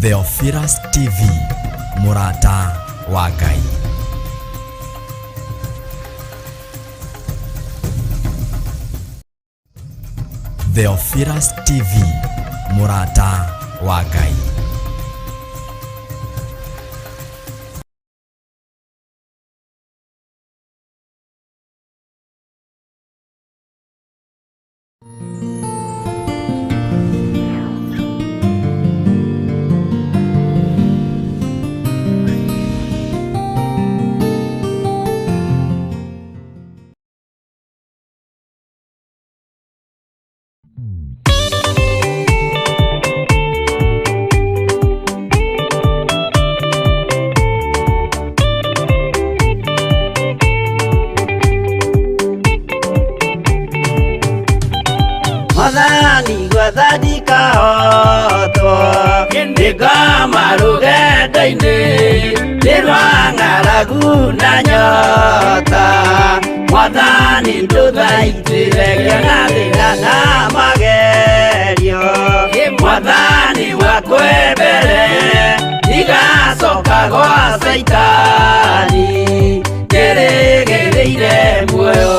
Theophilus TV, mũrata wa Ngai. Theophilus TV, mũrata wa Ngai. Mwathani gwathani kahotwo nĩngoma rũgendo-inĩ nĩ rwa ng'aragu na nyota. Mwathani ndũthaitĩre ngĩona thĩna na magerio. Mwathani wakwe mbere ndigacoka gwa Caitani ndĩrĩgĩrĩire muoyo.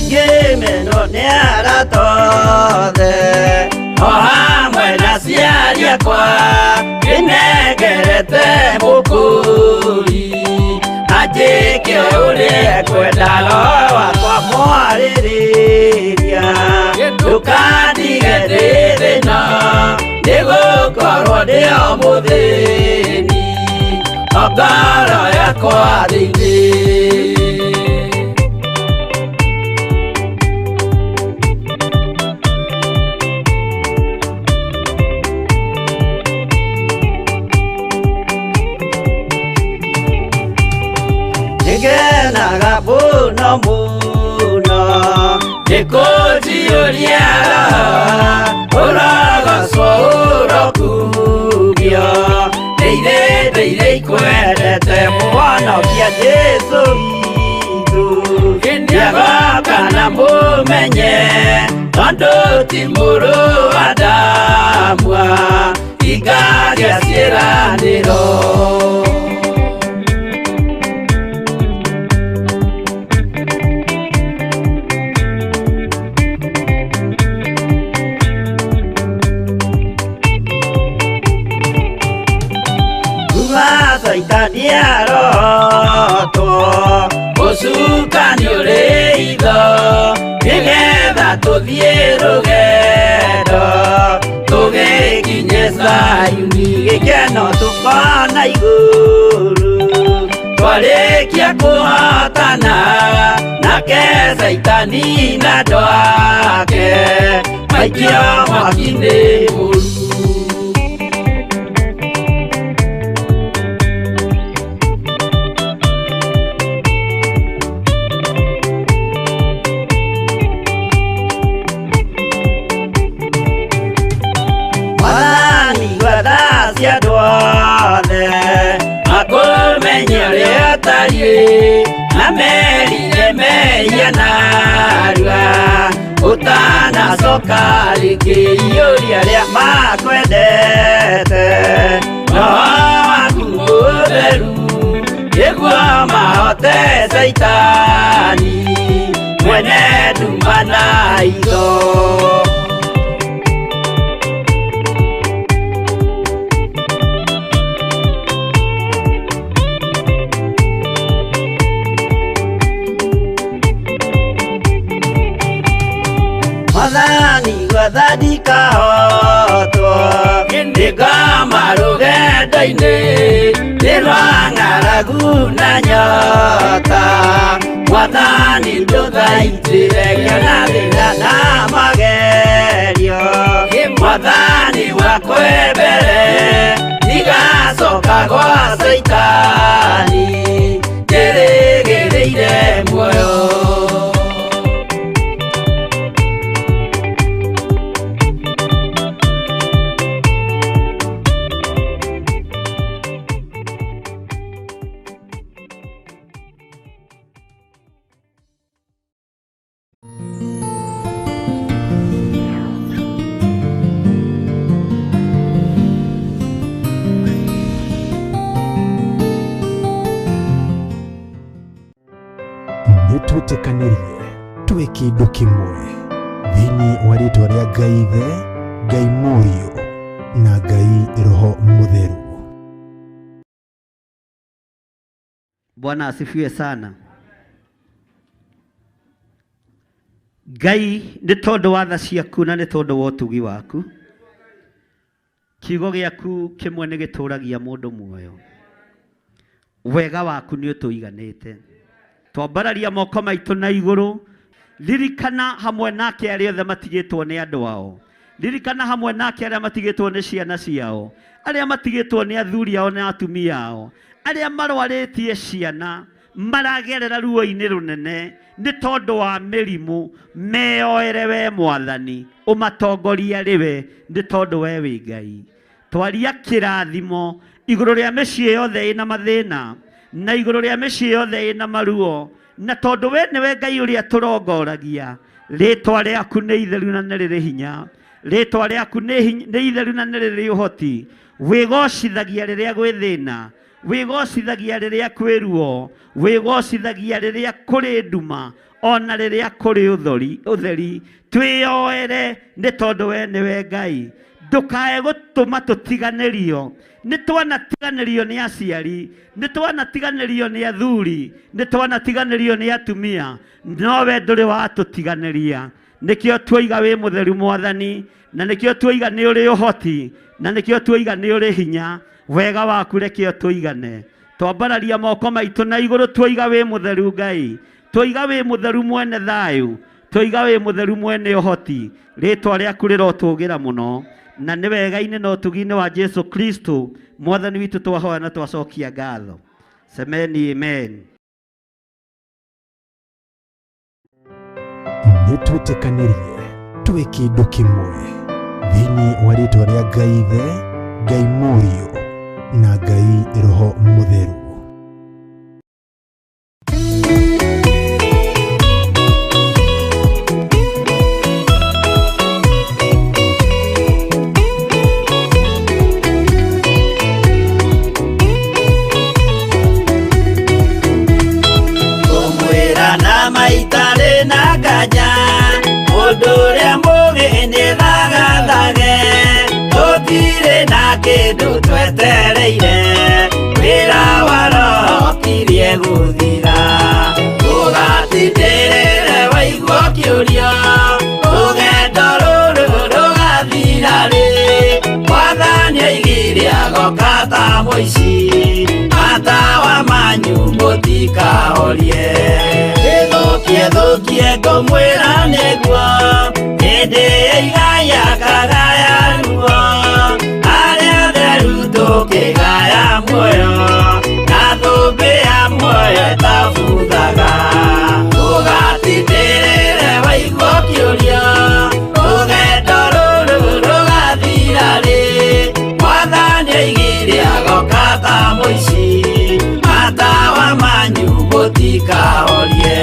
Ngĩmenwo nĩ arata othe o hamwe na aciari akwa, ndĩnengerete mũkũri anjĩke ũrĩa ekwenda. Roho wakwa mwarĩrĩria, ndũkandige ndĩ thĩna, nĩgũkorwo ndĩ o mũthĩni o ngoro yakwa thĩinĩ. Nĩngenaga mũno mũno nĩkũnjiyũria roho, ũrogocwo ũrokumio. Ndeire ndeire ikwendete mũhonokia Jesũ witũ, nĩagoka na mũmenye tondũ ti mũrũ wa Adamu hingagia ciĩranĩro. Kuma Caitani arotwo, ũcukani ũrĩ itho, nĩgetha tũthiĩ rũgendo tũgĩkinye Zayuni, gĩkeno tũkona igũrũ twarĩkia kũhotana nake Caitani na andũ ake maikio mwaki-inĩ mũru. Mwathani gwetha cia andũ othe makũmenye ũrĩa ũtariĩ, na merire mehia narua ũtanacoka rĩngĩ. Iyũria arĩa makwendete roho waku mũtheru, nĩguo mahote Caitani mwene nduma na itho. Mwathani gwathani kahotwo nĩngoma rũgendo-inĩ nĩ rwa ng'aragu na nyota. Mwathani ndũthaitĩre ngĩona thĩna na magerio. Mwathani wakwe mbere ndigacoka gwa Caitani ndĩrĩgĩrĩire muoyo. Kĩndũ kĩmwe thĩinĩ wa rĩtwa rĩa Ngai Ithe, Ngai Mũriũ na Ngai Roho Mũtheru. Bwana asifiwe sana. Ngai nĩ tondũ wa tha ciaku na nĩ tondũ wa ũtugi waku, kiugo gĩaku kĩmwe nĩ gĩtũragia mũndũ muoyo. Wega waku nĩ ũtũiganĩte. Twambararia moko maitũ na igũrũ, ririkana hamwe nake arĩa othe matigĩtwo nĩ andũ ao, ririkana hamwe nake arĩa matigĩtwo nĩ ciana ciao, arĩa matigĩtwo nĩ athuri ao na atumia ao, arĩa marwarĩtie ciana, maragerera ruo-inĩ rũnene nĩ tondũ wa mĩrimũ, meyoere we Mwathani, ũmatongorie arĩ we nĩ tondũ we wĩ Ngai. Twaria kĩrathimo igũrũ rĩa mĩciĩ yothe ĩna mathĩna na igũrũ rĩa mĩciĩ yothe ĩna maruo, na tondũ we nĩwe Ngai ũrĩa tũrongoragia, rĩtwa rĩaku nĩ itheru na nĩ rĩrĩ hinya, rĩtwa rĩaku nĩ itheru na nĩ rĩrĩ ũhoti. Wĩgocithagia rĩrĩa gwĩ thĩna, wĩgocithagia rĩrĩa kwĩ ruo, wĩgocithagia rĩrĩa kũrĩ nduma, ona rĩrĩa kũrĩ ũtheri. Twĩyoere nĩ tondũ we nĩwe Ngai. Ndũkae gũtũma tũtiganĩrio. Nĩ twanatiganĩrio nĩ aciari, nĩ twanatiganĩrio nĩ athuri, nĩ twanatiganĩrio nĩ atumia, no we ndũrĩ watũtiganĩria. Nĩkĩo tuoiga wĩ mũtheru Mwathani, na nĩkĩo tuoiga nĩ ũrĩ ũhoti, na nĩkĩo tuoiga nĩ ũrĩ hinya. Wega waku reke ũtũigane. Twambararia moko maitũ na igũrũ, tuoiga wĩ mũtheru Ngai, tuoiga wĩ mũtheru mwene thayũ, tuoiga wĩ mũtheru mwene ũhoti. Rĩtwa rĩaku rĩrotũgĩra mũno, na nĩ wega-inĩ na ũtugi-inĩ wa Jesu Kristo Mwathani witũ twahoya na twacokia ngatho. Semeni amen. Nĩ twĩtĩkanĩrie twĩ kĩndũ kĩmwe thĩinĩ wa rĩtwa rĩa Ngai Ithe, Ngai Mũriũ na Ngai Roho Mũtheru. Ngũmwĩra na maitarĩ na nganja, mũndũ ũrĩa mũũgĩ nĩ thagathage, tũtirĩ na kĩndũ twetereire, wĩra wa Roho ũkirie gũthira. Ũgatindĩrĩre waigua ũkĩũrio, rũgendo rũrũ rũgathira rĩ, Mwathani oigire agoka ta mũici, matawa manyu mũtikahorie. Ĩthũkie thũkie ngũmwĩra nĩguo, hĩndĩ ĩigaya kagaya ruo, arĩa atheru tũkĩgaya muoyo, na thũmbĩ ya muoyo ĩtabuthaga. Ũgatindĩrĩre waigua ũkĩũrio, rũgendo rũrũ rũgathira rĩ, Mwathani oigire agoka ta mũici, matawa manyu mũtikahorie.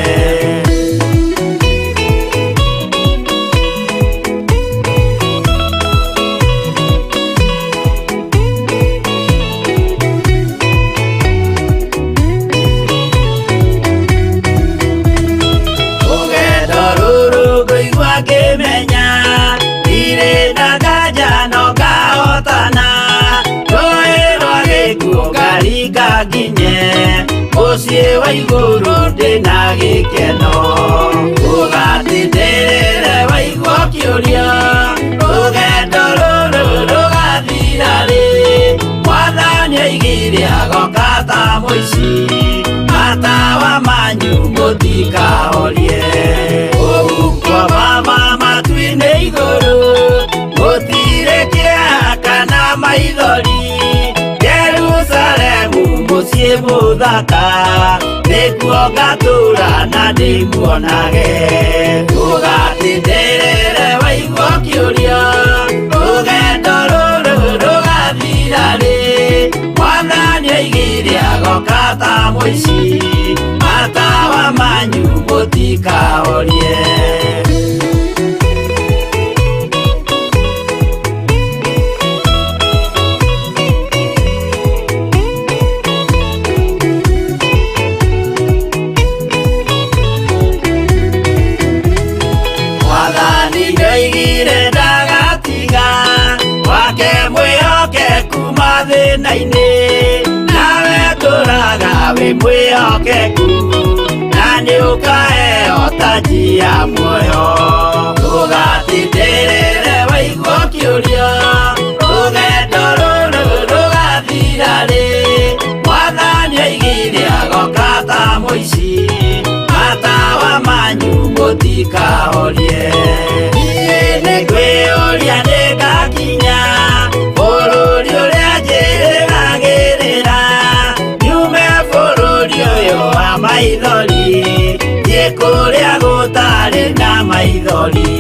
Rũgendo rũrũ ngũigua ngĩmenya, ndirĩ na nganja no ngahotana, rũĩ rwa gĩkuũ ngaringa nginye, mũciĩ wa igũrũ ndĩna gĩkeno. Ũgatindĩrĩre waigua ũkĩũrio, rũgendo rũrũ rũgathira rĩ, Mwathani oigire agoka ta mũici, matawa manyu mũtikahorie. Ũhuko mama matu-inĩ igũrũ, gũtirĩ kĩeha kana maithori, Jerusalemu mũciĩ mũthaka, nĩkuo ngatũũra na ndĩmuonage. Ũgatindĩrĩre waigua ũkĩũrio, rũgendo rũrũ rũgathira rĩ, Mwathani oigire agoka ta mũici, matawa manyu mũtikahorie. Mathĩna-inĩ nawe tũraga wĩ mwĩhokeku na nĩ ũkaheo taji ya muoyo. Ndũgatindĩrĩre waigua ũkĩũria rũgendo rũrũ rũgathira rĩ. Mwathani oigire agoka ta mũici, matawa manyu mũtikahorie. Niĩ nĩngwĩyũria nĩngakinya bũrũri ũrĩa njĩrĩgagĩrĩra, nyume bũrũri ũyũ wa maithori thiĩ kũrĩa gũtarĩ na maithori.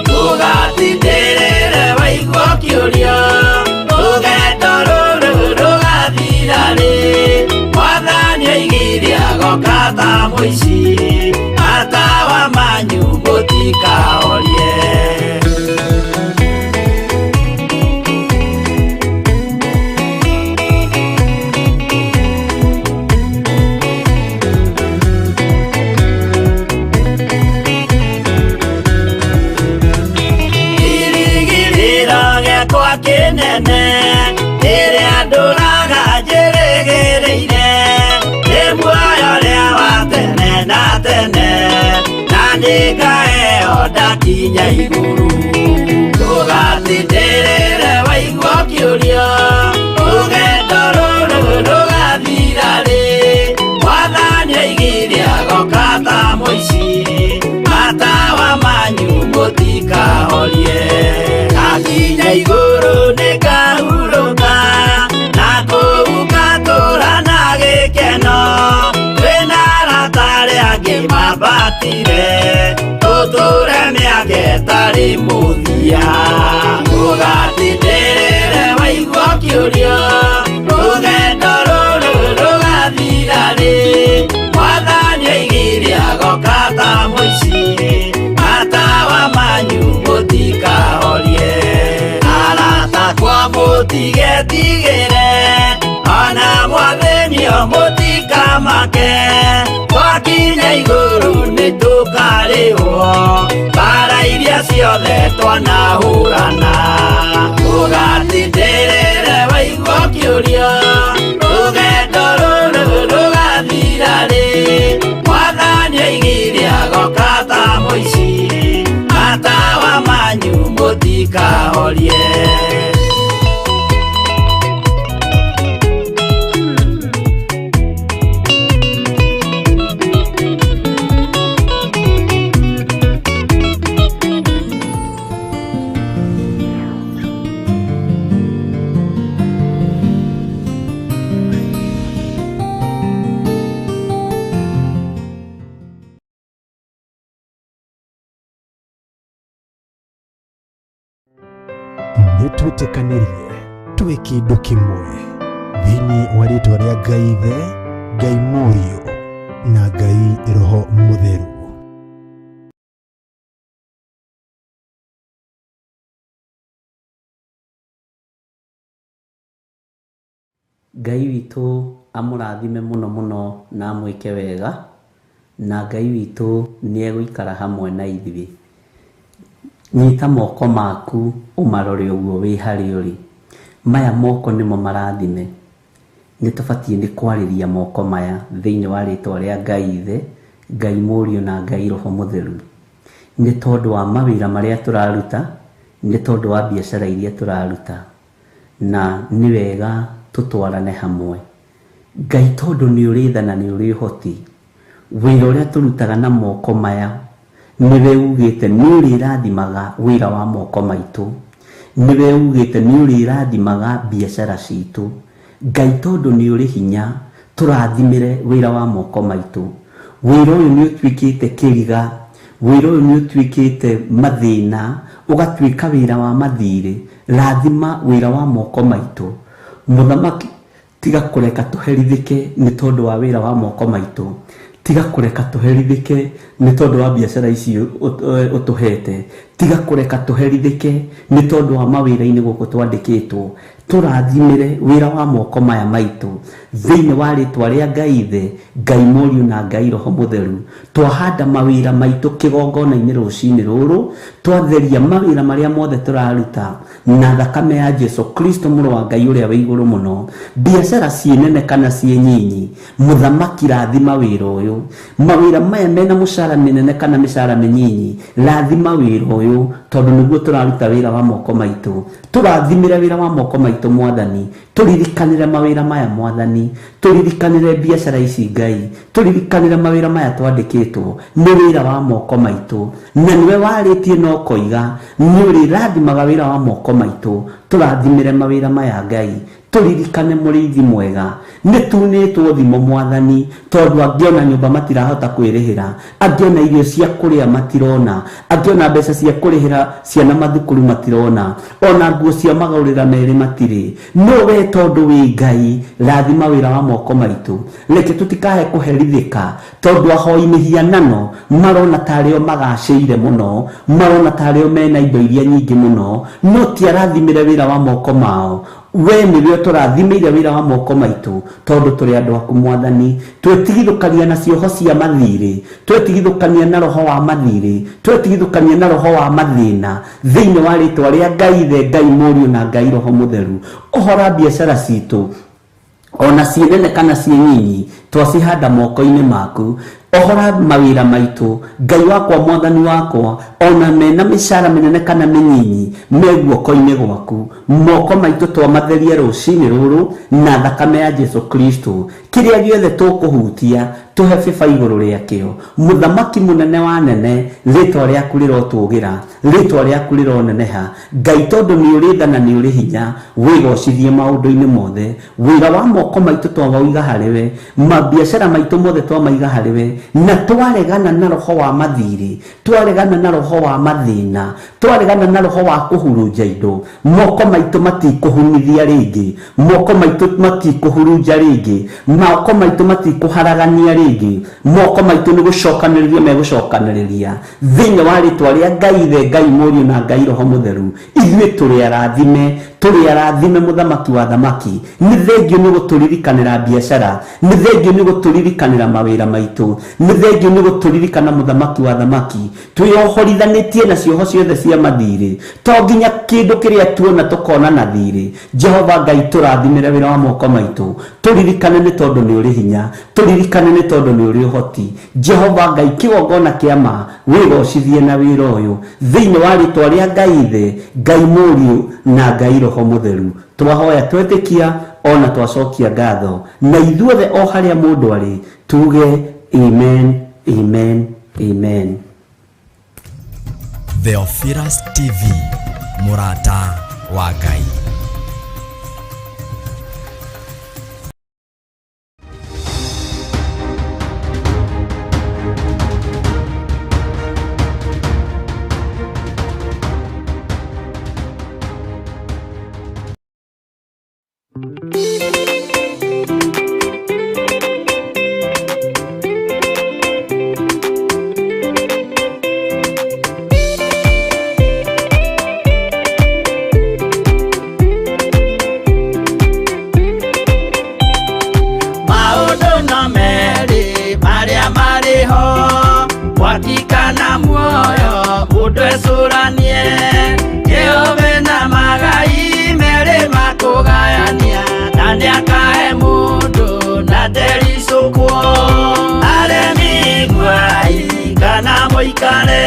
Ndũgatindĩrĩre waigua ũkĩũria rũgendo rũrũ rũgathira rĩ. Mwathani oigire agoka ta mũici, matawa manyu mũtikahorie. Kĩrĩgĩrĩro gĩakwa kĩnene rĩrĩa ndũraga njĩrĩgĩrĩire, nĩ muoyo ũrĩa wa tene na tene, na nĩngaheo ndakinya igũrũ. Ndũgatindĩrĩre waigua ũkĩũria rũgendo rũrũ rũgathira rĩ. Mwathani oigire agoka ta mũici, matawa manyu mũtikahorie. Ndakinya igũrũ nĩngahurũka, na kũu ngatũũra na gĩkeno. Twĩna arata arĩa angĩ mambatire, tũtũũre mĩaka ĩtarĩ mũthia. Ndũgatindĩrĩre waigua ũkĩũria rũgendo rũrũ rũgathira rĩ. Mwathani oigire agoka ta mũici, matawa manyu mũtikahorie. Arata akwa mũtigetigĩre, ona mwathĩnio mũtikamake. Twakinya igũrũ nĩtũkarĩhwo mbara iria ciothe twanahũrana. Ndũgatindĩrĩre waigua ũkĩũria rũgendo rũrũ rũgathira rĩ. Mwathani oigire agoka ta mũici, matawa manyu mũtikahorie. Nĩtwĩtĩkanĩrie twĩ kĩndũ kĩmwe thĩinĩ wa rĩtwa rĩa Ngai Ithe, Ngai Mũriũ na Ngai Roho Mũtheru. Ngai witũ amũrathime mũno mũno na amwĩke wega, na Ngai witũ nĩ egũikara hamwe na ithuĩ. Nyita moko maku ũmarore ũguo wĩ harĩa ũrĩ. Maya moko nĩmo marathime. Nĩ tũbatiĩ nĩ kwarĩria moko maya thĩinĩ wa rĩtwa rĩa Ngai Ithe, Ngai Mũriũ na Ngai Roho Mũtheru. Nĩ tondũ wa mawĩra marĩa tũraruta, nĩ tondũ wa biacara iria tũraruta. Na nĩ wega tũtwarane hamwe. Ngai tondũ nĩ ũrĩ tha na nĩ ũrĩ ũhoti, wĩra ũrĩa tũrutaga na moko maya, nĩwe ugĩte nĩ ũrĩrathimaga wĩra wa moko maitũ. Nĩwe ugĩte nĩ ũrĩrathimaga biacara citũ. Ngai tondũ nĩ ũrĩ hinya, tũrathimĩre wĩra wa moko maitũ. Wĩra ũyũ nĩ ũtuĩkĩte kĩriga, wĩra ũyũ nĩ ũtuĩkĩte mathĩna, ũgatuĩka wĩra wa mathirĩ. Rathima wĩra wa moko maitũ. Mũthamaki, tiga kũreka tũherithĩke nĩ tondũ wa wĩra wa moko maitũ. Tiga kũreka tũherithĩke nĩ tondũ wa biacara ici ũtũhete. Tiga kũreka tũherithĩke nĩ tondũ wa mawĩra-inĩ gũkũ twandĩkĩtwo. Tũrathimĩre wĩra wa moko maya maitũ thĩinĩ wa rĩtwa rĩa Ngai Ithe, Ngai Mũriũ na Ngai Roho Mũtheru. Twahanda mawĩra maitũ kĩgongona-inĩ rũcinĩ rũrũ, twatheria mawĩra marĩa mothe tũraruta na thakame ya Jesu Kristo mũrũ wa Ngai ũrĩa wĩ igũrũ mũno. Biacara ciĩ nene kana ciĩ nyinyi, mũthamaki rathima wĩra ũyũ. Mawĩra maya mena mũcara mĩnene kana mĩcara mĩnyinyi, rathima wĩra ũyũ tondũ nĩguo tũraruta wĩra wa moko maitũ. Tũrathimĩre wĩra wa moko maitũ mwathani, tũririkanĩre mawĩra maya mwathani, tũririkanĩre biacara ici Ngai, tũririkanĩre mawĩra maya twandĩkĩtwo nĩ wĩra wa moko maitũ, na nĩwe warĩtie na ũkoiga nĩ ũrĩrathimaga wĩra wa moko maitũ. Tũrathimĩre mawĩra maya Ngai, tũririkane mũrĩithi mwega. Nĩ tunĩtwo thimo mwathani, tondũ angĩona nyũmba matirahota kwĩrĩhĩra, angĩona irio cia kũrĩa matirona, angĩona mbeca cia kũrĩhĩra ciana mathukuru matirona, ona nguo cia magũrĩra merĩ matirĩ. No we tondũ wĩ Ngai, rathima wĩra wa moko maitũ. Reke tũtikae kũherithĩka tondũ ahoi mĩhianano marona tarĩo magacĩire mũno, marona tarĩo mena indo iria nyingĩ mũno, no ti arathimĩre wĩra wa moko mao. We nĩwe ũtũrathimĩire wĩra wa moko maitũ tondũ tũrĩ andũ aku mwathani. Twetigithũkania na cioho cia mathirĩ, twetigithũkania na roho wa mathirĩ, twetigithũkania na roho wa mathĩna thĩinĩ wa rĩtwa rĩa Ngai Ithe, Ngai Mũriũ na Ngai Roho Mũtheru. Ũhora biacara citũ ona ciĩ nene kana ciĩ nyinyi, twacihanda moko-inĩ maku. Ohora mawĩra maitũ Ngai wakwa mwathani wakwa, ona mena mĩcara mĩnene kana mĩnyinyi, me guoko-inĩ gwaku. Moko maitũ twamatheria rũcinĩ rũrũ na thakame ya Jesu Kristo. Kĩrĩa gĩothe tũkũhutia tũhe bĩba igũrũ rĩakĩo. Mũthamaki mũnene wa nene, rĩtwa rĩaku rĩrotũgĩra, rĩtwa rĩaku rĩroneneha. Ngai tondũ nĩ ũrĩ tha na nĩ ũrĩ hinya, wĩgocithie maũndũ-inĩ mothe. Wĩra wa moko maitũ twamauiga harĩwe, mabiacara maitũ mothe twamaiga harĩwe, na twaregana na roho wa mathirĩ, twaregana na roho wa mathĩna, twaregana na roho wa kũhurunja indo. Moko maitũ matikũhunithia rĩngĩ, moko maitũ matikũhurunja rĩngĩ, moko maitũ matikũharagania rĩngĩ, moko maitũ nĩ gũcokanĩrĩria megũcokanĩrĩria thĩinĩ wa rĩtwa rĩa Ngai Ithe, Ngai Mũriũ na Ngai Roho Mũtheru. Ithuĩ tũrĩ arathime, tũrĩ arathime mũthamaki wa thamaki. Nĩ thengio nĩ gũtũririkanĩra biacara, nĩ thengio nĩ gũtũririkanĩra mawĩra maitũ, nĩ thengio nĩ gũtũririkana mũthamaki wa thamaki. Twĩohorithanĩtie na cioho ciothe cia mathirĩ, to nginya kĩndũ kĩrĩa tuona tũkona na thirĩ. Jehova Ngai tũrathimĩre wĩra wa moko maitũ, tũririkane nĩ tondũ nĩ ũrĩ hinya, tũririkane nĩ tondũ nĩ ũrĩ ũhoti. Jehova Ngai kĩgongona kĩa ma, wĩgocithie na wĩra ũyũ thĩinĩ wa rĩtwa rĩa Ngai Ithe, Ngai Mũriũ na Ngai Roho Mũtheru. Twahoya twetĩkia ona twacokia ngatho, na ithuothe o harĩa mũndũ arĩ tuge amen, amen, amen. Theophilus TV, mũrata wa Ngai. Maũndũ no merĩ marĩa marĩ ho, mwaki kana muoyo, mũndũ ecũranie. Jehova na magai merĩ makũgayania, na nĩakahe mũndũ na ndericũkwo. Aremi iguai kana mũikare,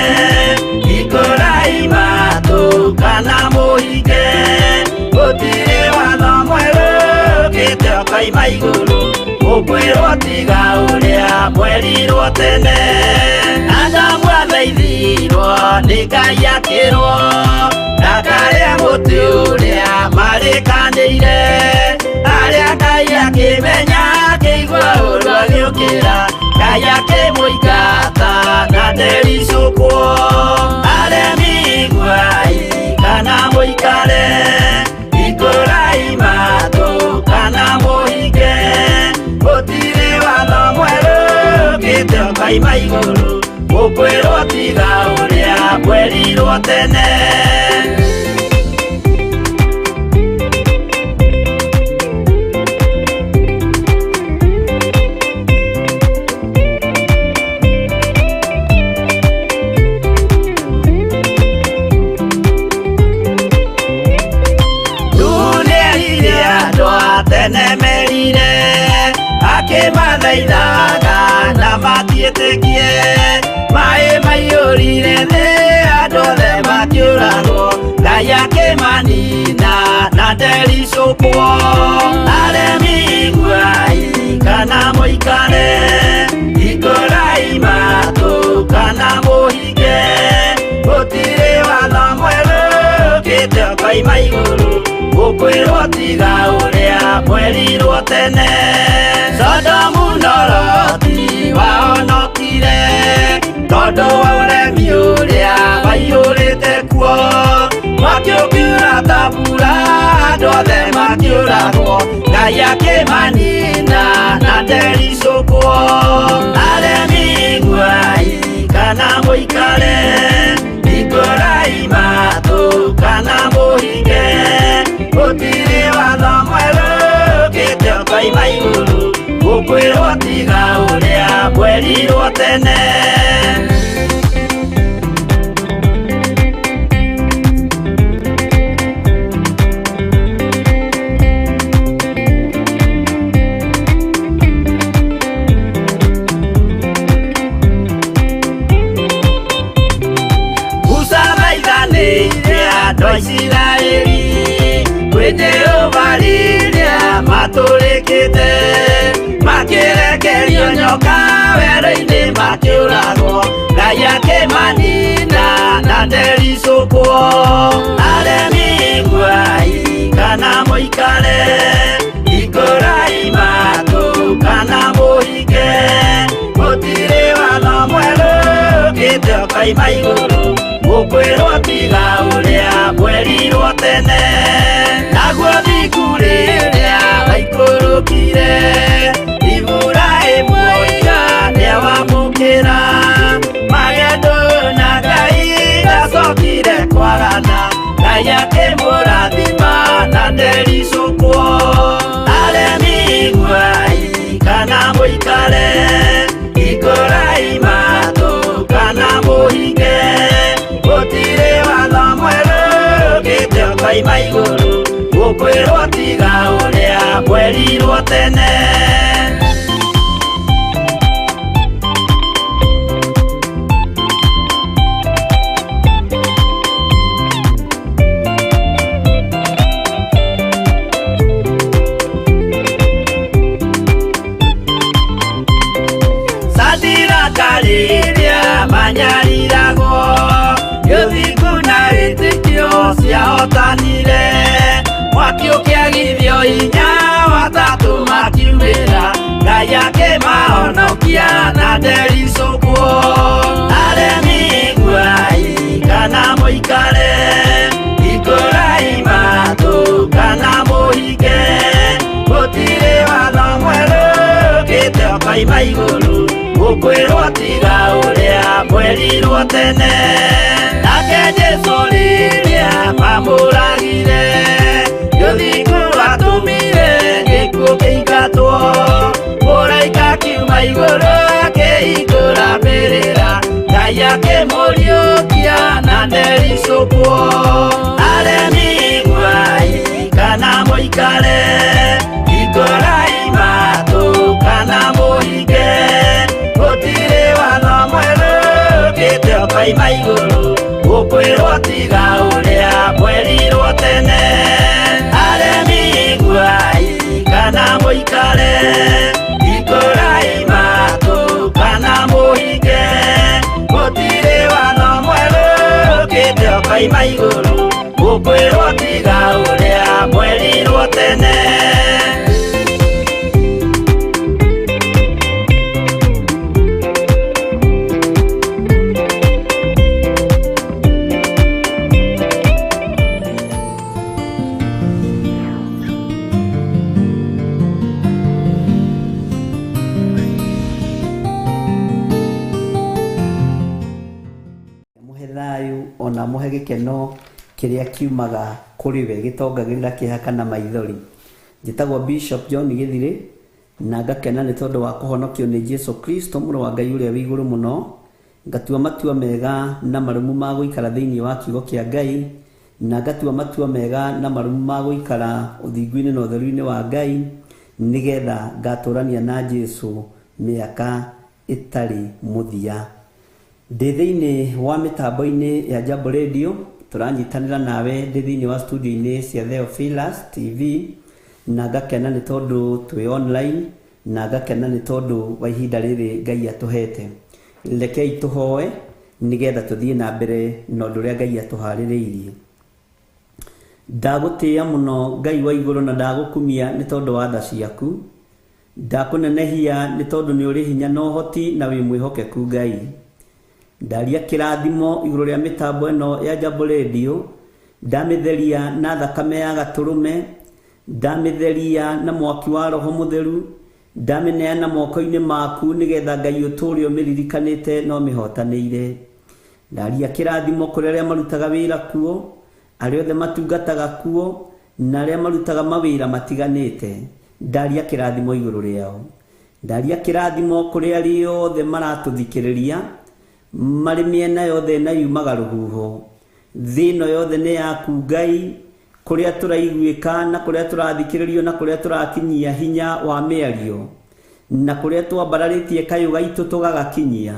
hingũrai matũ kana mũhinge. Gũtirĩ watho mwerũ ũkĩte ũkoima igũrũ, ũkwĩrwo tiga ũrĩa mwerirwo tene. Adamu athaithirwo nĩ Ngai akĩrwo ndakarĩe mũtĩ ũrĩa marĩkanĩire. Arĩa Ngai akĩmenya akĩigua ũru agĩũkĩra, Ngai akĩmũingata na ndericũkwo. Aremi iguai kana mũikare, hingũrai matũ kana mũhinge. Gũtirĩ watho mwerũ ũkĩte ũkoima igũrũ, ũkwĩrwo tiga ũrĩa mwerirwo tene. Tene merire akĩmathaithaga na matiĩtĩkie maĩ maiyũrire thĩ andũ othe makĩũragwo Ngai akĩmanina na ndericũkwo. Aremi iguai kana mũikare, hingũrai matũ kana mũhinge, gũtirĩ watho mwerũ ũkĩte ũkoima igũrũ gũkwĩrwo tiga ũrĩa mwerirwo tene. Sodomu na Loti wahonokire tondũ wa ũremi ũrĩa waiyũrĩte kuo, mwaki ũkiura ta mbura andũ othe makĩũragwo Ngai akĩmanina na ndericũkwo. Aremi iguai kana mũikare, hingũrai matũ kana mũhinge, gũtirĩ watho mwerũ ũkĩte ũkoima igũrũ gũkwĩrwo tiga ũrĩa mwerirwo tene. Musa thaithanĩire andũ a Isiraeli kwĩ Jehova rĩrĩa matũrĩkĩte, makĩrekerio nyoka werũ-inĩ makĩũragwo Ngai akĩmanina na ndericũkwo. Aremi iguai kana mũikare, hingũrai matũ kana mũhinge, gũtirĩ watho mwerũ ũkĩte ũkoima igũrũ gũkwĩrwo tiga ũrĩa mwerirwo tene. Naguo thingu rĩrĩa waikũrũkire Iburahĩmu oiga nĩawamũkĩra, magendo na Ngai ndacokire kwagana Ngai akĩmũrathima na ndericũkwo. Aremi iguai kana mũikare, hingũrai matũ kana mũhinge, gũtirĩ watho mwerũ ũkĩte ũkoima igũrũ gũkwĩrwo tiga ũrĩa mwerirwo tene. Sadiraka rĩrĩa manyariragwo gĩthingu na wĩtĩkio ciahotanire, mwaki ũkĩagithio hinya watatũ makiumĩra Ngai akĩmahonokia na ndericũkwo. Aremi iguai kana mũikare, hingũrai matũ kana mũhinge, gũtirĩ watho mwerũ ũkĩte ũkoima igũrũ gũkwĩrwo tiga ũrĩa mwerirwo tene. Nake Jesũ rĩrĩa mamũragire gĩthingu atũmire gĩkuũ kĩingatwo, mũraika akiuma igũrũ akĩhingũra mbĩrĩra Ngai akĩmũriũkia na ndericũkwo. Aremi iguai kana mũikare, hingũrai matũ kana mũhinge, gũtirĩ watho mwerũ ũkĩte ũkoima igũrũ gũkwĩrwo tiga ũrĩa mwerirwo tene. Aremi iguai kana mũikare, hingũrai matũ kana mũhinge, gũtirĩ watho mwerũ ũkĩte ũkoima igũrũ gũkwĩrwo tiga ũrĩa mwerirwo tene. Muhe thayo ũhe gĩkeno kĩrĩa kiumaga kũrĩ we gĩtongagĩrĩra kĩeha kana maithori. Njĩtagwo Bishop John Gĩthirĩ na ngakena nĩ tondũ wa kũhonokio nĩ Jesu Kristo mũrũ wa Ngai ũrĩa wĩ igũrũ mũno, ngatua matua mega na marũmu ma gũikara thĩinĩ wa kiugo kĩa Ngai, na ngatua matua mega na marũmu ma gũikara ũthingu-inĩ na ũtheru-inĩ wa Ngai, nĩgetha ngatũrania na Jesu mĩaka ĩtarĩ mũthia. Ndĩ thĩinĩ wa mĩtambo-inĩ ya Jambo Radio, tũranyitanĩra nawe ndĩ thĩinĩ wa studio-inĩ cia Theophilus TV, na ngakena nĩ tondũ twĩ online, na ngakena nĩ tondũ wa ihinda rĩrĩ Ngai atũhete. Rekei tũhoe nĩgetha tũthiĩ na mbere na ũndũ ũrĩa Ngai atũharĩrĩirie. Ndagũtĩĩa mũno Ngai wa igũrũ na ndagũkumia nĩ tondũ wa tha ciaku. Ndakũnenehia nĩ tondũ nĩ ũrĩ hinya na ũhoti na wĩ mwĩhokeku Ngai. Ndaria kĩrathimo igũrũ rĩa mĩtambo ĩno ya Jambo Radio, ndamĩtheria na thakame ya gatũrũme, ndamĩtheria na mwaki wa Roho Mũtheru, ndamĩneana moko-inĩ maku nĩgetha Ngai ũtũũre ũmĩririkanĩte na ũmĩhotanĩire. Ndaria kĩrathimo kũrĩ arĩa marutaga wĩra kuo, arĩa othe matungataga kuo, na arĩa marutaga mawĩra matiganĩte. Ndaria kĩrathimo igũrũ rĩao. Ndaria kĩrathimo kũrĩ arĩa othe maratũthikĩrĩria marĩ mĩena yothe na yumaga rũhuho. Thĩ ĩno yothe nĩ yaku Ngai, kũrĩa tũraiguĩka na kũrĩa tũrathikĩrĩrio na kũrĩa tũrakinyia hinya wa mĩario na kũrĩa twambararĩtie kayũ gaitũ tũgagakinyia.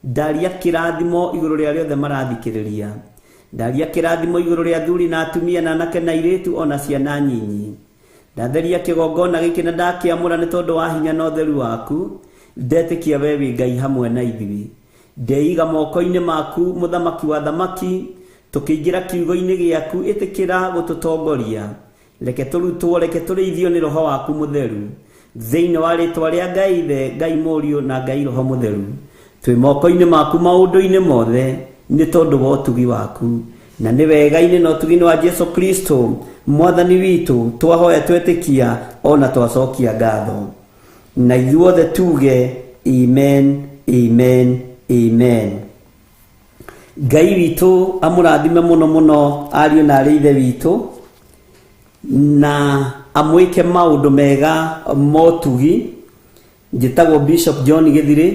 Ndaria kĩrathimo igũrũ rĩa arĩa othe marathikĩrĩria. Ndaria kĩrathimo igũrũ rĩa athuri na atumia na anake na airĩtu ona ciana nyinyi. Ndatheria kĩgongona gĩkĩ na ndakĩamũra nĩ tondũ wa hinya na ũtheru waku. Ndetĩkia we wĩ Ngai hamwe na ithuĩ. Ndeiga moko-inĩ maku mũthamaki wa thamaki, tũkĩingĩra kiugo-inĩ gĩaku ĩtĩkĩra gũtũtongoria. Reke tũrutwo, reke tũrĩithio nĩ Roho waku mũtheru. Thĩinĩ wa rĩtwa rĩa Ngai Ithe, Ngai Mũriũ na Ngai Roho Mũtheru. Twĩ moko-inĩ maku maũndũ-inĩ mothe nĩ tondũ wa ũtugi waku. Na nĩ wega-inĩ na ũtugi-inĩ wa Jesu Kristo Mwathani witũ twahoya twetĩkia ona twacokia ngatho. Na ithuothe tuge amen, amen, amen. Ngai witũ amũrathime mũno mũno ariũ na arĩ ithe witũ, na amwĩke maũndũ mega motugi. Njĩtagwo Bishop John Gĩthirĩ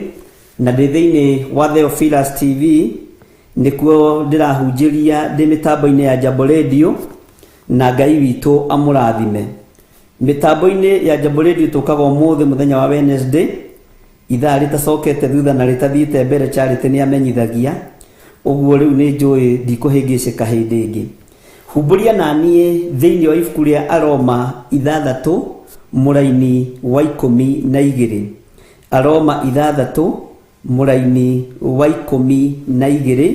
na ndĩ thĩinĩ wa Theophilus TV, nĩkuo ndĩrahunjĩria ndĩ mĩtambo-inĩ ya Jambo Radio, na Ngai witũ amũrathime. Mĩtambo-inĩ ya Jambo Radio tũkaga ũmũthĩ mũthenya wa Wednesday, ithaa rĩtacokete thutha na rĩtathiĩte mbere, Charity nĩ amenyithagia ũguo. Rĩu nĩ njũĩ ndikũhĩngĩcĩka hĩndĩ ĩngĩ. Humbũria na niĩ thĩinĩ wa ibuku rĩa Aroma 6 mũraini wa 12. Aroma 6 mũraini wa 12,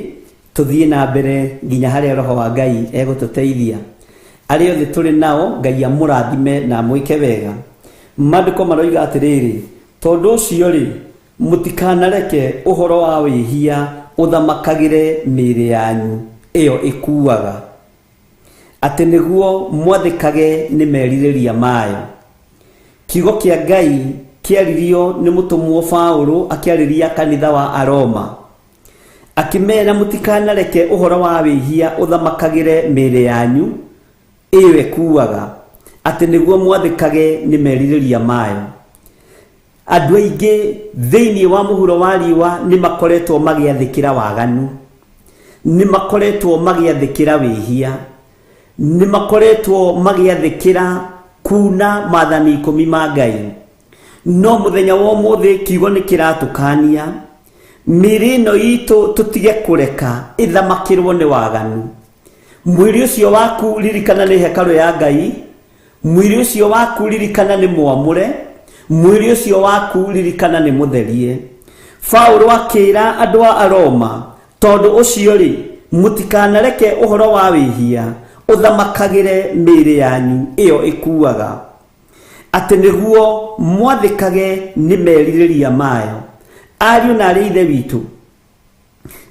tũthiĩ na mbere nginya harĩa Roho wa Ngai egũtũteithia. Arĩa othe tũrĩ nao Ngai amũrathime na amwĩke wega. Maandĩko maroiga atĩrĩrĩ, tondũ ũcio rĩ, mũtikanareke ũhoro wa wĩhia ũthamakagĩre mĩĩrĩ yanyu ĩyo ĩkuaga, atĩ nĩguo mwathĩkage nĩ merirĩria mayo. Kiugo kĩa Ngai kĩaririo nĩ mũtũmwo Paũlũ akĩarĩria kanitha wa Aroma, akĩmera mũtikanareke ũhoro wa wĩhia ũthamakagĩre mĩĩrĩ yanyu ĩyo ĩkuaga, atĩ nĩguo mwathĩkage nĩ merirĩria mayo. Andũ aingĩ thĩinĩ wa mũhuro wa riũa nĩ makoretwo magĩathĩkĩra waganu, nĩ makoretwo magĩathĩkĩra wĩhia, nĩ makoretwo magĩathĩkĩra kuna maathani 10 ma Ngai. No mũthenya wa ũmũthĩ kiugo nĩ kĩratũkania mĩĩrĩ ĩno itũ tũtige kũreka ĩthamakĩrwo nĩ waganu. Mwĩrĩ ũcio waku ririkana nĩ hekarũ ya Ngai, mwĩrĩ ũcio waku ririkana nĩ mwamũre, mwĩrĩ ũcio waku ririkana nĩ mũtherie. Paũlũ akĩra andũ a Aroma, tondũ ũcio rĩ, mũtikanareke ũhoro wa wĩhia ũthamakagĩre mĩĩrĩ yanyu ĩyo ĩkuaga, atĩ nĩguo mwathĩkage nĩ merirĩria mayo. Ariũ na arĩ ithe witũ,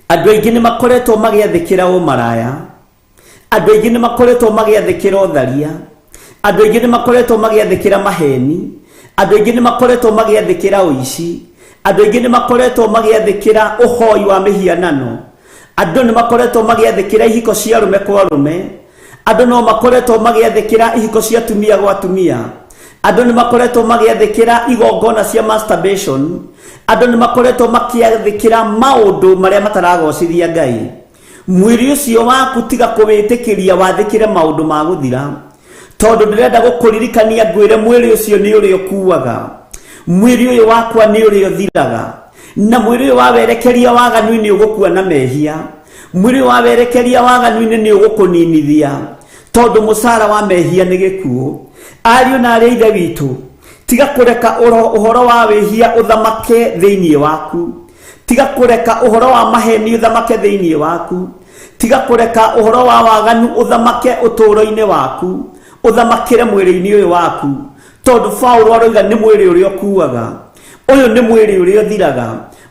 andũ aingĩ nĩ makoretwo magĩathĩkĩra ũmaraya, andũ aingĩ nĩ makoretwo magĩathĩkĩra ũtharia, andũ aingĩ nĩ makoretwo magĩathĩkĩra maheni, andũ aingĩ nĩ makoretwo magĩathĩkĩra ũici, andũ aingĩ nĩ makoretwo magĩathĩkĩra ũhoi wa mĩhianano, Andũ nĩ makoretwo magĩathĩkĩra ihiko cia arũme kwa arũme. Andũ no makoretwo magĩathĩkĩra ihiko cia atumia gwa atumia. Andũ nĩ makoretwo magĩathĩkĩra igongona cia masturbation. Andũ nĩ makoretwo makĩathĩkĩra maũndũ marĩa mataragocithia Ngai. Mwĩrĩ ũcio waku tiga kũwĩtĩkĩria wathĩkĩre maũndũ ma gũthira, tondũ ndĩrenda gũkũririkania ngwĩre mwĩrĩ ũcio nĩ ũrĩa ũkuaga, mwĩrĩ ũyũ wakwa nĩ ũrĩa ũthiraga, na mwĩrĩ ũyũ wawerekeria waganu-inĩ ũgũkua na mehia, mwĩrĩ ũyũ wawerekeria waganu-inĩ nĩ ũgũkũninithia, tondũ mũcara wa mehia nĩ gĩkuũ. Ariũ na arĩ a Ithe witũ, tiga kũreka ũhoro wa wĩhia ũthamake thĩinĩ waku. Tiga kũreka ũhoro wa maheni ũthamake thĩinĩ waku. Tiga kũreka ũhoro wa waganu ũthamake ũtũũro-inĩ waku, ũthamakĩre mwĩrĩ-inĩ ũyũ waku, tondũ Paulo aroiga nĩ mwĩrĩ ũrĩa ũkuaga. Ũyũ nĩ mwĩrĩ ũrĩa ũthiraga.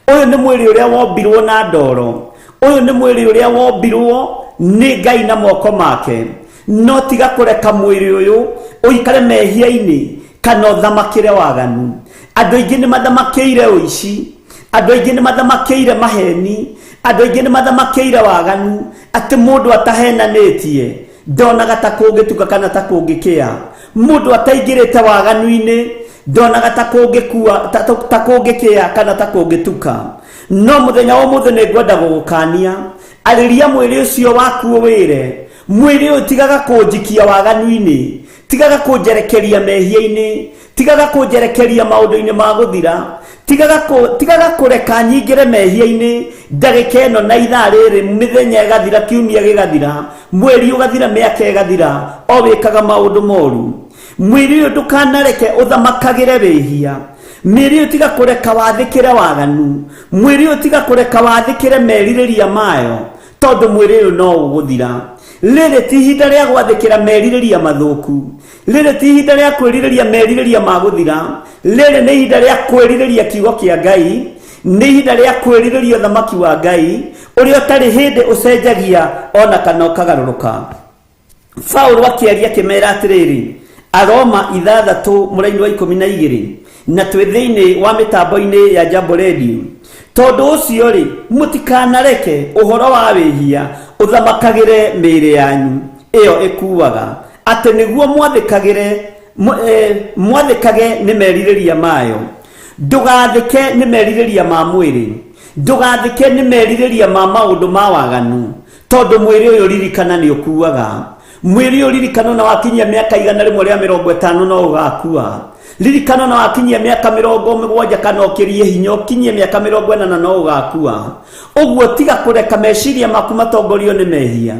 Ũyũ nĩ mwĩrĩ ũrĩa wombirwo na ndoro. Ũyũ nĩ mwĩrĩ ũrĩa wombirwo nĩ Ngai na moko make. No tiga kũreka mwĩrĩ ũyũ ũikare mehia-inĩ kana ũthamakĩre waganu. Andũ aingĩ nĩ mathamakĩire ũici, andũ aingĩ nĩ mathamakĩire maheni, andũ aingĩ nĩ mathamakĩire waganu, atĩ mũndũ atahenanĩtie ndonaga ta kũngĩtuka kana ta kũngĩkĩa. Mũndũ ataingĩrĩte waganu-inĩ ndonaga ta kũngĩkua, ta, ta, ta kũngĩkĩa kana ta kũngĩtuka. No mũthenya wa ũmũthĩ nĩ ngwenda gũgũkania, arĩria mwĩrĩ ũcio waku ũwĩre, mwĩrĩ ũyũ tigaga kũnjikia waganu-inĩ, tigaga kũnjerekeria mehia-inĩ, tigaga kũnjerekeria maũndũ-inĩ ma gũthira, tigaga kũreka nyingĩre mehia-inĩ ndagĩka ĩno na ithaa rĩrĩ, mĩthenya ĩgathira, kiumia gĩgathira, mweri ũgathira, mĩaka ĩgathira, o wĩkaga maũndũ moru. Mwĩrĩ ũyũ ndũkanareke ũthamakagĩre wĩhia. Mĩĩrĩ ũyũ tiga kũreka wathĩkĩre waganu. Mwĩrĩ ũyũ tiga kũreka wathĩkĩre merirĩria mayo, tondũ mwĩrĩ ũyũ no ũgũthira. Rĩrĩ ti ihinda rĩa gwathĩkĩra merirĩria mathũku. Rĩrĩ ti ihinda rĩa kwĩrirĩria merirĩria ma gũthira. Rĩrĩ nĩ ihinda rĩa kwĩrirĩria kiugo kĩa Ngai. Nĩ ihinda rĩa kwĩrirĩria ũthamaki wa Ngai, ũrĩa ũtarĩ hĩndĩ ũcenjagia ona kana ũkagarũrũka. Paulo akĩaria akĩmera atĩrĩrĩ, Aroma ithathatũ mũraini wa ikũmi na igĩrĩ, na twĩ thĩinĩ wa mĩtambo-inĩ ya Jambo Radio. Tondũ ũcio rĩ, mũtikanareke ũhoro wa wĩhia ũthamakagĩre mĩĩrĩ yanyu ĩyo ĩkuaga, atĩ nĩguo mwathĩkage nĩ merirĩria mayo. Ndũgathĩke nĩ merirĩria ma mwĩrĩ, ndũgathĩke nĩ merirĩria ma maũndũ ma waganu, tondũ mwĩrĩ ũyũ ririkana nĩ ũkuaga. Mwĩrĩ ũyũ ririkana ona wakinyia mĩaka igana rĩmwe rĩa mĩrongo ĩtano no ũgakua. Ririkana ona wakinyia mĩaka mĩrongo mũgwanja kana ũkĩrie hinya ũkinyie mĩaka mĩrongo ĩnana no ũgakua. Ũguo tiga kũreka meciria maku matongorio nĩ mehia.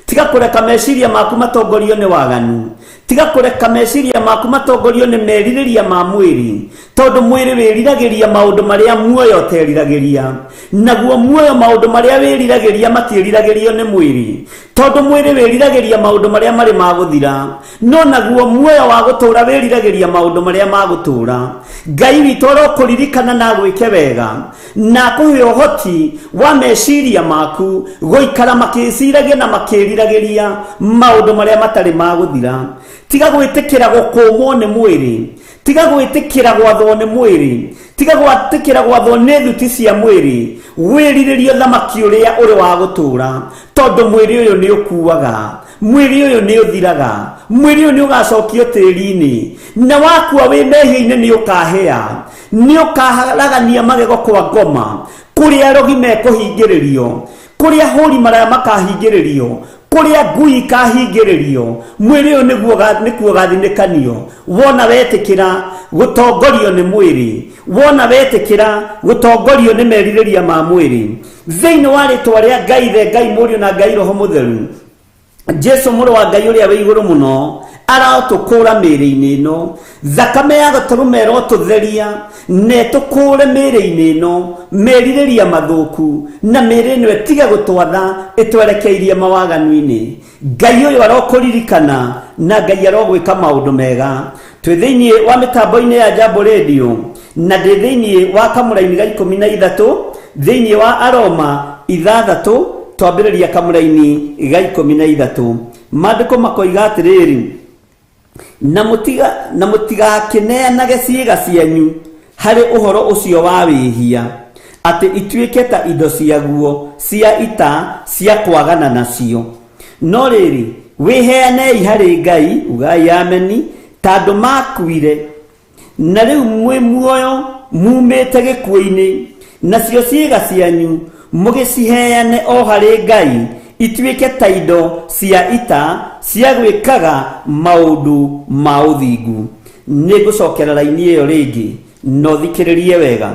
Tiga kũreka meciria maku matongorio nĩ waganu. Tiga kũreka meciria maku matongorio nĩ merirĩria ma mwĩrĩ, tondũ mwĩrĩ wĩriragĩria maũndũ marĩa muoyo ũteriragĩria. Naguo muoyo maũndũ marĩa wĩriragĩria matiĩriragĩrio nĩ mwĩrĩ, tondũ mwĩrĩ wĩriragĩria maũndũ marĩa marĩ ma gũthira, no naguo muoyo wa gũtũũra wĩriragĩria maũndũ marĩa ma gũtũũra. Ngai witũ arokũririkana na agwĩke wega, na akũhe ũhoti wa meciria maku gũikara makĩciragia na makĩriragĩria maũndũ marĩa matarĩ ma gũthira. Tiga gwĩtĩkĩra gũkũmwo nĩ mwĩrĩ, tiga gwĩtĩkĩra gwathwo nĩ mwĩrĩ, tiga gwĩtĩkĩra gwathwo nĩ thuti cia mwĩrĩ. Wĩrirĩrie ũthamaki ũrĩa ũrĩ wa gũtũũra, tondũ mwĩrĩ ũyũ nĩ ũkuaga, mwĩrĩ ũyũ nĩ ũthiraga, mwĩrĩ ũyũ nĩ ũgacokio tĩri-inĩ, na wakua wĩ mehia-inĩ nĩ ũkahĩa, nĩ ũkaharagania magego kwa ngoma, kũrĩa arogi mekũhingĩrĩrio, kũrĩa hũri maraya makahingĩrĩrio, kũrĩa ngui ikahingĩrĩrio. Mwĩrĩ ũyũ nĩkuo ũgathinĩkanio. Wona wetĩkĩra gũtongorio nĩ mwĩrĩ, wona wetĩkĩra gũtongorio nĩ merirĩria ma mwĩrĩ. Thĩinĩ wa rĩtwa rĩa Ngai Ithe, Ngai Mũriũ na Ngai Roho Mũtheru, Jesu mũrũ wa Ngai ũrĩa wĩ igũrũ mũno arotũkũra mĩĩrĩ-inĩ ĩno. Thakame ya gatũrũme ĩrotũtheria na ĩtũkũre mĩĩrĩ-inĩ ĩno merirĩria mathũku, na mĩĩrĩ ĩno ĩtige gũtwatha ĩtwerekeirie mawaganu-inĩ. Ngai ũyũ arokũririkana na Ngai arogwĩka maũndũ mega. Twĩ thĩinĩ wa mĩtambo-inĩ ya Jambo Radio na ndĩ thĩinĩ wa kamũraini ga ikũmi na ithatũ thĩinĩ wa Aroma ithathatũ, twambĩrĩria kamũraini ga ikũmi na ithatũ. Maandĩko makoiga atĩrĩrĩ, na mũtigakĩneanage ciĩga cianyu harĩ ũhoro ũcio wa wĩhia, Atĩ ituĩke ta indo ciaguo cia ita cia kwagana nacio. No rĩrĩ, wĩheanei harĩ Ngai, ugai ameni, ta andũ makuire, na rĩu mwĩ muoyo mumĩte gĩkuũ-inĩ, nacio ciĩga cianyu mũgĩciheane o harĩ Ngai ituĩke ta indo cia ita cia gwĩkaga maũndũ ma ũthingu. Nĩ ngũcokera raini ĩyo rĩngĩ, na ũthikĩrĩrie wega.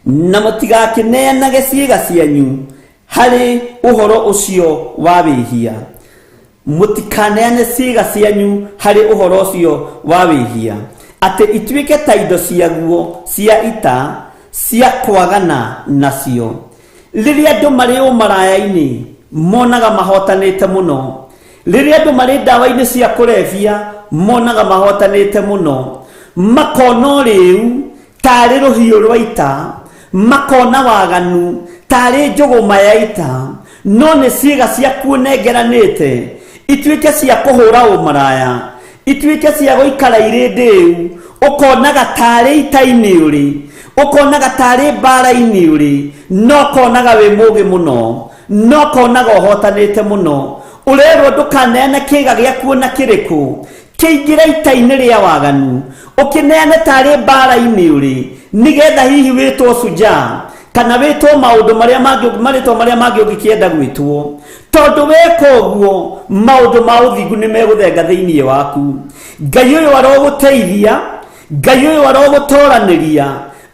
Na mũtigakĩneanage ciĩga cianyu harĩ ũhoro ũcio wa wĩhia. Mũtikaneane ciĩga cianyu harĩ ũhoro ũcio wa wĩhia, atĩ ituĩke ta indo ciaguo cia ita cia kwagana nacio. Rĩrĩa andũ marĩ ũmaraya-inĩ monaga mahotanĩte mũno. Rĩrĩa andũ marĩ ndawa-inĩ cia kũrebia monaga mahotanĩte mũno. Makona ũrĩu tarĩ rũhiũ rwa ita, makona waganu tarĩ njũgũma ya ita, no nĩ ciĩga ciaku ũnengeranĩte ituĩke cia kũhũra ũmaraya, ituĩke cia gũikara irĩ ndĩu, ũkonaga tarĩ ita-inĩ ũrĩ, ũkonaga tarĩ mbara-inĩ ũrĩ, no ũkonaga wĩ mũgĩ mũno, no ũkonaga ũhotanĩte mũno. Ũrerwo ndũkaneane kĩga gĩaku ona kĩrĩkũ kĩingĩre ita-inĩ rĩa waganu, ũkĩneane tarĩ mbara-inĩ ũrĩ, nĩgetha hihi wĩtwo sujaa kana wĩtwo maũndũ marĩa mangĩ, marĩtwa marĩa mangĩ ũngĩkĩenda gwĩtwo, tondũ weka ũguo maũndũ ma ũthingu nĩ megũthenga thĩinĩ waku. Ngai ũyũ arogũteithia, Ngai ũyũ arogũtoranĩria,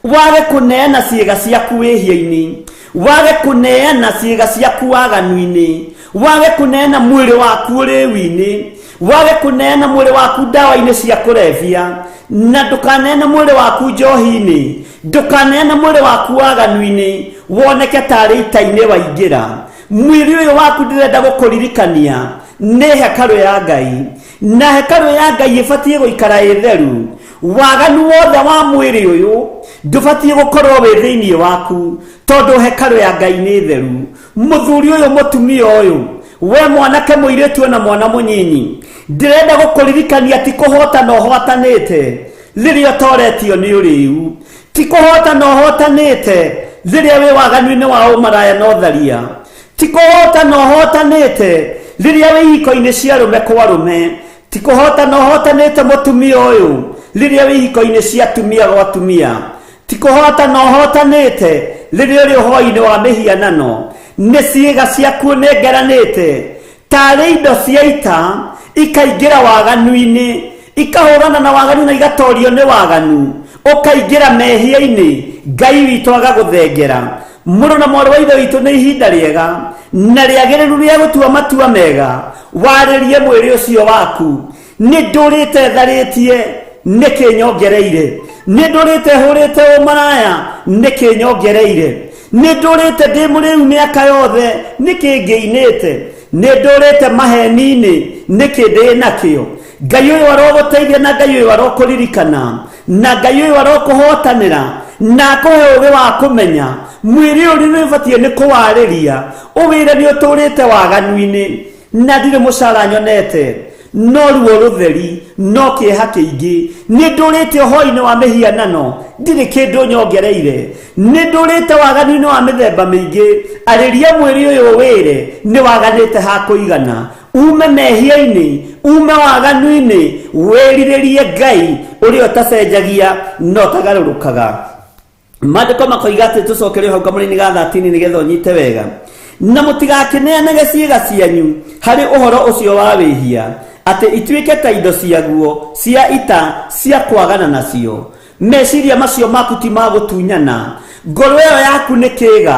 wage kũneana ciĩga ciaku wĩhia-inĩ, wage kũneana ciĩga ciaku waganu-inĩ, wage kũneana mwĩrĩ waku ũrĩu-inĩ, wage kũneana mwĩrĩ waku ndawa-inĩ cia kũrebia, na ndũkaneane mwĩrĩ waku njohi-inĩ, ndũkaneane mwĩrĩ waku waganu-inĩ, woneke tarĩ ita-inĩ waingĩra. Mwĩrĩ ũyũ waku ndĩrenda gũkũririkania nĩ hekarũ ya Ngai, na hekarũ ya Ngai ĩbatiĩ gũikara ĩ theru. Waganu wothe wa mwĩrĩ ũyũ ndũbatiĩ gũkorwo wĩ thĩinĩ waku, tondũ hekarũ ya Ngai nĩ theru. Mũthuri ũyũ, mũtumia ũyũ, we mwanake, mũirĩtu ona mwana mũnyinyi, ndĩrenda gũkũririkania ti kũhotana ũhotanĩte rĩrĩa ũtoretio nĩ ũrĩu, ti kũhotana ũhotanĩte rĩrĩa wĩ waganu-inĩ wa ũmaraya na ũtharia, ti kũhotana ũhotanĩte rĩrĩa wĩ ihiko-inĩ cia arũme kwa arũme, ti kũhotana ũhotanĩte mũtumia ũyũ rĩrĩa wĩ ihiko-inĩ cia atumia gwa atumia, ti kũhotana ũhotanĩte rĩrĩa ũrĩ ũhoi-inĩ wa mĩhianano. Nĩ ciĩga ciaku ũnengeranĩte tarĩ indo cia ita, ikaingĩra waganu-inĩ, ikahũrana na waganu na igatorio nĩ waganu, ũkaingĩra mehia-inĩ, Ngai witũ agagũthengera. Mũrũ na mwarĩ wa Ithe witũ, nĩ ihinda rĩega na rĩagĩrĩru rĩa gũtua matua mega. Warĩrie mwĩrĩ ũcio waku. Nĩ ndũrĩte tharĩtie, nĩkĩ nyongereire? Nĩ ndũrĩte hũrĩte ũmaraya, nĩkĩ nyongereire? Nĩ ndũrĩte ndĩ mũrĩu mĩaka yothe, nĩkĩ ngĩinĩte? Nĩ ndũrĩte maheni-inĩ, nĩkĩ ndĩ nakĩo? Ngai ũyũ arogũteithia, na Ngai ũyũ arokũririkana, na Ngai ũyũ arokũhotanĩra, na akũhe ũgĩ wa kũmenya mwĩrĩ ũyũ nĩ ũbatiĩ nĩ kũwarĩria, ũwĩre nĩ ũtũrĩte waganu-inĩ, na ndirĩ mũcara nyonete, no ruo rũtheri, no kĩeha kĩingĩ. Nĩ ndũrĩte ũhoi-inĩ wa mĩhianano, ndirĩ kĩndũ nyongereire. Nĩ ndũrĩte waganu-inĩ wa mĩthemba mĩingĩ. Arĩria mwĩrĩ ũyũ ũwĩre nĩ waganĩte ha kũigana. Ume mehia-inĩ, ume waganu-inĩ, wĩrirĩrie Ngai ũrĩa ũtacenjagia na ũtagarũrũkaga. Maandĩko makoiga atĩ tũcokerio hau kamũra-inĩ ga 13 nĩgetha ũnyite wega. Na mũtigakĩneanage ciĩga cianyu harĩ ũhoro ũcio wa wĩhia, atĩ ituĩke ta indo ciaguo cia ita cia kwagana nacio. Meciria macio maku ti ma gũtunyana, ngoro ĩyo yaku nĩ kĩĩga.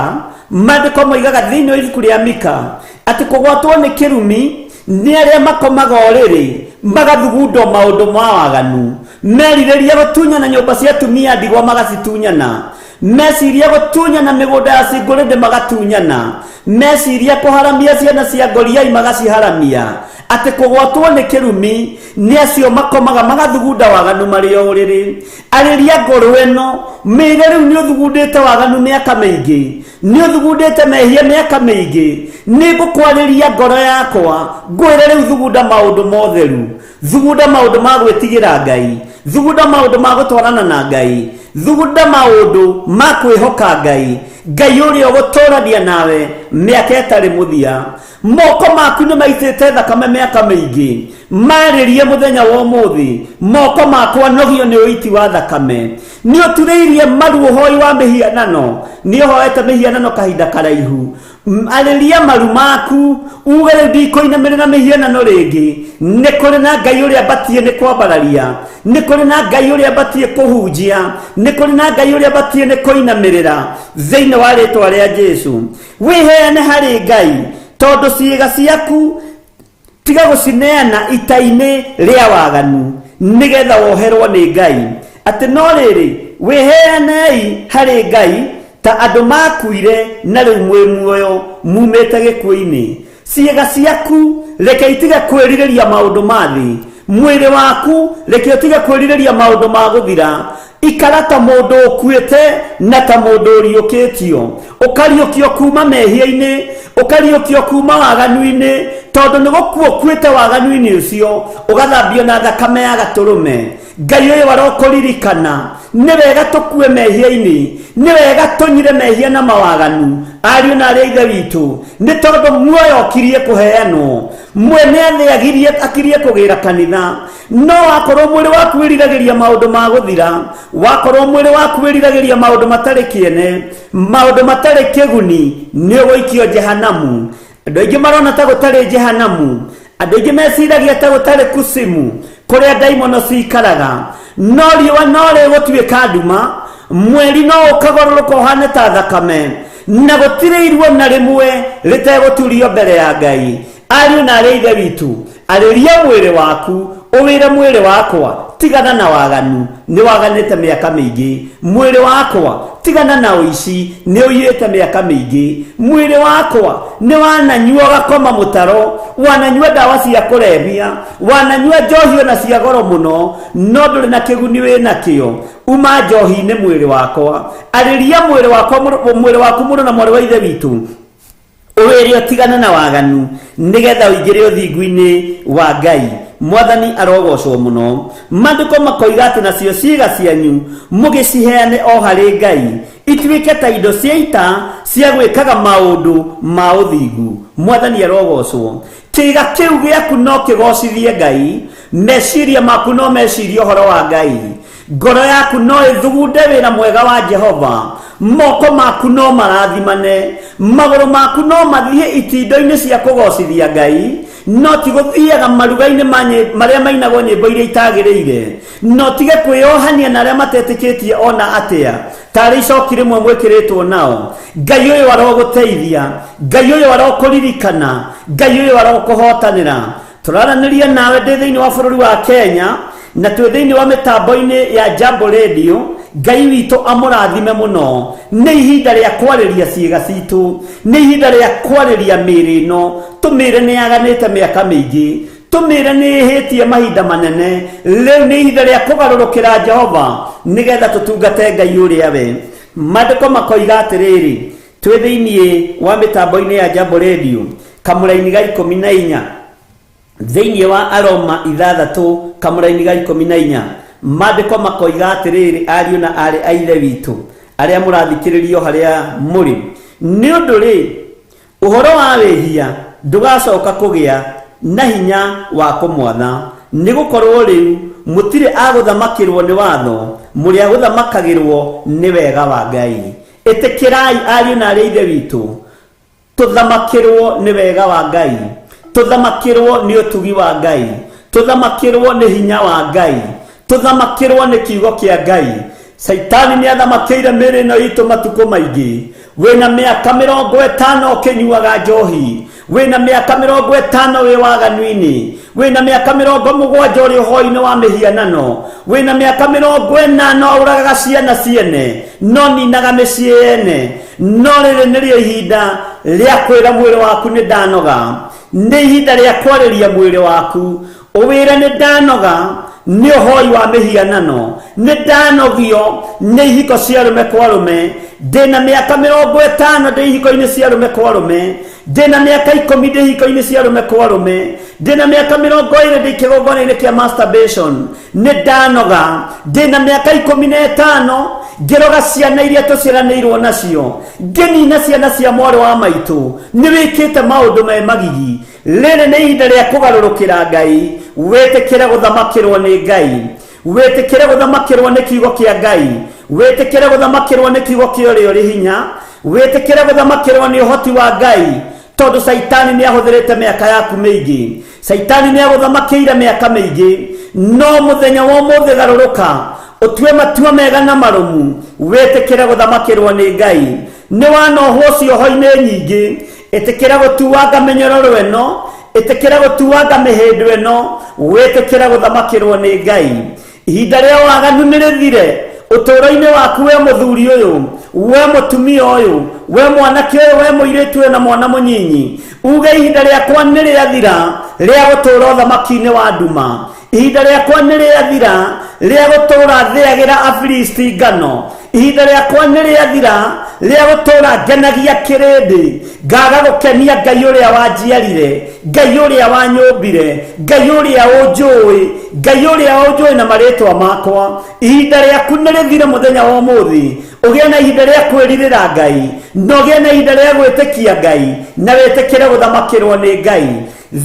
Maandĩko moigaga thĩinĩ wa ibuku rĩa Mika atĩ kũgwatwo nĩ kĩrumi nĩ arĩa makomaga ũrĩrĩ magathugundwo maũndũ ma waganu, merirĩria gũtunyana nyũmba cia atumia ndigwa magacitunyana, meciria gũtunyana mĩgũnda ya cingũrĩndĩ magatunyana, meciria kũharamia ciana cia ngoriai magaciharamia, atĩ kũgwatwo nĩ kĩrumi nĩ acio makomaga magathugunda waganu marĩ o ũrĩrĩ. Arĩria ngoro ĩno, mĩĩre rĩu nĩ ũthugundĩte waganu mĩaka mĩingĩ, nĩ ũthugundĩte mehia mĩaka mĩingĩ, nĩ ngũkwarĩria ngoro yakwa, ngwĩre rĩu thugunda maũndũ motheru, thugunda maũndũ ma gwĩtigĩra Ngai, thugunda maũndũ ma gũtwarana na Ngai. Thugunda maũndũ ma kwĩhoka Ngai, Ngai ũrĩa ũgũtũrania nawe mĩaka ĩtarĩ mũthia. Moko maku nĩ maitĩte thakame mĩaka mĩingĩ, marĩrie mũthenya wa ũmũthĩ, moko makwa nogio nĩ ũiti wa thakame. Nĩ ũturĩirie maru ũhoi wa mĩhianano, nĩ ũhoete mĩhianano kahinda karaihu. Arĩria maru maku uge rĩu ndikũinamĩrĩra mĩhianano rĩngĩ. Nĩ kũrĩ na Ngai ũrĩa mbatiĩ nĩ kwambararia, nĩ kũrĩ na Ngai ũrĩa mbatiĩ kũhunjia, nĩ kũrĩ na Ngai ũrĩa mbatiĩ nĩ kũinamĩrĩra thĩinĩ wa rĩtwa rĩa Jesu. Wĩheane harĩ Ngai, tondũ ciĩga ciaku tiga gũcineana ita-inĩ rĩa waganu, nĩgetha woherwo nĩ Ngai. Atĩ no rĩrĩ, wĩheanei harĩ Ngai ta andũ makuire na rĩu mwĩ muoyo mumĩte gĩkuũ-inĩ. Ciĩga ciaku reke itige kwĩrirĩria maũndũ ma thĩ, mwĩrĩ waku reke ũtige kwĩrirĩria maũndũ ma gũthira. Ikara ta mũndũ ũkuĩte na ta mũndũ ũriũkĩtio, ũkariũkio kuma mehia-inĩ, ũkariũkio kuma waganu-inĩ, tondũ nĩ gũkua ũkuĩte waganu-inĩ ũcio, ũgathambio na thakame ya gatũrũme. Ngai ũyũ arokũririkana. Nĩ wega tũkue mehia-inĩ, nĩ wega tũnyire mehia na mawaganu, ariũ na arĩa ithe witũ, nĩ tondũ muoyo ũkirie kũheanwo. Mwene thĩ akirie kũgĩra kanitha. No wakorwo mwĩrĩ waku wĩriragĩria maũndũ ma gũthira, wakorwo mwĩrĩ waku wĩriragĩria maũndũ matarĩ kĩene, maũndũ matarĩ kĩguni, nĩ ũgũikio jehanamu. Andũ aingĩ marona ta gũtarĩ jehanamu, andũ aingĩ meciragia ta gũtarĩ kusimu kũrĩa ndaimono cikaraga. No riũa no rĩgũtuĩka nduma, mweri no ũkagorũrũka ũhane ta thakame, na gũtirĩ iruo na rĩmwe rĩtegũturio mbere ya Ngai. Ariũ na arĩa ithe witũ, arĩria mwĩrĩ waku, ũwĩre mwĩrĩ wakwa, tigana na waganu, nĩ waganĩte mĩaka mĩingĩ. Mwĩrĩ wakwa, tigana na ũici, nĩ ũiyĩte mĩaka mĩingĩ. Mwĩrĩ wakwa, nĩ wananyua ũgakoma mũtaro, wananyua ndawa cia kũrebia, wananyua njohi ona cia goro mũno, no ndũrĩ na kĩguni wĩ nakĩo. Uma njohi-inĩ mwĩrĩ wakwa. Arĩria mwĩrĩ wakwa, mwĩrĩ waku mũrũ na mwarĩ wa ithe witũ, ũwĩre ũtigane na waganu, nĩgetha ũingĩre ũthingu-inĩ wa Ngai. Mwathani arogocwo mũno. Maandĩko makoiga atĩ nacio ciĩga cianyu mũgĩciheane o harĩ Ngai, ituĩke ta indo cia ita cia gwĩkaga maũndũ ma ũthingu. Mwathani arogocwo. Kĩĩga kĩu gĩaku no kĩgocithie Ngai, meciria maku no mecirie ũhoro wa Ngai, ngoro yaku no ĩthugunde wĩra mwega wa Jehova, moko maku no marathimane, magũrũ maku no mathiĩ itindo-inĩ cia kũgocithia Ngai, no ti gũthiaga maruga-inĩ marĩa mainagwo nyĩmbo iria itagĩrĩire, no tige kwĩyohania na arĩa matetĩkĩtie ona atĩa, tarĩ icoki rĩmwe mwĩkĩrĩtwo nao. Ngai ũyũ arogũteithia, Ngai ũyũ arokũririkana, Ngai ũyũ arokũhotanĩra. Tũraranĩria nawe ndĩ thĩinĩ wa bũrũri wa Kenya, na twĩ thĩinĩ wa mĩtambo-inĩ ya Jambo Radio. Ngai witũ amũrathime mũno. Nĩ ihinda rĩa kwarĩria ciĩga citũ, nĩ ihinda rĩa kwarĩria mĩĩrĩ ĩno, tũmĩre nĩ yaganĩte mĩaka mĩingĩ, tũmĩre nĩ ĩhĩtie mahinda manene. Rĩu nĩ ihinda rĩa kũgarũrũkĩra Jehova, nĩgetha tũtungate Ngai ũrĩa we. Maandĩko makoiga atĩrĩrĩ, twĩ thĩinĩ wa mĩtambo-inĩ ya Jambo Radio, kamũraini ga 14, thĩinĩ wa Aroma 6 kamũraini ga 14, maandĩko makoiga atĩrĩrĩ, ariũ na aarĩ a ithe witũ arĩa mũrathikĩrĩrio harĩa mũrĩ, nĩ ũndũ rĩ, ũhoro wa wĩhia ndũgacoka kũgĩa na hinya wa kũmwatha, nĩ gũkorwo rĩu mũtirĩ a gũthamakĩrwo nĩ watho, mũrĩ a gũthamakagĩrwo nĩ wega wa Ngai. Ĩtĩkĩrai ariũ na arĩa ithe witũ, tũthamakĩrwo nĩ wega wa Ngai, tũthamakĩrwo nĩ ũtugi wa Ngai, tũthamakĩrwo nĩ hinya wa Ngai, tũthamakĩrwo nĩ kiugo kĩa Ngai. Caitani nĩ athamakĩire mĩĩrĩ ĩno itũ matukũ maingĩ. Wĩna mĩaka 50 ũkĩnyuaga njohi, wĩna mĩaka 50 wĩ waganu-inĩ, wĩna mĩaka 70 ũrĩ ũhoi-inĩ wa mĩhianano, wĩna mĩaka 80 ũragaga ciana ciene, no ninaga mĩciĩ yene. No rĩrĩ nĩrĩo ihinda rĩa kwĩra mwĩrĩ waku nĩ ndanoga. Nĩ ihinda rĩa kwarĩria mwĩrĩ waku, ũwĩre nĩ ndanoga nĩ ũhoi wa mĩhianano, nĩ ndanogio nĩ ihiko cia arũme kwa arũme, ndĩna mĩaka 50 ndĩ ihiko-inĩ cia arũme kwa arũme, ndĩna mĩaka 10 ndĩ ihiko-inĩ cia arũme kwa arũme, ndĩna mĩaka 20 ndĩ kĩgongona-inĩ kĩa masturbation, nĩ ndanoga, ndĩna mĩaka 15 Ngĩroga ciana iria tũciaranĩirwo nacio, ngĩnina ciana cia mwarĩ wa maitũ. Nĩ wĩkĩte maũndũ me magigi. Rĩrĩ nĩ ihinda rĩa kũgarũrũkĩra Ngai, wĩtĩkĩre gũthamakĩrwo nĩ Ngai, wĩtĩkĩre gũthamakĩrwo nĩ kiugo kĩa Ngai, wĩtĩkĩre gũthamakĩrwo nĩ kiugo kĩa ũrĩa ũrĩ hinya, wĩtĩkĩre gũthamakĩrwo nĩ ũhoti wa Ngai, tondũ Caitani nĩ ahũthĩrĩte mĩaka yaku mĩingĩ. Caitani nĩ agũthamakĩire mĩaka mĩingĩ, no mũthenya wa ũmũthĩ garũrũka, ũtue matua mega na marũmu, wĩtĩkĩre gũthamakĩrwo nĩ Ngai. Nĩ wanohwo cioho-inĩ nyingĩ, ĩtĩkĩra gũtuanga mĩnyororo ĩno, ĩtĩkĩra gũtuanga mĩhĩndo ĩno, wĩtĩkĩre gũthamakĩrwo nĩ Ngai. Ihinda rĩa waganu nĩ rĩthire ũtũũro-inĩ waku, we mũthuri ũyũ, we mũtumia ũyũ, we mwanake ũyũ, we mũirĩtu ũyũ na mwana mũnyinyi. Uge, ihinda rĩakwa nĩ rĩathira rĩa gũtũũra ũthamaki-inĩ wa nduma. Ihinda rĩakwa nĩ rĩathira rĩa gũtũũra thĩagĩra Afilisti ngano. Ihinda rĩakwa nĩ rĩathira rĩa gũtũũra ngenagia kĩrĩndĩ, ngaga gũkenia Ngai ũrĩa wanjiarire, Ngai ũrĩa wanyũmbire, Ngai ũrĩa ũnjũĩ, Ngai ũrĩa ũnjũĩ na marĩtwa makwa. Ihinda rĩaku nĩ rĩthire mũthenya wa ũmũthĩ. Ũgĩe na ihinda rĩa kwĩrirĩra Ngai, na ũgĩe na ihinda rĩa gwĩtĩkia Ngai, na wĩtĩkĩre gũthamakĩrwo nĩ Ngai.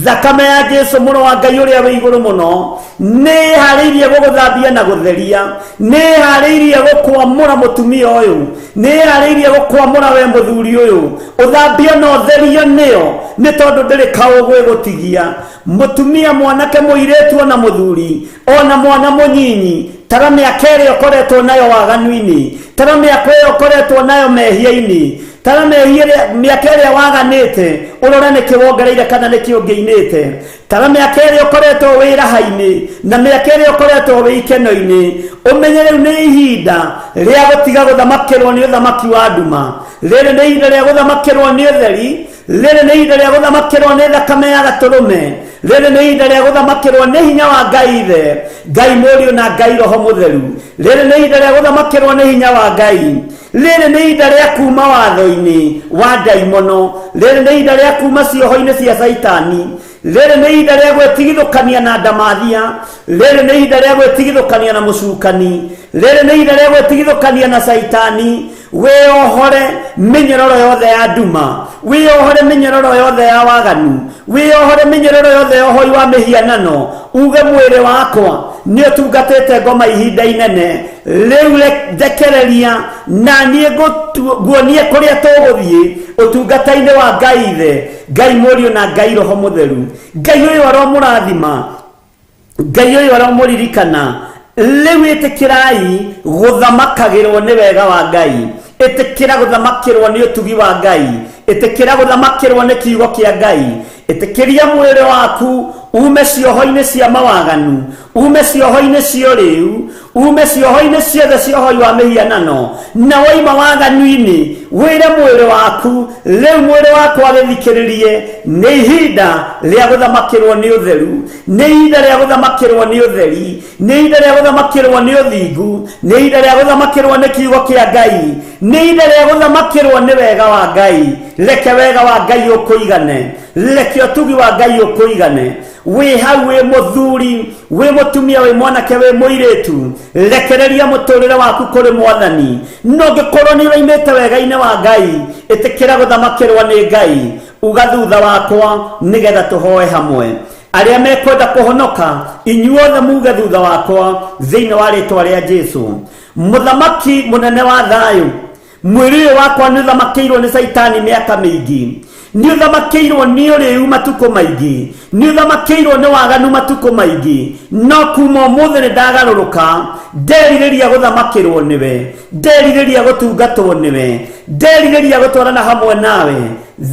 Thakame ya Jesu, mũrũ wa Ngai ũrĩa wĩ igũrũ mũno, nĩ ĩharĩirie gũgũthambia na gũtheria, nĩ ĩharĩirie gũkwamũra mũtumia ũyũ, nĩ ĩharĩirie gũkwamũra we mũthuri ũyũ. Ũthambio na ũtherio nĩyo, nĩ tondũ ndĩrĩ kaũgũ ĩgũtigia. Mũtumia, mwanake, mũirĩtu, ona mũthuri, ona mwana mũnyinyi, tara mĩaka ĩrĩa ũkoretwo nayo waganu-inĩ, tara mĩaka ĩrĩa ũkoretwo nayo mehia-inĩ, tara mehia mĩaka ĩrĩa waganĩte, ũrore nĩkĩ wongereire kana nĩkĩ ũngĩinĩte. Tara mĩaka ĩrĩa ũkoretwo wĩ raha-inĩ na mĩaka ĩrĩa ũkoretwo wĩ ikeno-inĩ, ũmenye rĩu nĩ ihinda rĩa gũtiga gũthamakĩrwo nĩ ũthamaki wa nduma. Rĩrĩ nĩ ihinda rĩa gũthamakĩrwo nĩ ũtheri. Rĩrĩ nĩ ihinda rĩa gũthamakĩrwo nĩ thakame ya gatũrũme. Rĩrĩ nĩ ihinda rĩa gũthamakĩrwo nĩ hinya wa Ngai Ithe, Ngai Mũriũ na Ngai Roho Mũtheru. Rĩrĩ nĩ ihinda rĩa gũthamakĩrwo nĩ hinya wa Ngai. Rĩrĩ nĩ ihinda rĩa kuma watho-inĩ wa ndaimono. Rĩrĩ nĩ ihinda rĩa kuma cioho-inĩ cia Caitani. Rĩrĩ nĩ ihinda rĩa gwĩtigithũkania na ndamathia. Rĩrĩ nĩ ihinda rĩa gwĩtigithũkania na mũcukani. Rĩrĩ nĩ ihinda rĩa gwĩtigithũkania na Caitani. Wĩyohore mĩnyororo yothe ya nduma, wĩyohore mĩnyororo yothe ya waganu, wĩyohore mĩnyororo yothe ya ũhoi wa mĩhianano. Uge, mwĩrĩ wakwa nĩ ũtungatĩte ngoma ihinda inene, rĩu ndekereria na niĩ nguonie kũrĩa tũgũthiĩ ũtungata-inĩ wa Ngai Ithe, Ngai Mũriũ na Ngai Roho Mũtheru. Ngai ũyũ aromũrathima, Ngai ũyũ aromũririkana. Rĩu ĩtĩkĩrai gũthamakagĩrwo nĩ wega wa Ngai, ĩtĩkĩra gũthamakĩrwo nĩ ũtugi wa Ngai, ĩtĩkĩra gũthamakĩrwo nĩ kiugo kĩa Ngai. Ĩtĩkĩria mwĩrĩ waku ume cioho-inĩ cia mawaganu, ume cioho-inĩ cia ũrĩu, ume cioho-inĩ ciothe cia ũhoi wa mĩhianano, na waima waganu-inĩ wĩre mwĩrĩ waku, rĩu mwĩrĩ wakwa gĩthikĩrĩrie, nĩ ihinda rĩa gũthamakĩrwo nĩ ũtheru, nĩ ihinda rĩa gũthamakĩrwo nĩ ũtheri, nĩ ihinda rĩa gũthamakĩrwo nĩ ũthingu, nĩ ihinda rĩa gũthamakĩrwo nĩ kiugo kĩa Ngai, nĩ ihinda rĩa gũthamakĩrwo nĩ wega wa Ngai. Reke wega wa Ngai ũkũigane, reke ũtugi wa Ngai ũkũigane. Wĩ hau wĩ mũthuri, wĩ mũtumia, wĩ mwanake, wĩ mũirĩtu, rekereria mũtũrĩre waku kũrĩ Mwathani. No ũngĩkorwo nĩ ũraimĩte wega-inĩ wa Ngai, ĩtĩkĩra gũthamakĩrwo nĩ Ngai. Uga thutha wakwa nĩgetha tũhoe hamwe. Arĩa mekwenda kũhonoka, inyuothe muge thutha wakwa thĩinĩ wa rĩtwa rĩa Jesu. Mũthamaki mũnene wa thayũ, mwĩrĩ ũyũ wakwa nĩ ũthamakĩirwo nĩ Caitani mĩaka mĩingĩ, nĩ ũthamakĩirwo nĩ ũrĩu matukũ maingĩ, nĩ ũthamakĩirwo nĩ waganu matukũ maingĩ, no kuma ũmũthĩ nĩ ndagarũrũka. Nderirĩria gũthamakĩrwo nĩwe, nderirĩria gũtungatwo nĩwe, nderirĩria gũtwarana hamwe nawe.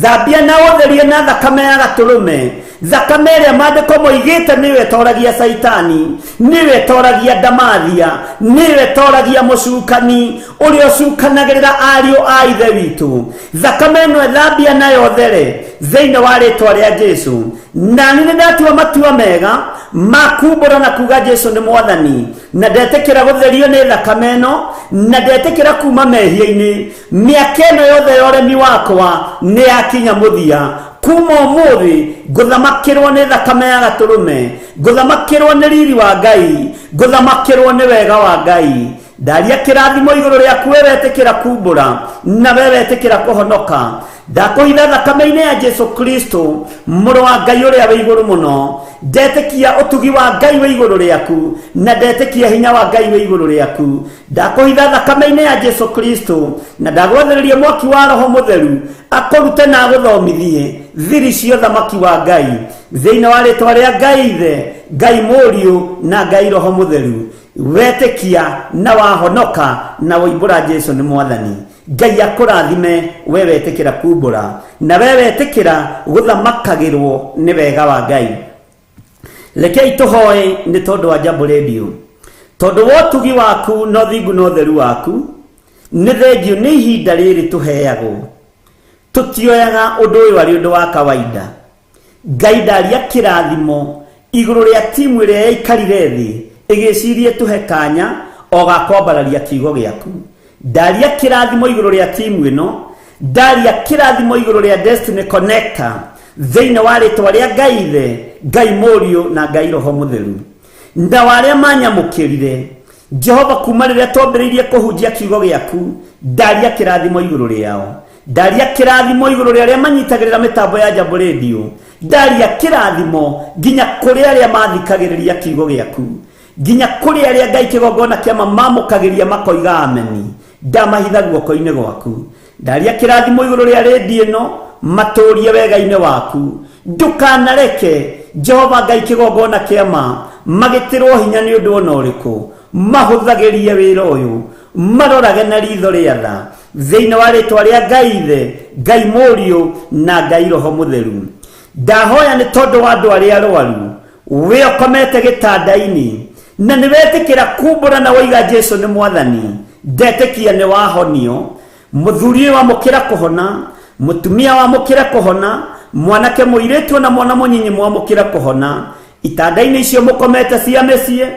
Thambia na ũtherie na thakame ya gatũrũme, thakame ĩrĩa maandĩko moigĩte nĩyo ĩtoragia Caitani, nĩyo ĩtoragia ndamathia, nĩyo ĩtoragia mũcukani ũrĩa ũcukanagĩrĩra ariũ a Ithe witũ. Thakame ĩno ĩthambia nayo there thĩinĩ wa rĩtwa rĩa Jesu. Nani nĩ ndatua matua mega ma kumbũra na kuga Jesu nĩ Mwathani, na ndetĩkĩra gũtherio nĩ thakame ĩno, na ndetĩkĩra kuma mehia-inĩ. Mĩaka ĩno yothe ya ũremi wakwa nĩ yakinya mũthia. Kuma ũmũthĩ ngũthamakĩrwo nĩ thakame ya gatũrũme, ngũthamakĩrwo nĩ riri wa Ngai, ngũthamakĩrwo nĩ wega wa Ngai. Ndaria kĩrathimo igũrũ rĩaku we wetĩkĩra kumbũra na we wetĩkĩra kũhonoka. Ndakũhitha thakame-inĩ ya Jesu Kristo, mũrũ wa Ngai ũrĩa wĩ igũrũ mũno. Ndetĩkia ũtugi wa Ngai wĩ igũrũ rĩaku na ndetĩkia hinya wa Ngai wĩ igũrũ rĩaku. Ndakũhitha thakame-inĩ ya Jesu Kristo na ndagwathĩrĩria mwaki wa Roho Mũtheru akũrute na agũthomithie thiri cia ũthamaki wa Ngai, thĩinĩ wa rĩtwa rĩa Ngai Ithe, Ngai Mũriũ na Ngai Roho Mũtheru. Wetĩkia na wahonoka na woimbũra Jesu nĩ Mwathani. Ngai akũrathime we wetĩkĩra kumbũra na we wetĩkĩra gũthamakagĩrwo nĩ wega wa Ngai. Rekei tũhoe nĩ tondũ wa Jambo Radio, tondũ wa ũtugi waku na ũthingu na ũtheru waku. Nĩ thengio nĩ ihinda rĩrĩ tũheagwo. Tũtioyaga ũndũ ũyũ arĩ ũndũ wa kawaida. Ngai ndaria kĩrathimo igũrũ rĩa timu ĩrĩa yaikarire thĩ ĩgĩcirie tũhe kanya o ga kwambararia kiugo gĩaku. Ndaria kĩrathimo igũrũ rĩa timu ĩno, ndaria kĩrathimo igũrũ rĩa Destiny Connector, thĩinĩ wa rĩtwa rĩa Ngai Ithe, Ngai Mũriũ na Ngai Roho Mũtheru. Na warĩa manyamũkĩrire Jehova kuma rĩrĩa twambĩrĩirie kũhunjia kiugo gĩaku, ndaria kĩrathimo igũrũ rĩao. Ndaria kĩrathimo igũrũ rĩa arĩa manyitagĩrĩra mĩtambo ya Jambo Radio. Ndaria kĩrathimo nginya kũrĩ arĩa mathikagĩrĩria kiugo gĩaku, nginya kũrĩ arĩa Ngai kĩgongona kĩama mamũkagĩria makoiga ameni. Ndamahitha guoko-inĩ gwaku. Ndaria kĩrathimo igũrũ rĩa redio ĩno, matũrie wega-inĩ waku. Ndũkanareke Jehova Ngai kĩgongona kĩama magĩtĩrwo hinya nĩ ũndũ ona ũrĩkũ. Mahũthagĩrie wĩra ũyũ, marorage na ritho rĩa tha, thĩinĩ wa rĩtwa rĩa Ngai Ithe, Ngai Mũriũ na Ngai Roho Mũtheru. Ndahoya nĩ tondũ wa andũ arĩa arwaru, we ũkomete gĩtanda-inĩ na nĩ wetĩkĩra kumbũra na woiga Jesu nĩ Mwathani, ndetĩkia nĩ wahonio. Mũthuri ũyũ wamũkĩra kũhona, mũtumia wamũkĩra kũhona, mwanake mũirĩtu na mwana mũnyinyi mwamũkĩra kũhona. Itanda-inĩ icio mũkomete cia mĩciĩ,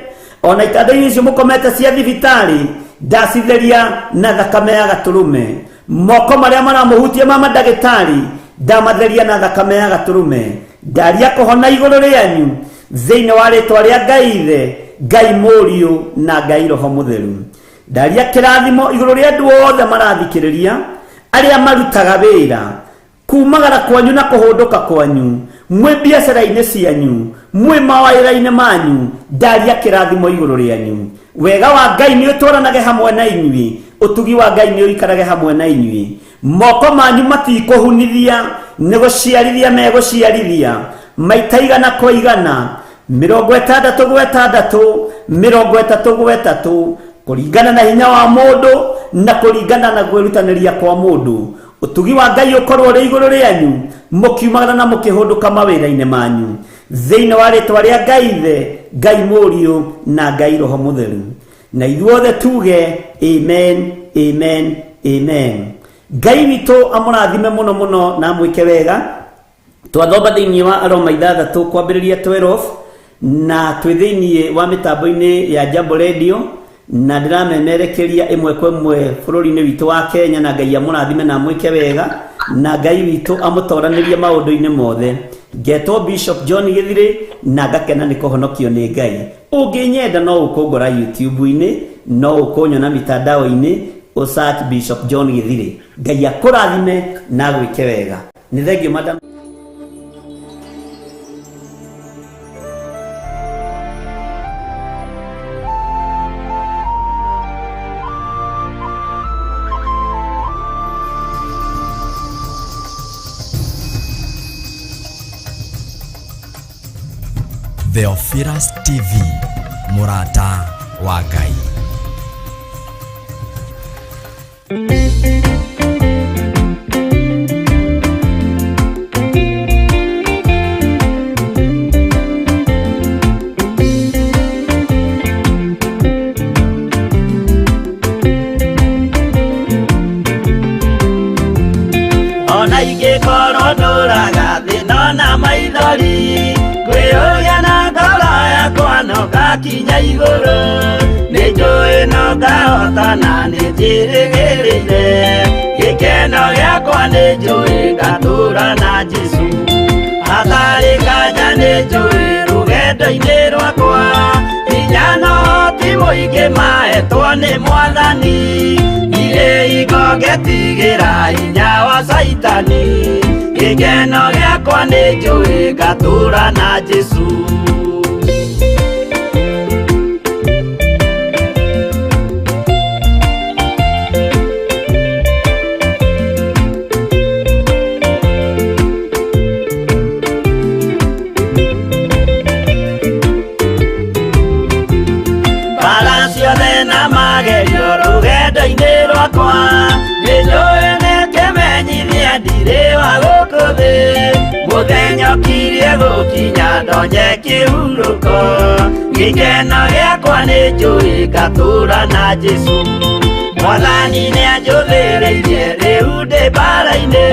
ona itanda-inĩ icio mũkomete cia thibitarĩ, ndacitheria na thakame ya gatũrũme. Moko marĩa maramũhutia ma mandagĩtarĩ, ndamatheria na thakame ya gatũrũme. Ndaria kũhona igũrũ rĩanyu thĩinĩ wa rĩtwa rĩa Ngai Ithe, Ngai Mũriũ na Ngai Roho Mũtheru. Ndaria kĩrathimo igũrũ rĩa andũ othe marathikĩrĩria, arĩa marutaga wĩra, kumagara kwanyu na kũhũndũka kwanyu, mwĩ biacara-inĩ cianyu, mwĩ mawĩra-inĩ manyu, ndaria kĩrathimo igũrũ rĩanyu. Wega wa Ngai nĩ ũtwaranage hamwe na inyuĩ, ũtugi wa Ngai nĩ ũikarage hamwe na inyuĩ. Moko manyu matikũhunithia, nĩ gũciarithia megũciarithia maita igana kwa igana, 60 gwa 6, 30 gwa 3, kũringana na hinya wa mũndũ na kũringana na kwĩrutanĩria kwa mũndũ. Ũtugi wa Ngai ũkorwo ũrĩ igũrũ rĩanyu mũkiumagara na mũkĩhũndũka mawĩra-inĩ manyu, thĩinĩ wa rĩtwa rĩa Ngai Ithe, Ngai Mũriũ na Ngai Roho Mũtheru. Na ithuothe tuge amen, amen, amen. Ngai witũ amũrathime mũno mũno na amwĩke wega. Twathomba thĩinĩ wa Aroma 6 kwambĩrĩria 12, na twĩ thĩinĩ wa mĩtambo-inĩ ya Jambo Radio, na ndĩramemerekeria ĩmwe kwa ĩmwe bũrũri-inĩ witũ wa Kenya, na Ngai amũrathime na amwĩke wega, na Ngai witũ amũtoranĩrie maũndũ-inĩ mothe. Ngetwo Bishop John Gĩthirĩ na ngakena nĩ kũhonokio nĩ Ngai. Ũngĩnyenda no ũkũngora YouTube-inĩ, no ũkũnyona mitandao-inĩ, ũ search Bishop John Gĩthirĩ. Ngai akũrathime na agwĩke wega. Nĩ thengio madam. Theophilus TV, mũrata wa Ngai. Ona ingĩkorwo ndũraga thĩ ndona maithori, kwĩyũria na ngoro yakwa no ngakinya igũrũ. Nĩ njũĩ no ngahotana, nĩ njĩrĩgĩrĩire gĩkeno gĩakwa, nĩ njũĩ ngatũra na Jesũ. Hatarĩ nganja nĩ njũĩ rũgendo-inĩ rwakwa hinya no ti Mũingĩ maetwo nĩ Mwathani, irĩ ingongetigĩra hinya wa Caitani. Gĩkeno gĩakwa nĩ njũĩ ngatũũra na Jesũ. Mbara ciothe na magerio rũgendo-inĩ rwakwa, nĩnjũĩ nĩkĩmenyithia ndirĩ wa gũkũ thĩ. Mũthenya ũkirie gũkinya ndonye kĩhurũko, gĩkeno gĩakwa nĩ njũĩ ngatũũra na Jesũ. Mwathani nĩanjũthĩrĩirie rĩu ndĩ mbara-inĩ,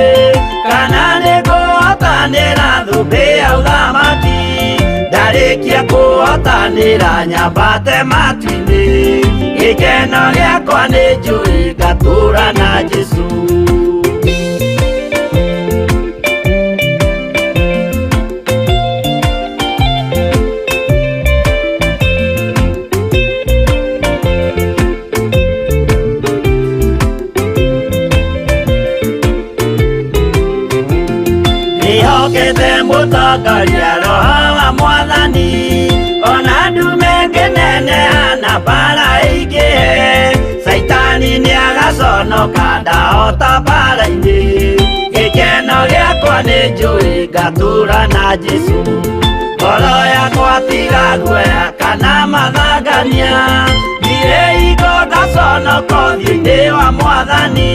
kana nĩngũhotanĩra thũmbĩ ya ũthamaki. Ndarĩkia kũhotanĩra nyambate matu-inĩ, gĩkeno gĩakwa nĩ njũĩ ngatũũra na Jesũ. Ndĩhokete mũtongoria Roho wa Mwathani, ona ndume ngĩneneha na mbara ĩingĩhe, Caitani nĩagaconoka ndahota mbara-inĩ. Gĩkeno gĩakwa nĩ njũĩ ngatũũra na Jesũ. Ngoro yakwa tiga guoya kana mathangania, ndirĩ hingo ngaconoka ũthiũ-inĩ wa Mwathani,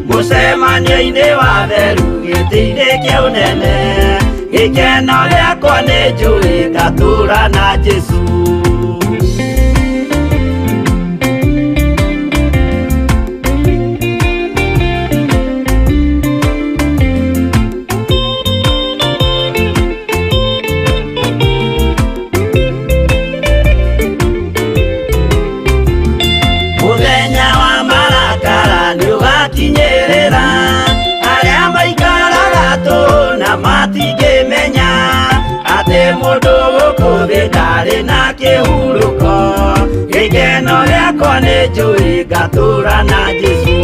mũcemanio-inĩ wa theru gĩtĩ-inĩ kĩa ũnene. Gĩkeno gĩakwa nĩ njũĩ ngatũũra na Jesũ. Mũthenya wa marakara nĩũgakinyĩrĩra, arĩa maikaraga tũhũ na matingĩmenya atĩ mũndũ gũkũ thĩ ndarĩ na kĩhurũko. Gĩkeno gĩakwa nĩ njũĩ ngatũũra na Jesũ.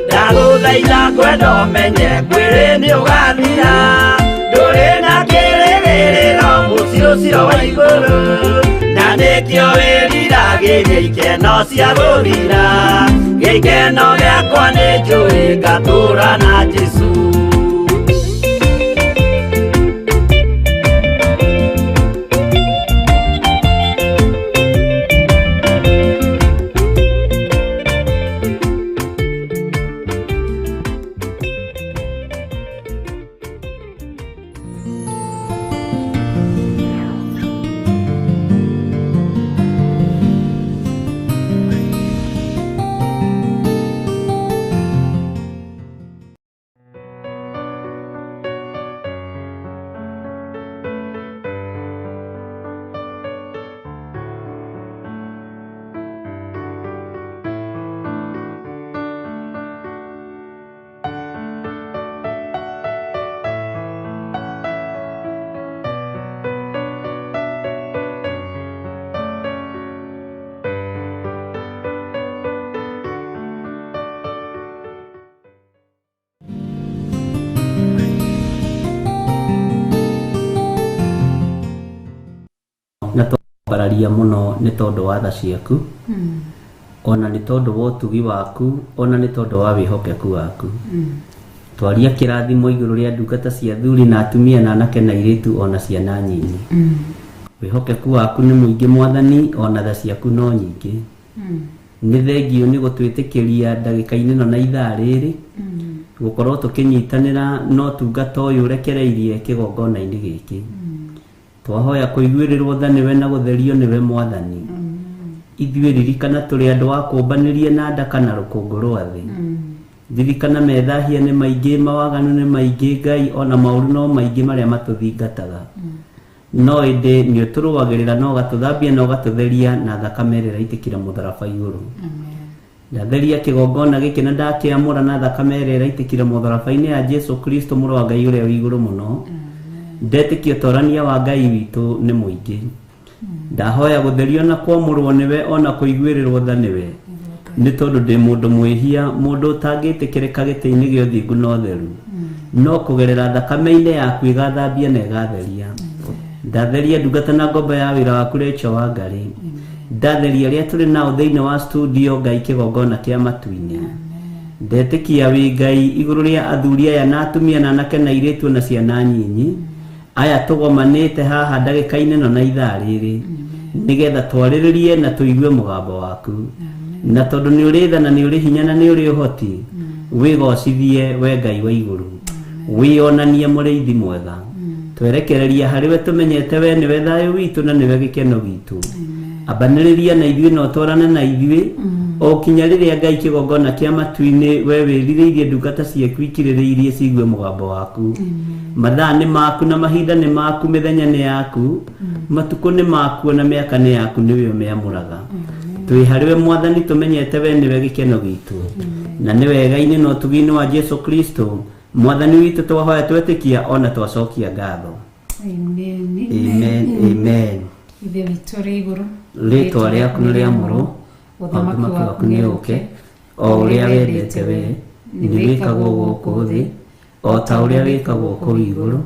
Ndagũthaitha ngwenda ũmenye mwĩrĩ nĩũgathira, ndũrĩ na kĩrĩgĩrĩro mũciĩ ũcio wa igũrũ, na nĩkĩo wĩriragĩria ikeno cia gũthira. Gĩkeno gĩakwa nĩ njũĩ ngatũũra na Jesũ. Na twambararia mũno nĩ tondũ wa tha ciaku, ona nĩ tondũ wa ũtugi waku, ona nĩ tondũ wa wĩhokeku waku. Twaria kĩrathimo igũrũ rĩa ndungata cia athuri na atumia na anake na airĩtu ona ciana nyinyi. Wĩhokeku waku nĩ mũingĩ Mwathani, ona tha ciaku no nyingĩ. Nĩ thengio nĩ gũtwĩtĩkĩria ndagĩka-inĩ ĩno na ithaa rĩrĩ gũkorwo tũkĩnyitanĩra na ũtungata ũyũ ũrekereirie kĩgongona-inĩ gĩkĩ. Twahoya kũiguĩrĩrwo tha nĩwe na gũtherio nĩwe Mwathani. Ithuĩ ririkana tũrĩ andũ a kũmbanĩria na ndaka na rũkũngũ rwa thĩ. Ririkana methahia nĩ maingĩ, mawaganu nĩ maingĩ, Ngai ona maũru no maingĩ marĩa matũthingataga. No ĩndĩ nĩ ũtũrũagĩrĩra na ũgatũthambia na ũgatũtheria na thakame ĩrĩa ĩraitĩkĩra mũtharaba igũrũ. Ndatheria kĩgongona gĩkĩ na ndakĩamũra na thakame ĩrĩa ĩraitĩkire mũtharaba-inĩ ya Jesu Kristo mũrũ wa Ngai ũrĩa wĩ igũrũ mũno. Ndetĩkia ũtorania wa Ngai witũ nĩ mũingĩ. Ndahoya gũtherio na kwamũrwo nĩwe ona kũiguĩrĩrwo tha nĩwe, nĩ tondũ ndĩ mũndũ mwĩhia, mũndũ ũtangĩtĩkĩrĩka gĩtĩ-inĩ gĩa ũthingu na ũtheru, no kũgerera thakame-inĩ yaku ĩgathambia na ĩgatheria. Ndatheria ndungata na ngombo ya wĩra waku Rachel Wangari. Ndatheria arĩa tũrĩ nao thĩinĩ wa studio, Ngai, kĩgongona kĩa matu-inĩ. Ndetĩkia wĩ Ngai igũrũ rĩa athuri aya na atumia na anake na airĩtu na ciana nyinyi aya tũgomanĩte haha ndagĩka-inĩ ĩno na ithaa rĩrĩ, nĩgetha twarĩrĩrie na tũigue mũgambo waku. Na tondũ nĩ ũrĩ tha na nĩ ũrĩ hinya na nĩ ũrĩ ũhoti, wĩgocithie we Ngai wa igũrũ, wĩonanie mũrĩithi mwega. Twerekereria harĩ we, tũmenyete we nĩwe thayũ witũ na nĩwe gĩkeno gitũ. Ambanĩrĩria na ithuĩ na ũtwarane na ithuĩ o kinya rĩrĩa, Ngai, kĩgongona kĩa matu-inĩ we wĩrirĩirie ndungata ciaku ikirĩrĩirie ciigue mũgambo waku. Mathaa nĩ maku na mahinda nĩ maku, mĩthenya nĩ yaku, matukũ nĩ maku, na mĩaka nĩ yaku, nĩwe ũmĩamũraga. Twĩ harĩ we, Mwathani, tũmenyete we nĩwe gĩkeno gitũ, na nĩ wega-inĩ na ũtugi-inĩ wa Jesu Kristo Mwathani witũ twahoya, twetĩkia ona twacokia ngatho. Amen. Amen, amen. Ithe witũ ũrĩ igũrũ, rĩtwa rĩaku nĩ rĩamũrwo, ũthamaki waku nĩ ũke, o ũrĩa wendete we nĩ wĩkagwo gũkũ thĩ o ta ũrĩa wĩkagwo kũu igũrũ.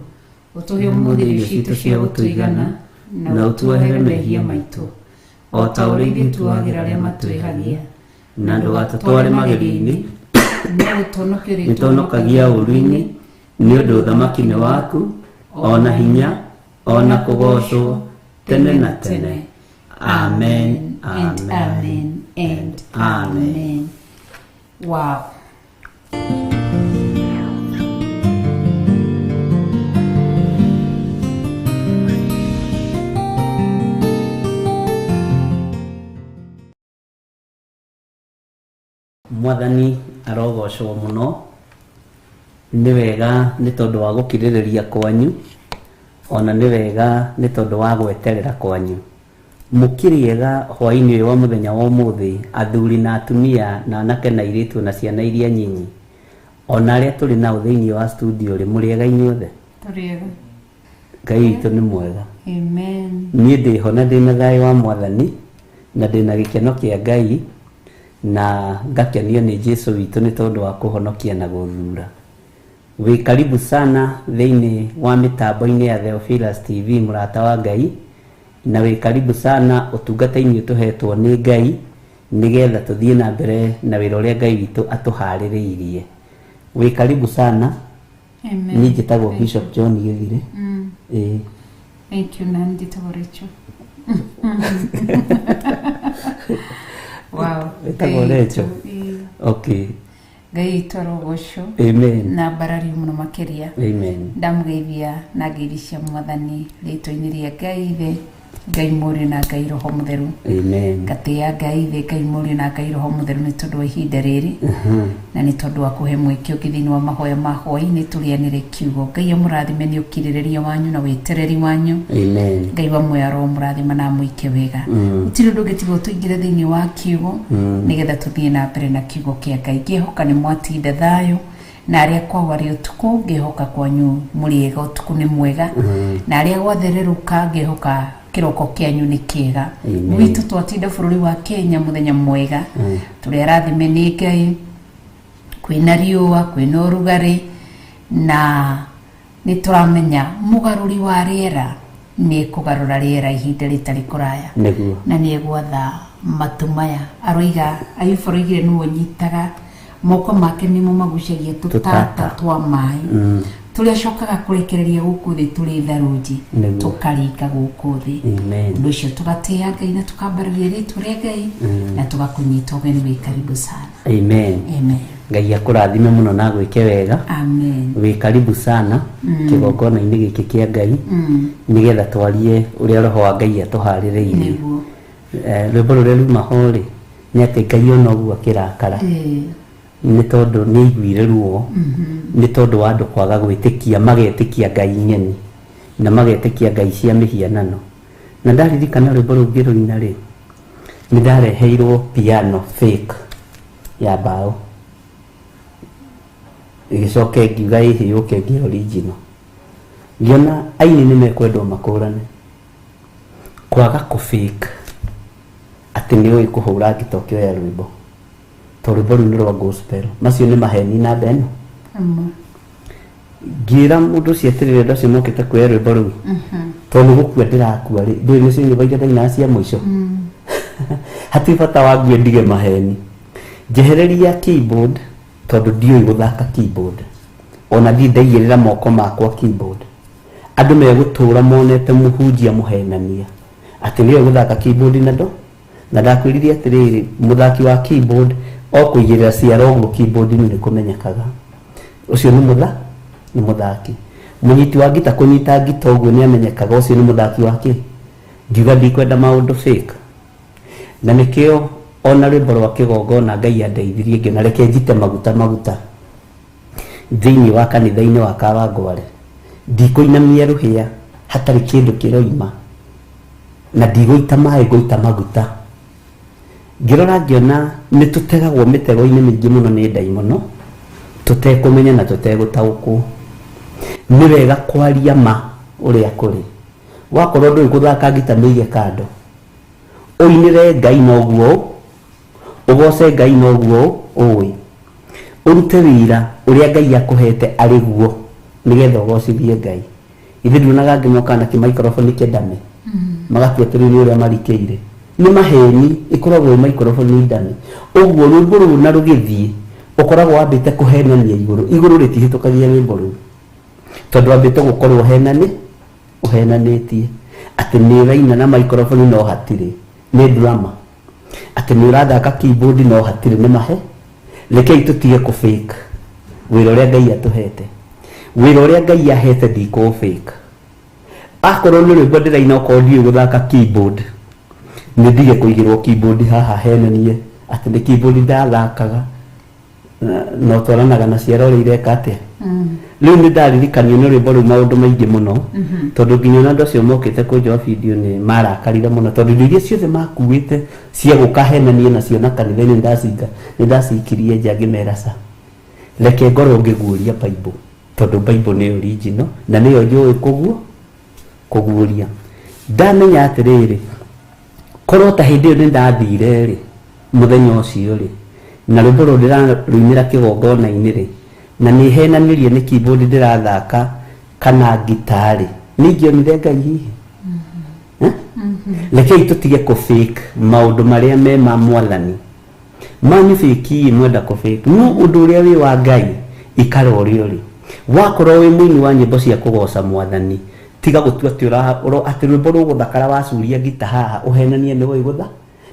Ũtũhe ũmũthĩ irio citũ cia gũtũigana, na ũtuohere mehia maitũ o ta ũrĩa ithuĩ tuohagĩra arĩa matwĩhagia, na ndũgatũtware magerio-inĩ, no ũtũhonokie nĩ tũhonokagia ũũru-inĩ, nĩ ũndũ ũthamaki nĩ waku, o na hinya, o na kũgoocwo tene na tene. Amen. And amen and amen. Wow. Mwathani arogocwo mũno. Nĩ wega nĩ tondũ wa gũkirĩrĩria kwanyu, ona nĩ wega nĩ tondũ wa gweterera kwanyu. Mũkĩrĩega hwaĩ-inĩ ũyũ wa mũthenya wa ũmũthĩ, athuri na atumia na anake na airĩtu na ciana iria nyinyi, ona arĩa tũrĩ nao thĩinĩ wa studio rĩ, mũrĩega inyuothe? Tũrĩega. Ngai witũ nĩ mwega. Amen. Niĩ ndĩho na ndĩna thayũ wa Mwathani na ndĩna gĩkeno kĩa Ngai na ngakenio nĩ Jesu witũ nĩ tondũ wa kũhonokia na gũthura. Wĩ karibu sana thĩinĩ wa mĩtambo-inĩ ya Theophilus TV, mũrata wa Ngai, na wĩ karibu sana ũtungata-inĩ ũtũhetwo nĩ Ngai nĩgetha tũthiĩ na mbere na wĩra ũrĩa Ngai witũ atũharĩrĩirie. Wĩ karibu sana. Amen. Niĩ njĩtagwo Bishop John Gĩthire. Ĩĩ. Thank you. Na njĩtagwo Rachel. Wow. Wĩtagwo Ngai Rachel? witũ, ĩĩ. Okay. Ngai witũ arogocwo Amen. na mbarario mũno makĩria. Amen. Ndamũgeithia na ngeithi cia Mwathani rĩtwa-inĩ rĩa Ngai Ithe, Ngai Mũriũ na Ngai Roho Mũtheru. Amen. Ngatĩĩa Ngai Ithe, Ngai Mũriũ na Ngai Roho Mũtheru nĩ tondũ wa ihinda rĩrĩ na nĩ tondũ wa kũhe mweke ũngĩ thĩinĩ wa mahoya ma hwaĩ-inĩ tũrĩanĩre kiugo. Ngai amũrathime nĩ ũkirĩrĩria wanyu na wĩtereri wanyu. Amen. Ngai wa muoyo aromũrathima na amũike wega. Gũtirĩ ũndũ ũngĩ tiga tũingĩre thĩinĩ wa kiugo nĩgetha tũthiĩ na mbere na kiugo kĩa Ngai. Ngĩhoka nĩ mwatinda thayũ, na arĩa kwao arĩ ũtukũ, ngĩhoka kwanyu mũrĩega, ũtukũ nĩ mwega, na arĩa gwathererũka, ngĩhoka kĩroko kĩanyu nĩ kĩega. Amen. Gwitũ twatinda bũrũri wa Kenya mũthenya mwega, tũrĩ arathime nĩ Ngai, kwĩna riũa, kwĩna ũrugarĩ, na nĩ tũramenya mũgarũri wa rĩera nĩ kũgarũra rĩera ihinda rĩtarĩ kũraya. Nĩguo. Na nĩ egwatha matu maya. Aroiga, Ayubu aroigire nĩwe ũnyitaga moko make, nĩmo magucagia tũtata Tũtata. twa maĩ tũrĩa acokaga kũrekereria gũkũ thĩ tũrĩ tharunji. Nĩguo. Tũkaringa gũkũ thĩ. Amen. Ũndũ ũcio tũgatĩĩa Ngai na tũkambararia rĩtwa rĩa Ngai na tũgakũnyita ũgeni. Wĩ karibu sana. Amen. Amen. Ngai akũrathime mũno na agwĩke wega. Amen. Wĩ karibu sana kĩgongona-inĩ gĩkĩ kĩa Ngai nĩgetha twarie ũrĩa Roho wa Ngai atũharĩrĩirie. Nĩguo. Rwĩmbo rũrĩa ruma ho rĩ, nĩ atĩ Ngai ona ũguo akĩrakara nĩ tondũ nĩ aiguire ruo nĩ tondũ wa andũ kwaga gwĩtĩkia, magetĩkia ngai ng'eni na magetĩkia ngai cia mĩhianano. Na ndaririkana rwĩmbo rũu ngĩrũina rĩ, nĩ ndareheirwo piano fake ya mbaũ, ĩgĩcoka ĩngiuga ĩhĩ yũke ngĩe original. Ngĩona aini nĩ mekwendwo makũrane. Kwaga kũ fake atĩ nĩ ũĩ kũhũra ngita ũkĩoya rwĩmbo, tondũ rwĩmbo rũu nĩ rwa gospel. Macio nĩ maheni namba ĩno. Ĩmwe. Ngĩra mũndũ ũcio atĩrĩrĩ, andũ acio mokĩte kuoya rwĩmbo rũu, tondũ nĩ gũkua ndĩrakua rĩ, ndũĩ nĩcio nyũmba iria ndainaga cia mũico, hatirĩ bata wa ngue ndige maheni. Njehereria keyboard, tondũ ndiũĩ gũthaka keyboard, ona ndirĩ ndaigĩrĩra moko makwa keyboard. Andũ megũtũra monete mũhunjia mũhenania atĩ nĩoĩ gũthaka keyboard, na ndo na ndakwĩrire atĩrĩrĩ, mũthaki wa keyboard o kũigĩrĩra ciara ũguo keyboard-inĩ nĩ kũmenyekaga ũcio nĩ nĩ mũthaki. Mũnyiti wa ngita kũnyita ngita ũguo nĩ amenyekaga ũcio nĩ mũthaki wa kĩ. Ngiuga ndikwenda maũndũ fake, na nĩkĩo ona rwĩmbo rwa kĩgongona Ngai andeithirie ngĩona reke njite maguta maguta thĩinĩ wa kanitha-inĩ wa Kawangware. Ndikũinamia rũhĩa hatarĩ kĩndũ kĩroima, na ndigũita maĩ, ngũita maguta. Ngĩrora ngĩona nĩ tũtegagwo mĩtego-inĩ mĩingĩ mũno nĩ ndaimono tũtekũmenya na tũtegũtaũkwo. Nĩ wega kwaria ma ũrĩa kũrĩ. Wakorwo ndũĩ gũthaka ngita, mĩige kando, ũinĩre Ngai noguo ũgoce Ngai noguo ũĩ, ũrute wĩra ũrĩa Ngai akũhete arĩ guo nĩgetha ũgocithie Ngai. Ithe nduonaga angĩ mokaga na kĩmaikoroboni kĩndame, magatua atĩ rĩu nĩ ũrĩa marikĩire. Nĩ maheni, ĩkoragwo ĩ maikoroboni ndame. Ũguo rwĩmbo rũu na rũgĩthiĩ ũkoragwo wambĩte kũhenania igũrũ. Igũrũ rĩtihĩtũkagia rwĩmbo rũu, tondũ wambĩte gũkorwo ũhenani ũhenanĩtie atĩ nĩ ũraina na maikoroboni no hatirĩ, nĩ drama, atĩ nĩ ũrathaka keyboard no hatirĩ, nĩ mahe. Rekei tũtige kũ fake wĩra ũrĩa Ngai atũhete. Wĩra ũrĩa Ngai ahete ndikũ fake. Akorwo nĩ rwĩmbo ndĩraina, okorwo ndiũĩ gũthaka keyboard, nĩ ndige kũigĩrwo keyboard haha henanie atĩ nĩ keyboard ndathakaga na ũtwaranaga na ciara ũrĩa ireka atĩa. Rĩu nĩ ndaririkanio nĩ rwĩmbo rũu maũndũ maingĩ mũno, tondũ nginya ona andũ acio mokĩte kũnjoa video nĩ marakarire mũno, tondũ indo iria ciothe makuĩte cia gũka henanie nacio na kanitha-inĩ nĩ ndacikirie nja. Ngĩmera ca, reke ngorwo ngĩguũria Bible, tondũ Bible nĩ original na nĩyo njũĩ kũguũria. Ndamenya atĩrĩrĩ, korwo ta hĩndĩ ĩyo nĩ ndathire rĩ, mũthenya ũcio rĩ, na rwĩmbo rũrũ ndĩrarũinĩra kĩgongona-inĩ rĩ, na nĩ henanirie nĩ keyboard ndĩrathaka kana ngita rĩ, nĩ ingĩonire Ngai hihi? Eh? Rekei tũtige kũ fake maũndũ marĩa me ma Mwathani. Manyu fake mwenda kũ fake, no ũndũ ũrĩa wĩ wa Ngai, ikara ũrĩa ũrĩ. Wakorwo wĩ mũini wa nyĩmbo cia kũgoca Mwathani, tiga gũtua atĩ atĩ rwĩmbo rũgũthakara wacuria ngita haha ũhenanie nĩ ũĩ gũtha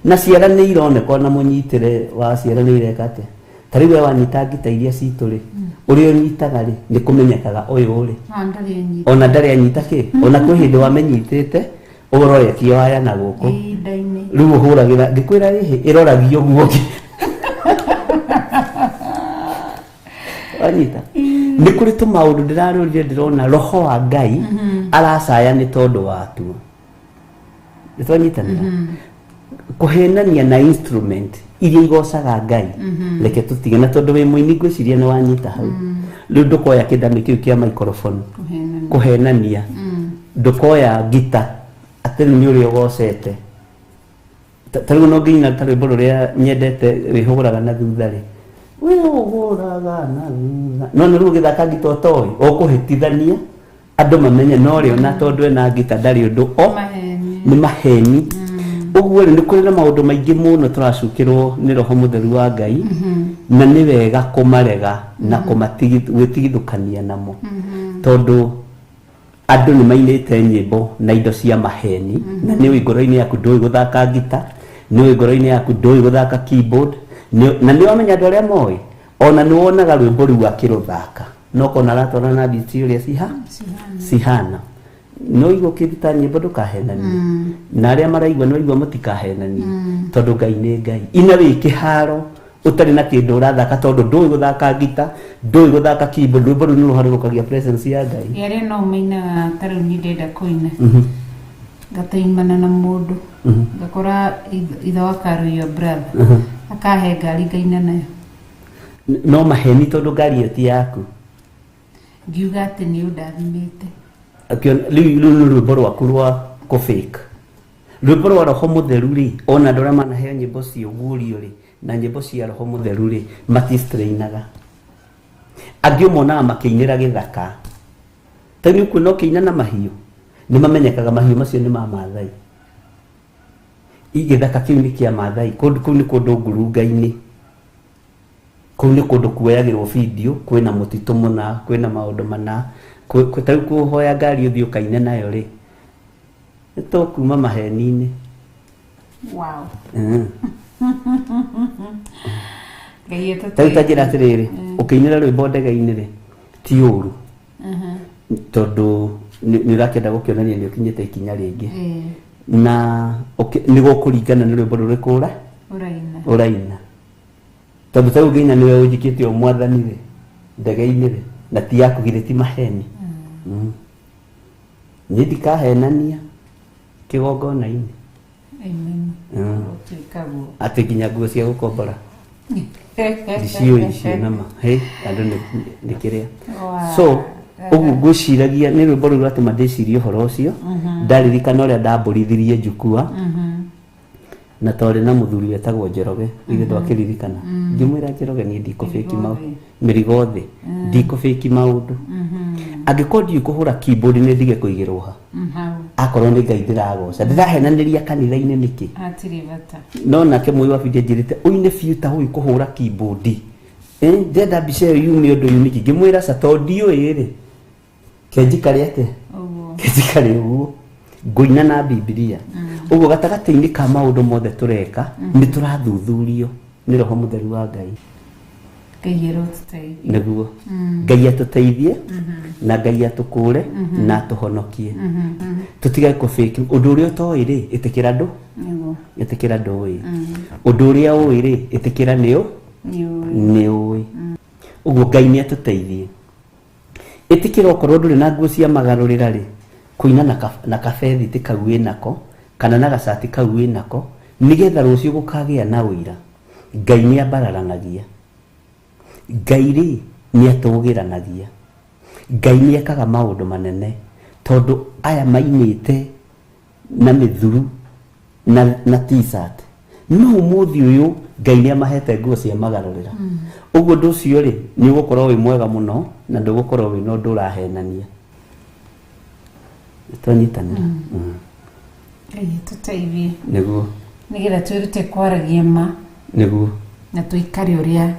na ciara nĩ ironeka, ona mũnyitĩre wa ciara nĩ ireka atĩa. Ta rĩu we wanyita ngita iria citũ rĩ, ũrĩa ũnyitaga rĩ, nĩ kũmenyekaga ũyũ rĩ Ona ndarĩ anyita. Ona ndarĩ anyita kĩ. Ona kwĩ hĩndĩ wamenyitĩte ũroretie waya na gũkũ. Ihinda-inĩ. Rĩu ũhũragĩra ngĩkwĩra ĩhĩ ĩroragio guo wanyita. Nĩ kũrĩ tũmaũndũ ndĩrarorire, ndĩrona roho wa Ngai aracaya nĩ tondũ watuo. Nĩ twanyitanĩra kũhenania na instrument iria igocaga Ngai, reke tũtige. Na tondũ wĩ mũini, ngwĩciria nĩ wanyita hau. Rĩu ndũkoya kĩndamĩ kĩu kĩa microphone Kũhenania. Kũhenania, ndũkoya ngita atĩ rĩu nĩ ũrĩa ũgocete. Ta rĩu no nginya ta rwĩmbo rũrĩa nyendete, wĩhũgũraga na thutha rĩ, wĩhũgũraga na thutha, no nĩ rĩu ũgĩthaka ngita ũtoĩ, ũkũhĩtithania andũ mamenye no rĩ, ona tondũ ena ngita ndarĩ ũndũ o. Maheni. Nĩ maheni. Ũguo rĩ, nĩ kũrĩ na maũndũ maingĩ mũno tũracukĩrwo nĩ roho mũtheru wa Ngai, na nĩ wega kũmarega na gwĩtigithũkania namo, tondũ andũ nĩ mainĩte nyĩmbo na indo cia maheni, na nĩ ũĩ ngoro-inĩ yaku ndũĩ gũthaka ngita, nĩ ũĩ ngoro-inĩ yaku ndũĩ gũthaka keyboard, na nĩ wamenya andũ arĩa moĩ. Ona nĩ wonaga rwĩmbo rũu akĩrũthaka, no kona aratwarana na beat ũrĩa cihana. No igua ũkĩruta nyĩmbo ndũkahenanie, na arĩa maraigua nĩ waigua, mũtikahenanie, tondũ Ngai nĩ Ngai. Ina wĩ kĩharo ũtarĩ na kĩndũ ũrathaka, tondũ ndũĩ gũthaka ngita, ndũĩ gũthaka keyboard, rwĩmbo rũu nĩ rũharũrũkagia presence ya Ngai. Arĩa no mainaga, ta rĩu niĩ ndenda kũina, ngataimana na mũndũ, ngakora ithe wa Karo, your brother, akahe ngari ngaina nayo. No maheni, tondũ ngari ĩyo ti yaku. Ngiuga atĩ nĩ ũndathimĩte. Rĩu nĩ rwĩmbo rwaku rwa kũ fake. Rwĩmbo rwa roho mũtheru rĩ, ona andũ arĩa manaheo nyĩmbo cia ũguũrio rĩ na nyĩmbo cia roho mũtheru rĩ, matistrainaga. Angĩ ũmonaga makĩinĩra gĩthaka, ta nĩ ũkuona ũkĩina na mahiũ, nĩ mamenyekaga mahiũ macio nĩ ma Maathai. Gĩthaka kĩu nĩ kĩa Maathai, kũndũ kũu nĩ kũndũ ngurunga-inĩ, kũu nĩ kũndũ kuoyagĩrwo video, kwĩna mũtitũ mũna, kwĩna maũndũ mana. Ta rĩu kũhoya ngari ũthiĩ ũkaine nayo rĩ, nĩ tũkuma maheni-inĩ. Wow. Ngai Ta rĩu ta njĩra atĩrĩrĩ, ũkĩinĩra rwĩmbo ndege-inĩ rĩ, ti ũru, tondũ nĩ ũrakĩenda gũkĩonania nĩ ũkinyĩte ikinya rĩngĩ, na nĩ gũkũringana nĩ rwĩmbo rũrĩkũ ũraina. Ũraina, tondũ ta rĩu ũngĩina nĩwe ũnjikĩte o mwathani rĩ ndege-inĩ rĩ, na ti yaku, githĩ ti maheni? Niĩ ndikahenania kĩgongona-inĩ. Amen. Gũtuĩka guo. Atĩ nginya nguo cia gũkombora ndiciũĩ icio nama hĩ andũ nĩ kĩrĩa. So ũguo ngwĩciragia nĩ rwĩmbo rũu rwatũma ndĩcirie ũhoro ũcio, ndaririkana ũrĩa ndambũrithirie njukua na twarĩ na mũthuri wetagwo Njoroge, ithe ndwakĩririkana, ngĩmwĩra, "Njoroge, niĩ ndikũbĩki mau mĩrigo thĩ, ndikũbĩki maũndũ. Angĩkorwo ndiũĩ kũhũra keyboard, nĩ ndige kũigĩrwo ha." Hau. Akorwo nĩ Ngai ndĩragoca, ndĩrahenanĩria kanitha-inĩ nĩkĩ? Hatirĩ bata. No nake mũi wa bindio anjĩrĩte ũine biũ ta ũĩ kũhũra keyboard. Eh, ndĩrenda mbica ĩyo yume ũndũ unique. Ngĩmwĩra ca tondũ ndiũĩ rĩ, kenjikare atĩa? Ũguo. Kenjikare ũguo ngũina na Bibilia ũguo. Gatagatĩ-inĩ ka maũndũ mothe tũreka, nĩ tũrathuthurio nĩ roho mũtheru wa Ngai. Ngai arotũteithia. Nĩguo Ngai atũteithie na Ngai atũkũre na atũhonokie, tũtige kũbĩki ũndũ ũrĩa ũtoĩ rĩ, ĩtĩkĩra ndũ Nĩguo. Ĩtĩkĩra ndũĩ ũndũ ũrĩa ũĩ rĩ, ĩtĩkĩra nĩ Nĩ ũĩ. Nĩ ũĩ ũguo. Ngai nĩ atũteithie. Ĩtĩkĩra okorwo ndũrĩ na nguo cia magarũrĩra rĩ, kũina na kabethiti kau wĩ nako kana na gacati kau wĩ nako, nĩgetha rũciũ gũkagĩa na ũira. Ngai nĩ ambararanagia, Ngai rĩ nĩ atũgĩranagia, Ngai nĩ ekaga maũndũ manene, tondũ aya mainĩte na mĩthuru na t-shirt, no ũmũthĩ ũyũ Ngai nĩ amahete nguo cia magarũrĩra. Ũguo ũndũ ũcio rĩ, nĩ ũgũkorwo wĩ mwega mũno na ndũgũkorwo wĩ na ũndũ ũrahenania. Twanyitanĩra. Ngai atũteithie. Nĩguo. Nĩgetha twĩrute kwaragia ma. Nĩguo. Na tũikare ũrĩa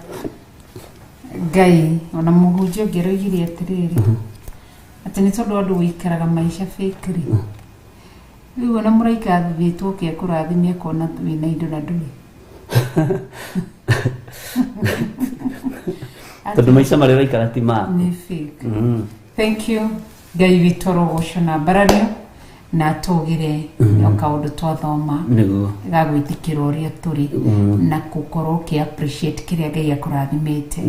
Ngai ona mũhunjia ũngĩ aroigire atĩrĩrĩ, atĩ nĩ tondũ andũ gũikaraga maica fake rĩ, rĩu ona mũraika athithĩtwo oke akũrathime akona wĩna indo na ndũrĩ. Tondũ maica marĩa ũraikara ti maku. Nĩ fake. Thank you. Ngai witũ arogocwo na mbarario na atũgĩre o kaũndũ twathoma ga gwĩtĩkĩra ũrĩa tũrĩ na gũkorwo ũkĩ appreciate kĩrĩa Ngai akũrathimĩte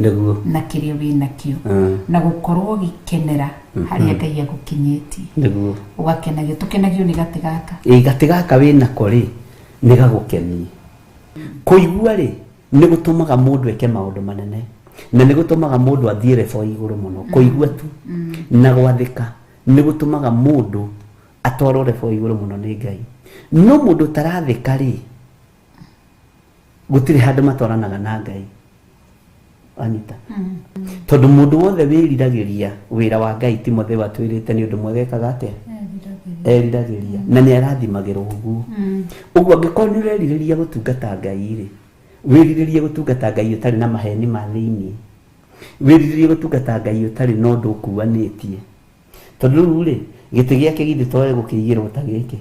na kĩrĩa wĩ nakĩo, na gũkorwo ũgĩkenera harĩa Ngai agũkinyĩtie. Ũgakenagio, tũkenagio nĩ gatĩ gaka. Ĩ gatĩ gaka wĩ nako rĩ, nĩ gagũkenie. Kũigua rĩ, nĩ gũtũmaga mũndũ eke maũndũ manene na nĩ gũtũmaga mũndũ athiĩ rebo igũrũ mũno. Kũigua tu na gwathĩka nĩ gũtũmaga mũndũ atwarwo rebo igũrũ mũno nĩ Ngai. No mũndũ ũtarathĩka rĩ, gũtirĩ handũ matwaranaga na Ngai. Anyita, tondũ mũndũ wothe wĩriragĩria wĩra wa Ngai, Timotheo atwĩrĩte nĩ ũndũ mwega ekaga atĩa? Eriragĩria, na nĩ arathimagĩrwo ũguo. Ũguo angĩkorwo nĩ ũrerirĩria gũtungata Ngai rĩ, wĩrirĩrie gũtungata Ngai ũtarĩ na maheni ma thĩiniĩ, wĩrirĩrie gũtungata Ngai ũtarĩ na ũndũ ũkuanĩtie, tondũ rĩu rĩ, gĩtĩ gĩake githĩ toe gũkĩigĩrwo ta gĩkĩ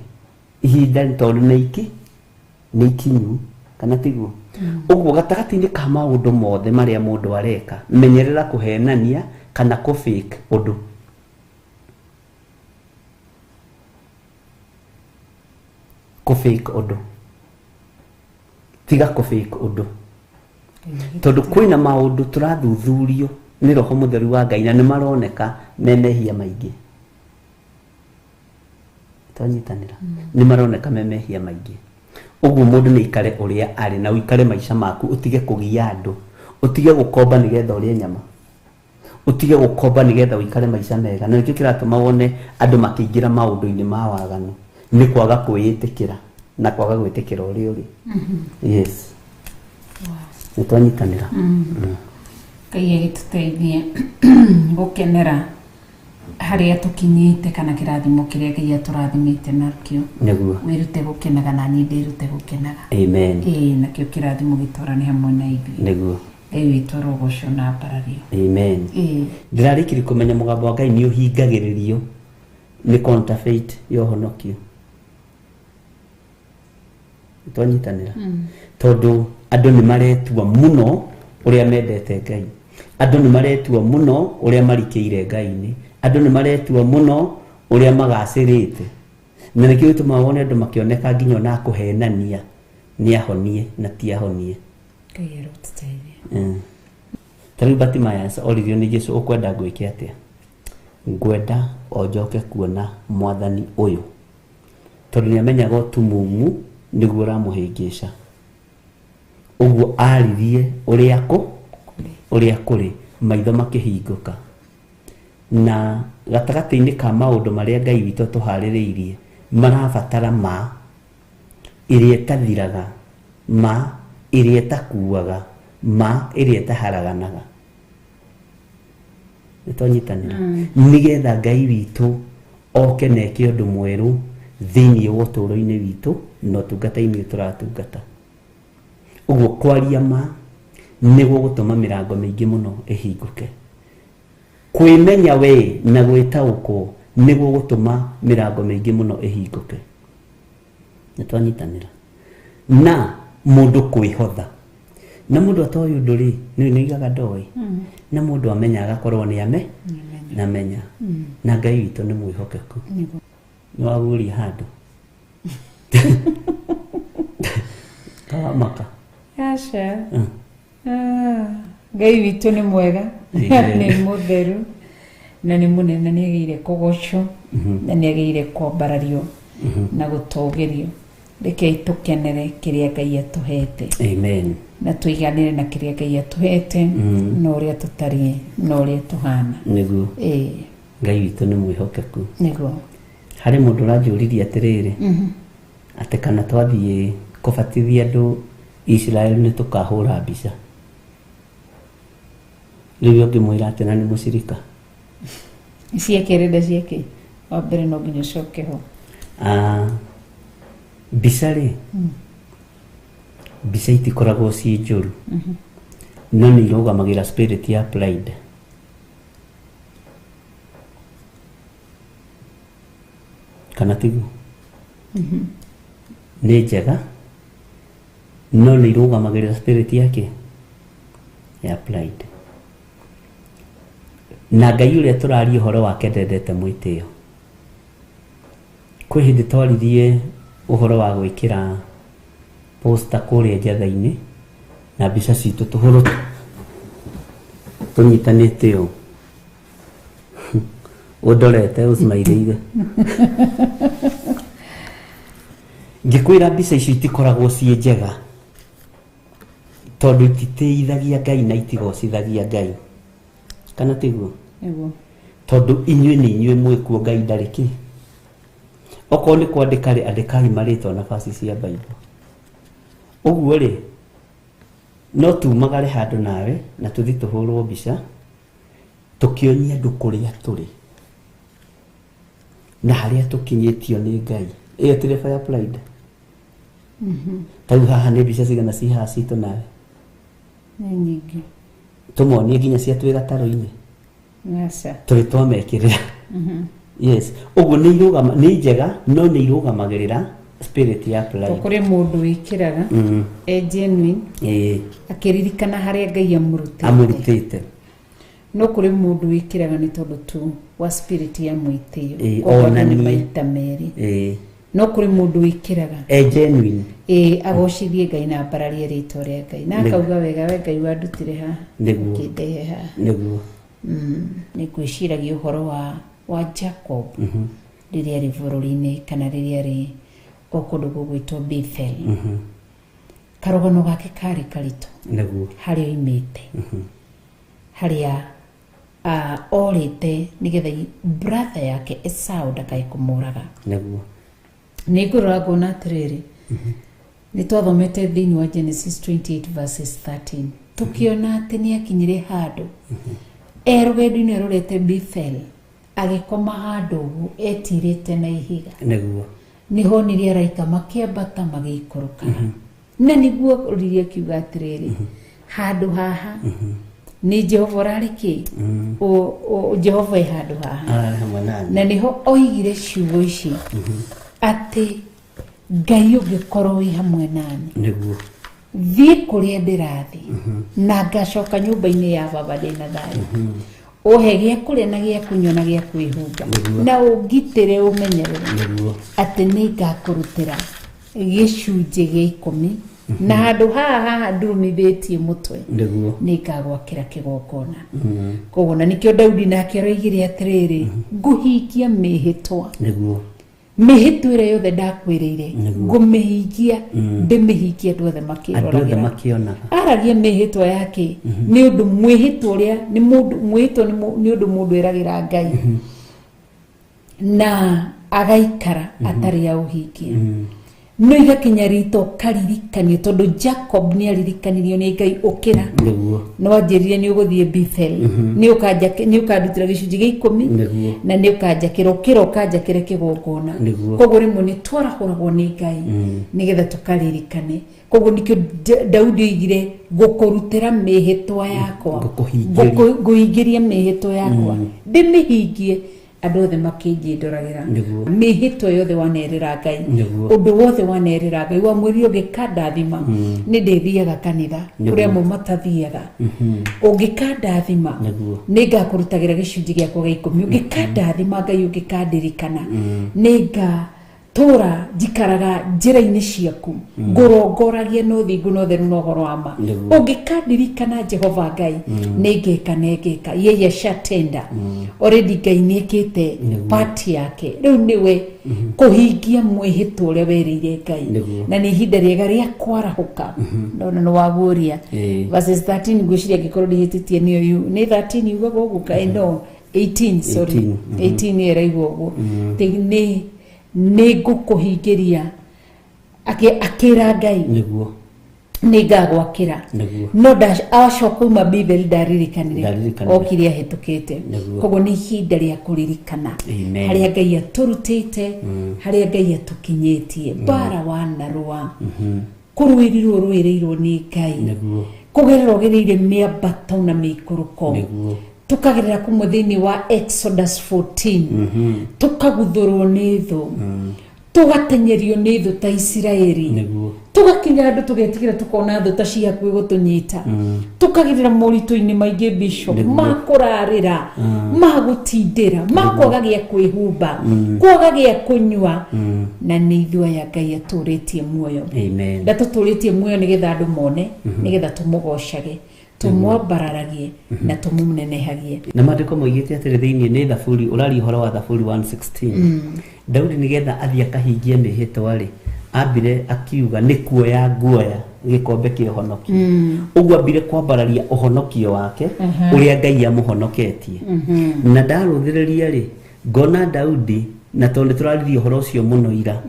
ihinda tondũ nĩ iki nĩ ikinyu, kana tiguo? Ũguo gatagatĩ-inĩ ka maũndũ mothe marĩa mũndũ areka, menyerera kũhenania kana kũ fake ũndũ. Kũ fake ũndũ, tiga kũ fake ũndũ, tondũ kwĩna maũndũ tũrathuthurio nĩ roho mũtheru wa Ngai na nĩ maroneka me mehia maingĩ. Twanyitanĩra, nĩ maroneka me mehia maingĩ. Ũguo mũndũ nĩ aikare ũrĩa arĩ na ũikare maica maku, ũtige kũgia andũ, ũtige gũkomba nĩgetha ũrĩe nyama, ũtige gũkomba nĩgetha ũikare maica mega. Na nĩkĩo kĩratũma wone andũ makĩingĩra maũndũ-inĩ ma waganu, nĩ kwaga kwĩĩtĩkĩra. Na kwaga gwĩtĩkĩra ũrĩa ũrĩ. Yes. Nĩ twanyitanĩra. Ngai agĩtũteithie gũkenera harĩa tũkinyĩte kana kĩrathimo kĩrĩa Ngai atũrathimĩte nakĩo. Nĩguo. Wĩrute gũkenaga na niĩ ndĩrute gũkenaga. Amen. Ĩĩ, nakĩo kĩrathimo gĩtwarane hamwe na ithuĩ. Nĩguo. Ngai witũ arogocwo na ambarario. Amen. Ĩĩ. Ndĩrarĩkirie kũmenya mũgambo wa Ngai nĩ ũhingagĩrĩrio nĩ counterfeit ya ũhonokio. Twanyitanĩra. Tondũ andũ nĩ maretua mũno ũrĩa mendete Ngai. Andũ nĩ maretua mũno ũrĩa marikĩire Ngai-inĩ. Andũ nĩ maretua mũno ũrĩa magacĩrĩte. Na nĩkĩo gĩtũmaga wone andũ makĩoneka nginya ona kũhenania nĩ ahonie na ti ahonie. Ngai arotũteithia. Ta rĩu Bartimaeus oririo nĩ Jesũ, ũkwenda ngwĩke atĩa? Ngwenda o njoke kuona mwathani ũyũ. Tondũ nĩ amenyaga ũtumumu nĩguo ũramũhĩngĩca. Ũguo aririe ũrĩa ũrĩa kũrĩ, maitho makĩhingũka. Na gatagatĩ-inĩ ka maũndũ marĩa Ngai witũ atũharĩrĩirie marabatara ma ĩrĩa ĩtathiraga, ma ĩrĩa ĩtakuaga, ma ĩrĩa ĩtaharaganaga. Nĩ twanyitanĩra. Nĩgetha Ngai witũ oke na eke ũndũ mwerũ thĩinĩ wa ũtũũro-inĩ witũ na ũtungata-inĩ ũyũ tũratungata. Ũguo kwaria ma nĩ gũgũtũma mĩrango mĩingĩ mũno ĩhingũke. Kwĩmenya we na gwĩtaũkwo nĩ gũgũtũma mĩrango mĩingĩ mũno ĩhingũke. Nĩ twanyitanĩra. Na mũndũ kwĩhotha. Na mũndũ atoĩ ũndũ rĩ, nĩ oigaga ndoĩ. Na mũndũ amenya agakorwo nĩ ame namenya. Na Ngai witũ nĩ mwĩhokeku. Nĩ waguũria handũ. Kawamaka. Aca. Ngai witũ nĩ mwega, nĩ mũtheru na nĩ mũnene, nĩ agĩrĩire kũgocwo na nĩ agĩrĩire kwambarario na gũtũgĩrio. Rekei tũkenere kĩrĩa Ngai atũhete. Amen. Na tũiganĩre na kĩrĩa Ngai atũhete, na ũrĩa tũtariĩ na ũrĩa tũhana. Nĩguo. Ĩĩ. Ngai witũ nĩ mwĩhokeku. Nĩguo. Harĩ mũndũ ũranjũririe atĩrĩrĩ, atĩ kana twathiĩ kũbatithia andũ Israel nĩ tũkahũra mbica. Rĩu ũngĩmwĩra atĩ na nĩ mũcirika. Ciake renda ciake. Wa mbere no nginya ũcoke ho. Mbica rĩ, mbica itikoragwo ciĩ njũru, no nĩ irũgamagĩrĩra spirit ya pride. Kana tiguo? Nĩ njega, no nĩ irũgamagĩrĩra spirit yake ya pride. Na Ngai ũrĩa tũraria ũhoro wake ndendete mwĩtĩo. Kwĩ hĩndĩ twaririe ũhoro wa gwĩkĩra poster kũrĩa njatha-inĩ na mbica citũ tũhũrwo tũnyitanĩte ũũ. Ũndorete ũcimairĩire. Ngĩkwĩra mbica icio itikoragwo ciĩ njega tondũ ititĩithagia Ngai na itigocithagia Ngai. Kana tiguo? Nĩguo. Tondũ inyuĩ nĩ inyuĩ mwĩkuo, Ngai ndarĩ kĩ. Okorwo nĩ kwandĩka rĩ, andĩkai marĩtwa na baci cia Bible. Ũguo rĩ, no tumagare handũ nawe na tũthiĩ tũhũrwo mbica tũkĩonia andũ kũrĩa tũrĩ na harĩa tũkinyĩtio nĩ Ngai. Ĩyo ti level ya pride. Ta rĩu haha nĩ mbica cigana ci haha citũ nawe? Nĩ nyingĩ. Tũmonie nginya cia twĩ gatarũ-inĩ. Aca. Tũrĩ twamekĩrĩra. Yes. Ũguo nĩ irũgama, nĩ njega no nĩ irũgamagĩrĩra spirit ya pride. Kũrĩ mũndũ wĩkĩraga e genuine, akĩririkana harĩa Ngai amũrutĩte. Amũrutĩte. No kũrĩ mũndũ wĩkĩraga nĩ tondũ tu wa spirit ya mwĩtĩo. Ĩĩ, Koguo andũ nĩ onanie. maita merĩ. No kũrĩ mũndũ wĩkĩraga E genuine. Ĩĩ, agocithie Ngai na ambararie rĩtwa rĩa Ngai na akauga wega, we Ngai wandutire haha, Nĩguo. ũkĩndehe haha. Nĩguo. Nĩ ngwĩciragia ũhoro wa Jacob rĩrĩa arĩ bũrũri-inĩ kana rĩrĩa arĩ o kũndũ gũgwĩtwo Bethel. Karũgano gake karĩ karitũ. Nĩguo. Harĩa oimĩte. Harĩa orĩte nĩgetha brother yake Esau ndakae kũmũraga. Nĩguo. Nĩ ngũrora ngona atĩrĩrĩ, Nĩ twathomete thĩinĩ wa Genesis 28 verses 13, tũkĩona atĩ nĩ akinyire handũ e rũgendo-inĩ arorete Bethel, agĩkoma handũ ũguo etirĩte na ihiga. Nĩguo. Nĩhonire araika makĩambata magĩikũrũka, na nĩguo oririe akiuga atĩrĩrĩ, handũ haha nĩ Jehova ũrarĩ kĩ? Jehova e handũ haha. Ararĩ hamwe nani. Na nĩho oigire ciugo ici atĩ Ngai ũngĩkorwo wĩ hamwe nani, Nĩguo. thiĩ kũrĩa ndĩrathiĩ na ngacoka nyũmba-inĩ ya baba ndĩna thayũ, ũhe gĩa kũrĩa na gĩa kũnyua na gĩa kwĩhumba, na ũngitĩre ũmenyerere, Nĩguo. atĩ nĩ ngakũrutĩra gĩcunjĩ gĩa 10, na handũ haha haha ndurumithĩtie mũtwe, Nĩguo. nĩ ngagwakĩra kĩgongona. Koguo na nĩkĩo Daudi nake aroigire atĩrĩrĩ, ngũhingia mĩhĩtwa, Nĩguo. mĩhĩtwa ĩrĩa yothe ndakwĩrĩire, Nĩguo. ngũmĩhingia, ndĩmĩhingie andũ othe Andũ othe makĩroragĩra. makĩonaga. Aragia mĩhĩtwa yake nĩ ũndũ mwĩhĩtwa ũrĩa nĩ mũndũ mwĩhĩtwa nĩ ũndũ mũndũ eragĩra Ngai na agaikara atarĩ aũhingia, no igakinya rita ũkaririkanio, tondũ Jacob nĩ aririkanirio nĩ Ngai, ũkĩra, Nĩguo. nĩ wanjĩrire nĩ ũgũthiĩ Bethel, nĩ ũkandutĩra gĩcunjĩ gĩa 10, Nĩguo. na nĩ ũkanjakĩra, ũkĩra ũkanjakĩra kĩgongona. Nĩguo. Koguo rĩmwe nĩ twarahũragwo nĩ Ngai nĩgetha tũkaririkane. Koguo nĩkĩo Daudi oigire, ngũkũrutĩra mĩhĩtwa yakwa, Ngũkũhingĩria. Ngũhingĩria mĩhĩtwa yakwa, ndĩmĩhingie andũ othe makĩnjĩndoragĩra. Nĩguo. Mĩhĩtwa yothe wanerĩra Ngai, Nĩguo. ũndũ wothe wanerĩra Ngai, wamwĩrire ũngĩkandathima nĩ ndĩthiaga kanitha, kũrĩa amwe matathiaga, ũngĩkandathima Nĩguo. nĩ ngakũrutagĩra gĩcunjĩ gĩakwa gĩa 10, ũngĩkandathima Ngai, ũngĩkandirikana, nĩ nga tũra njikaraga njĩra-inĩ ciaku, ngũrongoragia na ũthingu na ũtheru na ũhoro wa ma, Nĩguo. ũngĩkandirikana Jehova Ngai, nĩ ngeka na ngeka. Yeye ashatenda already. Ngai nĩ ekĩte Nĩguo. part yake, rĩu nĩwe kũhingia mwĩhĩtwa ũrĩa werĩire Ngai. Nĩguo. Na nĩ ihinda rĩega rĩa kwarahũka. Ndona nĩ waguũria verses 13, ngwĩciria angĩkorwo ndihĩtĩtie nĩyo nĩ 13 yugaga ũguo, kaĩ no 18, sorry. 18. 18 nĩyo ĩraigua ũguo. Atĩ nĩ ngũkũhingĩria, akĩra Ngai, Nĩguo. nĩ ngagwakĩra. Nĩguo. No acoka kuma Bethel ndaririkanire. Ndaririkanire. Okire ahĩtũkĩte. Nĩguo. Koguo nĩ ihinda rĩa kũririkana Amen. harĩa Ngai atũrutĩte, harĩa Ngai atũkinyĩtie, mbara wanarũa, kũrũĩrirwo rũĩrĩirwo nĩ Ngai, Nĩguo. kũgerera ũgereire mĩambato na mĩikũrũko, Nĩguo. tukagerera kumwe thĩinĩ wa Exodus 14, tukaguthũrwo nĩ thũ, tugatenyerio nĩ thũ ta Isiraeli, Nĩguo. tugakinya andũ tugetigĩra, tukona thũ ta ci hakuhĩ gũtũnyita, tukagerera moritũ-inĩ maingĩ, bishop, Nĩguo. ma kũrarĩra, ma gũtindĩra, ma kwaga gĩa kwĩhumba, kwaga gĩa kũnyua, na nĩ ithuĩ aya Ngai atũrĩtie muoyo. Amen. Ndatũtũrĩtie muoyo nĩgetha andũ mone, nĩgetha tũmũgocage, tũmwambararagie na tũmũnenehagie. Na maandĩko moigĩte atĩrĩ, thĩinĩ nĩ Thaburi, ũraria ũhoro wa Thaburi 116, Daudi nĩgetha athiĩ akahingie mĩhĩtwa rĩ, ambire akiuga nĩ kuoya nguoya gĩkombe kĩa ũhonokio. Ũguo ambire kwambararia ũhonokio wake ũrĩa Ngai amũhonoketie. Na ndarũthĩrĩria rĩ, ngona Daudi, na tondũ nĩ tũraririe ũhoro ũcio mũno ira,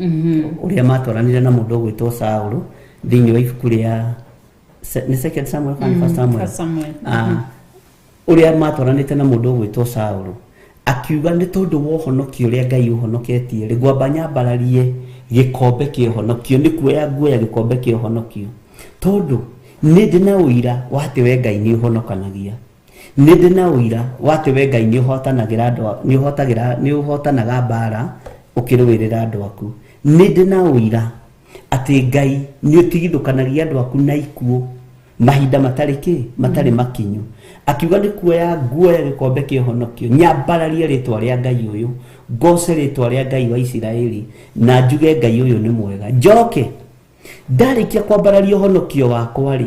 ũrĩa matwaranire na mũndũ ũgwĩtwo Saũlũ thĩinĩ wa ibuku rĩa nĩ Second Samuel kana First Samuel? First Samuel. Ah, ũrĩa matwaranĩte na mũndũ ũgwĩtwo Saũlũ, akiuga nĩ tondũ wa ũhonokio ũrĩa Ngai ũhonoketie rĩ, ngwamba nyambararie gĩkombe kĩa ũhonokio, nĩ kuoya nguoya gĩkombe kĩa ũhonokio, tondũ nĩ ndĩ na ũira wa atĩ we Ngai nĩ ũhonokanagia, nĩ ndĩ na ũira wa atĩ we Ngai nĩ ũhotanagĩra andũ nĩ ũhotagĩra, nĩ ũhotanaga mbara ũkĩrũĩrĩra andũ aku, nĩ ndĩ na ũira atĩ Ngai nĩ ũtigithũkanagia andũ aku na ikuũ mahinda matarĩ kĩ matarĩ makinyu. Akiuga nĩ kuoya nguoya gĩkombe kĩa ũhonokio, nyambararie rĩtwa rĩa Ngai ũyũ, ngoce rĩtwa rĩa Ngai wa Isiraeli, na njuge Ngai ũyũ nĩ mwega. Njoke ndarĩkia kwambararia ũhonokio wakwa rĩ,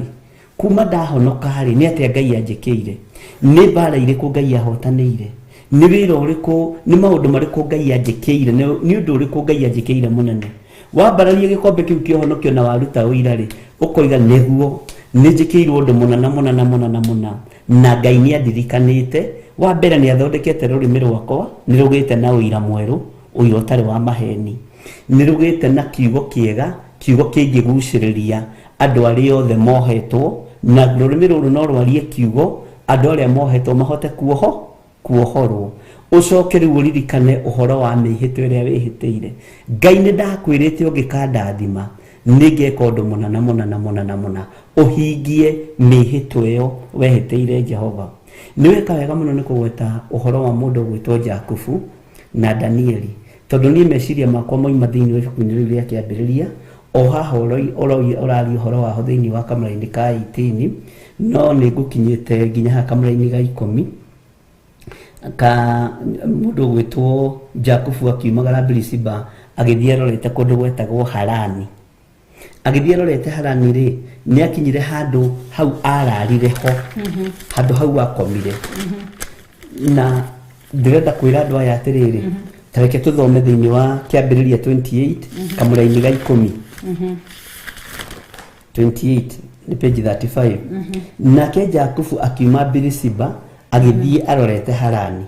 kuma ndahonoka rĩ, nĩ atĩa Ngai anjĩkĩire, nĩ mbara irĩkũ Ngai ahotanĩire, nĩ wĩra ũrĩkũ, nĩ maũndũ marĩkũ Ngai anjĩkĩire, nĩ ũndũ ũrĩkũ Ngai anjĩkĩire mũnene. Wambararia gĩkombe kĩu kĩa ũhonokio na waruta ũira rĩ, ũkoiga nĩguo nĩ njĩkĩirwo ũndũ mũna na mũna na mũna na mũna, na Ngai nĩ andirikanĩte. Wa mbere, nĩ athondekete rũrĩmĩ rwakwa, nĩ rũgĩte na ũira mwerũ, ũira ũtarĩ wa maheni, nĩ rũgĩte na kiugo kĩega. Kiugo kĩngĩgucĩrĩria andũ arĩa othe mohetwo, na rũrĩmĩ rũrũ no rwarie kiugo andũ arĩa mohetwo mahote kuohorwo. Ũcoke rĩu ũririkane ũhoro wa mĩhĩtwa ĩrĩa wĩhĩtĩire Ngai. Nĩ ndakwĩrĩte ũngĩkandathima nĩngeka ũndũ mũna na mũna na mũna na mũna, ũhingie mĩhĩtwa ĩyo wehĩtĩire Jehova. Nĩ weka wega mũno nĩ kũgweta ũhoro wa mũndũ ũgwĩtwo Jakubu na Danieli, tondũ niĩ meciria makwa moima thĩinĩ wa ibuku-inĩ rĩu rĩa Kĩambĩrĩria, o haha ũraria ũhoro waho thĩinĩ wa kamũra-inĩ ka 18, no nĩ ngũkinyĩte nginya haha kamũra-inĩ ga 10 ka mũndũ ũgwĩtwo Jakubu akiumagara Birisiba agĩthiĩ arorete kũndũ gwetagwo Harani. Agĩthiĩ arorete Harani rĩ, nĩ akinyire handũ hau ararire ho, handũ hau akomire. Na ndĩrenda kwĩra andũ aya atĩrĩrĩ, ta reke tũthome thĩinĩ wa Kĩambĩrĩria 28 kamũra-inĩ ga 10. 28 nĩ page 35. Nake Jakubu akiuma Birisiba agĩthiĩ arorete Harani,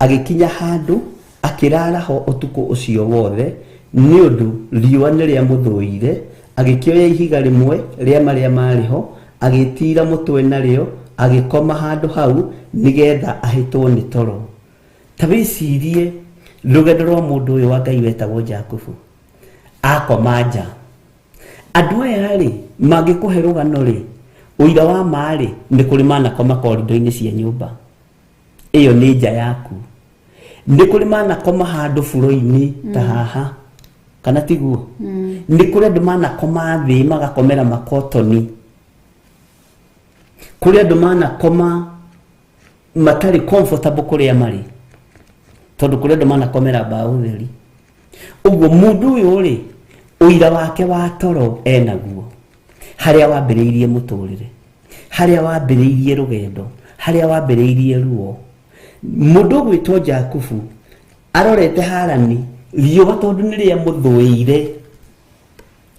agĩkinya handũ akĩrara ho ũtukũ ũcio wothe, nĩ ũndũ riũa nĩ rĩamũthũire. Agĩkĩoya ihiga rĩmwe rĩa marĩa marĩ ho, agĩtiira mũtwe narĩo, agĩkoma handũ hau nĩgetha ahĩtwo nĩ toro. Ta wĩcirie rũgendo rwa mũndũ ũyũ wa Ngai wetagwo Jakubu, akoma nja. Andũ aya rĩ, mangĩkũhe rũgano rĩ, ũira wa ma rĩ, nĩ kũrĩ manakoma korido-inĩ cia nyũmba ĩyo, nĩ nja yaku. Nĩ kũrĩ manakoma handũ buro-inĩ ta haha, kana tiguo? Nĩ kũrĩ andũ manakoma thĩ, magakomera makotoni. Kũrĩ andũ manakoma matarĩ comfortable kũrĩa marĩ, tondũ kũrĩ andũ manakomera mbaũ theri. Ũguo mũndũ ũyũ rĩ, ũira wake wa toro enaguo, harĩa wambĩrĩirie mũtũrĩre, harĩa wambĩrĩirie rũgendo, harĩa wambĩrĩirie ruo. Mũndũ ũgwĩtwo Jakubu arorete Harani, riũa tondũ nĩ rĩamũthũĩire,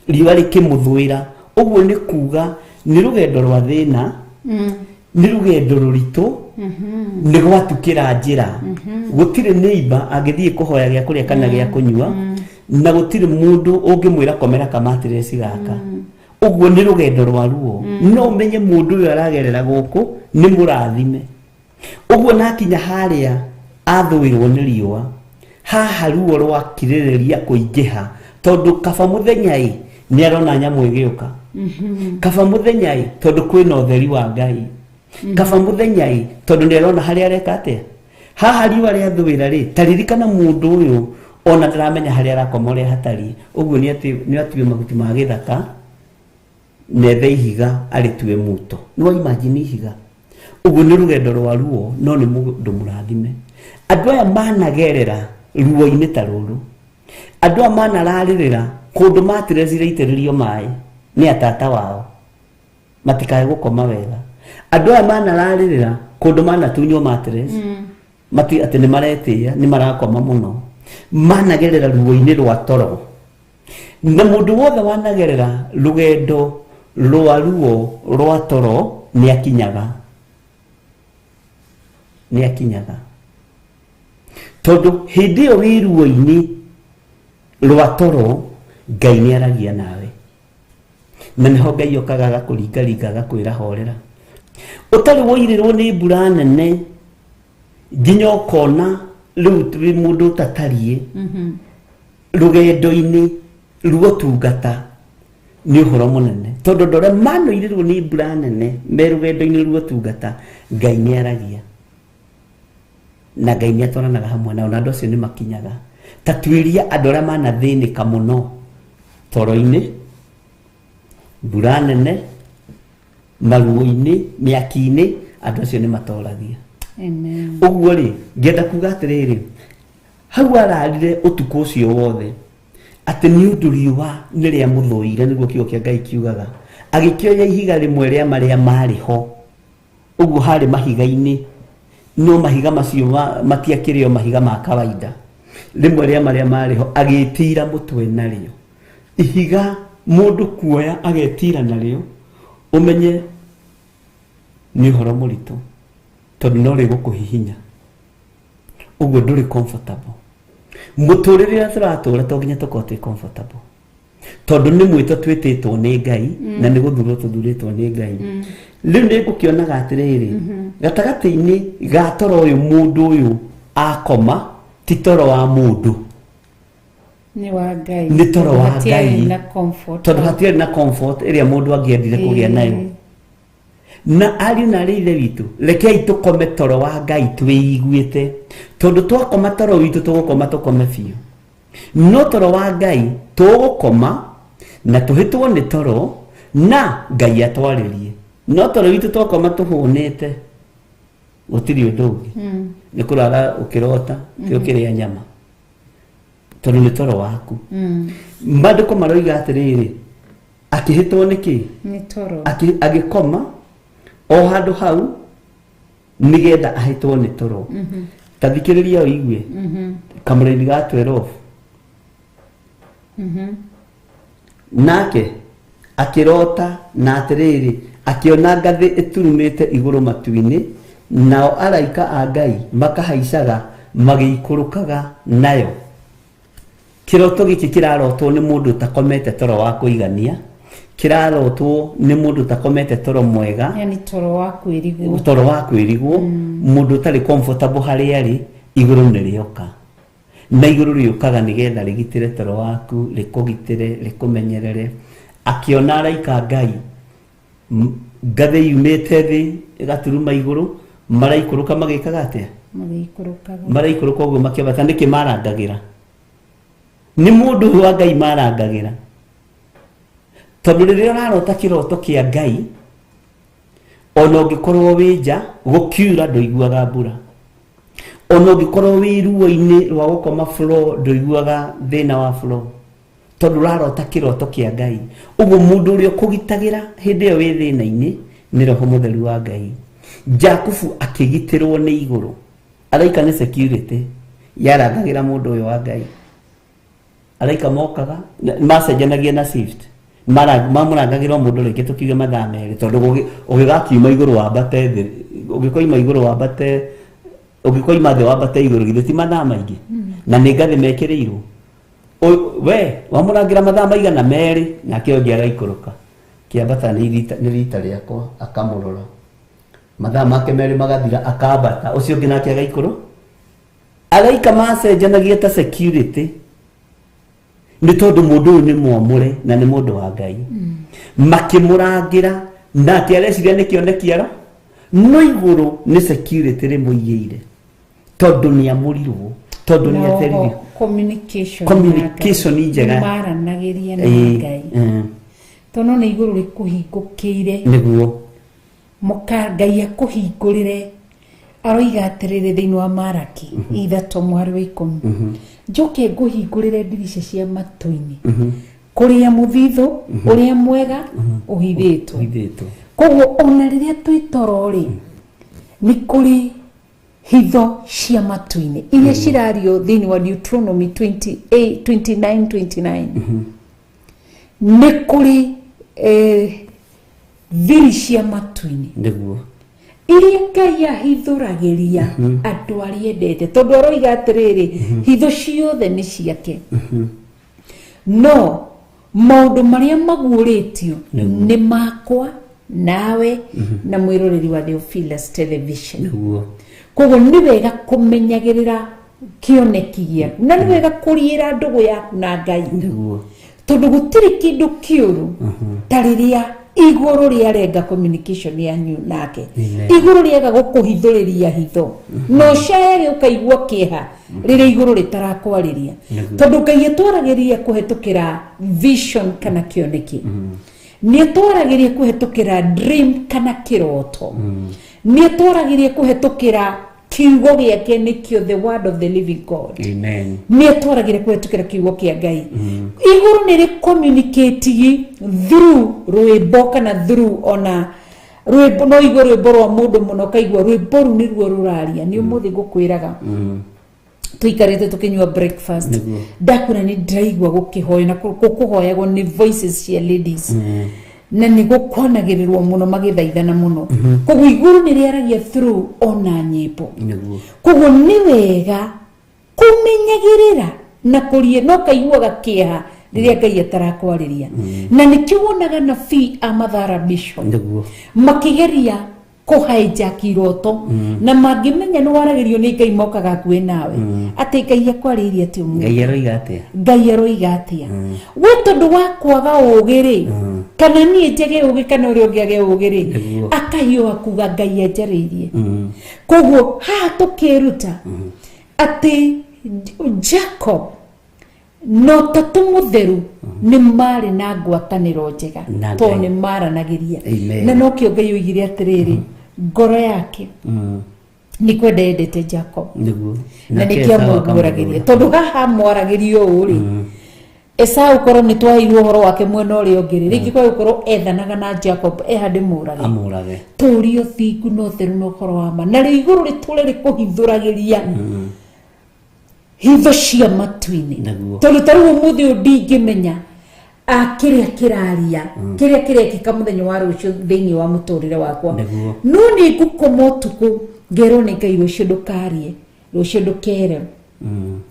riũa rĩkĩmũthũĩra. Ũguo nĩ kuga nĩ rũgendo rwa thĩna, nĩ rũgendo rũritũ, nĩ gwatukĩra njĩra, gũtirĩ neighbor angĩthiĩ kũhoya gĩa kũrĩa kana gĩa kũnyua, na gũtirĩ mũndũ ũngĩmwĩra komera kamatireci gaka. Ũguo nĩ rũgendo rwa ruo, no ũmenye mũndũ ũyũ aragerera gũkũ nĩ mũrathime. Ũguo nakinya harĩa athũĩrwo nĩ riũa, haha ruo rwakirĩrĩria kũingĩha, tondũ kaba mũthenya ĩ nĩ arona nyamũ ĩgĩũka, kaba mũthenya ĩ tondũ kwĩna ũtheri wa Ngai, kaba mũthenya ĩ tondũ nĩ arona harĩa areka atĩa. Haha riũa rĩathũĩra rĩ, ta ririkana mũndũ ũyũ ona ndaramenya harĩa arakoma ũrĩa hatariĩ. Ũguo nĩ atĩ nĩ atue mahuti ma gĩthaka, nethe ihiga arĩtue muto. Nĩ wa imagine ihiga. Ũguo nĩ rũgendo rwa ruo, no nĩ mũndũ mũrathime. Andũ aya managerera ruo-inĩ ta rũrũ, andũ aya manararĩrĩra kũndũ matireci iraitĩrĩrio maĩ nĩ atata wao matikae gũkoma wega, andũ aya manararĩrĩra kũndũ manatunywo mattress mati atĩ nĩ maretĩĩa, nĩ marakoma mũno, managerera ruo-inĩ rwa toro. Na mũndũ wothe wanagerera rũgendo rwa ruo rwa toro nĩ akinyaga, nĩ akinyaga, tondũ hĩndĩ ĩyo wĩ ruo-inĩ rwa toro Ngai nĩ aragia nawe, na nĩho Ngai okaga agakũringaringa, agakwĩra horera. Ũtarĩ woirĩrwo nĩ mbura nene nginya ũkona rĩu wĩ mũndũ ũtatariĩ rũgendo-inĩ ruo tungata nĩ ũhoro mũnene, tondũ ndore manoirĩrwo nĩ mbura nene me rũgendo-inĩ ruo tungata, Ngai nĩ aragia na Ngai nĩ atwaranaga hamwe nao, na andũ acio nĩ makinyaga. Ta tuĩria andũ arĩa manathĩnĩka mũno toro-inĩ, mbura nene, maruo-inĩ, mĩaki-inĩ, andũ acio nĩ matoragia. Amen. Ũguo rĩ, ngĩenda kuga atĩrĩrĩ, hau ararire ũtukũ ũcio wothe atĩ nĩ ũndũ riũa nĩ rĩamũthũire, nĩguo kiugo kĩa Ngai kiugaga. Agĩkĩoya ihiga rĩmwe rĩa marĩa marĩ ho. Ũguo harĩ mahiga-inĩ, no mahiga macio matiakĩrĩ o mahiga ma kawaida. Rĩmwe rĩa marĩa marĩ ho agĩtira mũtwe narĩo. Ihiga mũndũ kuoya agetira narĩo, ũmenye nĩ ũhoro mũritũ, tondũ no rĩgũkũhihinya. Ũguo ndũrĩ comfortable. Mũtũrĩre ũrĩa tũratũra to nginya tũkorwo twĩ comfortable. Tondũ nĩ mwĩto twĩtĩtwo nĩ Ngai na nĩ gũthurwo tũthurĩtwo nĩ Ngai. Rĩu nĩ ngũkĩonaga atĩrĩrĩ, gatagatĩ-inĩ ga toro ũyũ mũndũ ũyũ akoma ti toro wa mũndũ. Nĩ wa Ngai. Nĩ toro wa Hatiarĩ Ngai. na comfort. Tondũ hatiarĩ na comfort ĩrĩa mũndũ angĩendire kũgĩa nayo. Na ariũ na arĩ ithe witũ, rekei tũkome toro wa Ngai twĩiguĩte, tondũ twakoma toro witũ tũgũkoma tũkome biũ. No toro wa Ngai tũgũkoma na tũhĩtwo nĩ toro na Ngai atwarĩrie. No toro witũ twakoma tũhũnĩte, gũtirĩ ũndũ ũngĩ. Nĩ kũrara ũkĩrota, ti ũkĩrĩa nyama, tondũ nĩ toro waku. Maandĩko maroiga atĩrĩrĩ, akĩhĩtwo nĩ kĩ? Nĩ toro. Agĩkoma o handũ hau nĩgetha ahĩtwo nĩ toro. Ta thikĩrĩria ũigue kamũraini ga 12. Nake akĩrota, na atĩrĩrĩ, akĩona ngathĩ ĩturumĩte igũrũ matu-inĩ, nao araika a Ngai makahaicaga magĩikũrũkaga nayo. Kĩroto gĩkĩ kĩrarotwo nĩ mũndũ ũtakomete toro wa kũigania, kĩrarotwo nĩ mũndũ ũtakomete toro mwega. Yani toro wa kwĩrigwo. Toro wa kwĩrigwo, mũndũ ũtarĩ comfortable harĩa arĩ. Igũrũ nĩ rĩoka, na igũrũ rĩũkaga nĩgetha rĩgitĩre toro waku, rĩkũgitĩre, rĩkũmenyerere. Akĩona araika Ngai, ngathĩ yumĩte thĩ ĩgaturuma igũrũ, maraikũrũka magĩkaga atĩa? Magĩikũrũkaga. Maraikũrũka ũguo makĩambata. Nĩkĩ marangagĩra? Nĩ mũndũ ũyũ wa Ngai marangagĩra, tondũ rĩrĩa ũrarota kĩroto kĩa Ngai, ona ũngĩkorwo wĩ nja gũkiura ndũiguaga mbura, ona ũngĩkorwo wĩ ruo-inĩ rwa gũkoma floor ndũiguaga thĩna wa floor, tondũ ũrarota kĩroto kĩa Ngai. Ũguo mũndũ ũrĩa ũkũgitagĩra hĩndĩ ĩyo wĩ thĩna-inĩ nĩ Roho Mũtheru wa Ngai. Jakubu akĩgitĩrwo nĩ igũrũ. Araika nĩ security yarangagĩra mũndũ ũyũ wa Ngai. Araika mokaga macenjanagia na shift, mamũrangagĩra o mũndũ rĩngĩ tũkiuge mathaa 2, tondũ ũgĩgakiuma igũrũ wambate thĩ, ũgĩkoima igũrũ wambate, ũgĩkoima thĩ wambate igũrũ, githĩ ti mathaa maingĩ? Na nĩ ngathĩ mekĩrĩirwo. We wamũrangĩra mathaa maigana 2, nake ũngĩ agaikũrũka kĩambata nĩ rita rĩakwa, akamũrora mathaa make 2 magathira, akambata, ũcio ũngĩ nake agaikũrũ. Araika macenjanagia ta security, nĩ tondũ mũndũ ũyũ nĩ mwamũre na nĩ mũndũ wa Ngai. Makĩmũrangĩra, nake areciria nĩ kĩoneki aro, no igũrũ nĩ security rĩmũigĩire, tondũ nĩ amũrirwo, tondũ nĩ Na atheririo. oho communication. Communication njega. Maranagĩria na Ngai. Tondũ nĩ igũrũ rĩkũhingũkĩire. Nĩguo. Mũka Ngai akũhingũrĩre. Aroiga atĩrĩrĩ thĩinĩ wa Maraki 3:10, njoke ngũhingũrĩre ndirica cia matu-inĩ, kũrĩa mũthithũ ũrĩa mwega ũhithĩtwo. Ũhithĩtwo. Koguo ona rĩrĩa twĩ toro rĩ, nĩ kũrĩ hitho cia matu-inĩ iria cirario thĩinĩ wa Deuteronomy 28 29 29. Nĩ kũrĩ thiri cia matu-inĩ iria Ngai ahithũragĩria andũ arĩa endete, tondũ aroiga atĩrĩrĩ, hitho ciothe nĩ ciake, no maũndũ marĩa maguũrĩtio nĩ makwa nawe na mwĩroreri wa Theophilus Television. Koguo nĩ wega kũmenyagĩrĩra kĩoneki gĩaku, na nĩ wega kũriĩra ndũgũ yaku na Ngai, tondũ gũtirĩ kĩndũ kĩũru ta rĩrĩa igũrũ rĩarenga communication yanyu nake. Igũrũ rĩaga gũkũhithũrĩria hitho, na ũcayage ũkaigua kĩeha rĩrĩa igũrũ rĩtarakwarĩria, tondũ Ngai atwaragĩria kũhetũkĩra vision kana kĩoneki, nĩ atwaragĩria kũhetũkĩra dream kana kĩroto, nĩ atwaragĩria kũhetũkĩra kiugo gĩake, nĩkĩo the word of the living God. Amen. Nĩ atwaragĩria kũhetũkĩra kiugo kĩa Ngai. Igũrũ nĩ rĩ communicate through rwĩmbo kana through ona rwĩmbo. No igue rwĩmbo rwa mũndũ mũno, ũkaigua rwĩmbo rũ nĩruo rũraria. Nĩ ũmũthĩ ngũkwĩraga, tũikarĩte tũkĩnyua breakfast, ndakwĩra nĩ ndĩraigua gũkĩhoyo, na gũkũhoyagwo nĩ voices cia ladies, na nĩ gũkwanagĩrĩrwo mũno magĩthaithana mũno. Koguo igũrũ nĩ rĩaragia through ona nyĩmbo. Koguo nĩ wega kũmenyagĩrĩra na kũrie, no kaiguaga kĩeha. Rĩrĩa Ngai atarakwarĩria, na nĩkĩo wonaga nabii a Mathara Bishop Nĩguo. Makĩgeria kũhijack iroto, na mangĩmenya nĩ waragĩrio nĩ Ngai, mokaga hakuhĩ nawe atĩ Ngai akwarĩirie atĩ ũmũthĩ. Ngai aroiga atĩa? Ngai aroiga atĩa? We tondũ wa kwaga ũgĩ rĩ, kana niĩ njage ũgĩ kana ũrĩa ũngĩ age ũgĩ rĩ, akahiũha kuga Ngai anjarĩirie. Koguo haha tũkĩruta atĩ Jacob na Ũtatũ Mũtheru nĩ marĩ na ngwatanĩro njega Na tondũ Ngai. Nĩ maranagĩria. Amen. Na nokĩo Ngai oigire atĩrĩrĩ, ngoro yake nĩ kwenda yendete Jacob. Nĩguo. Na Nake nĩkĩo Esau amũguũragĩria, akamũthũũra. Tondũ haha mwaragĩrio ũũ rĩ, Esau korwo nĩ twaheirwo ũhoro wake mwena ũrĩa ũngĩ rĩ, rĩngĩ kwa gũkorwo ethanaga na Jacob eha ndĩmũrage. Amũrage. Tũrio thingu na ũtheru na ũhoro wa ma, narĩo igũrũ rĩtũre rĩkũhithũragĩria hitho cia matu-inĩ. Nĩguo. Tondũ ta rĩu ũmũthĩ ũyũ ndingĩmenya a kĩrĩa kĩraria, kĩrĩa kĩrekĩka mũthenya wa rũciũ thĩinĩ wa mũtũrĩre wakwa. Nĩguo. No nĩ ngũkoma ũtukũ ngerwo nĩ Ngai, rũciũ ndũkarie, rũciũ ndũkere,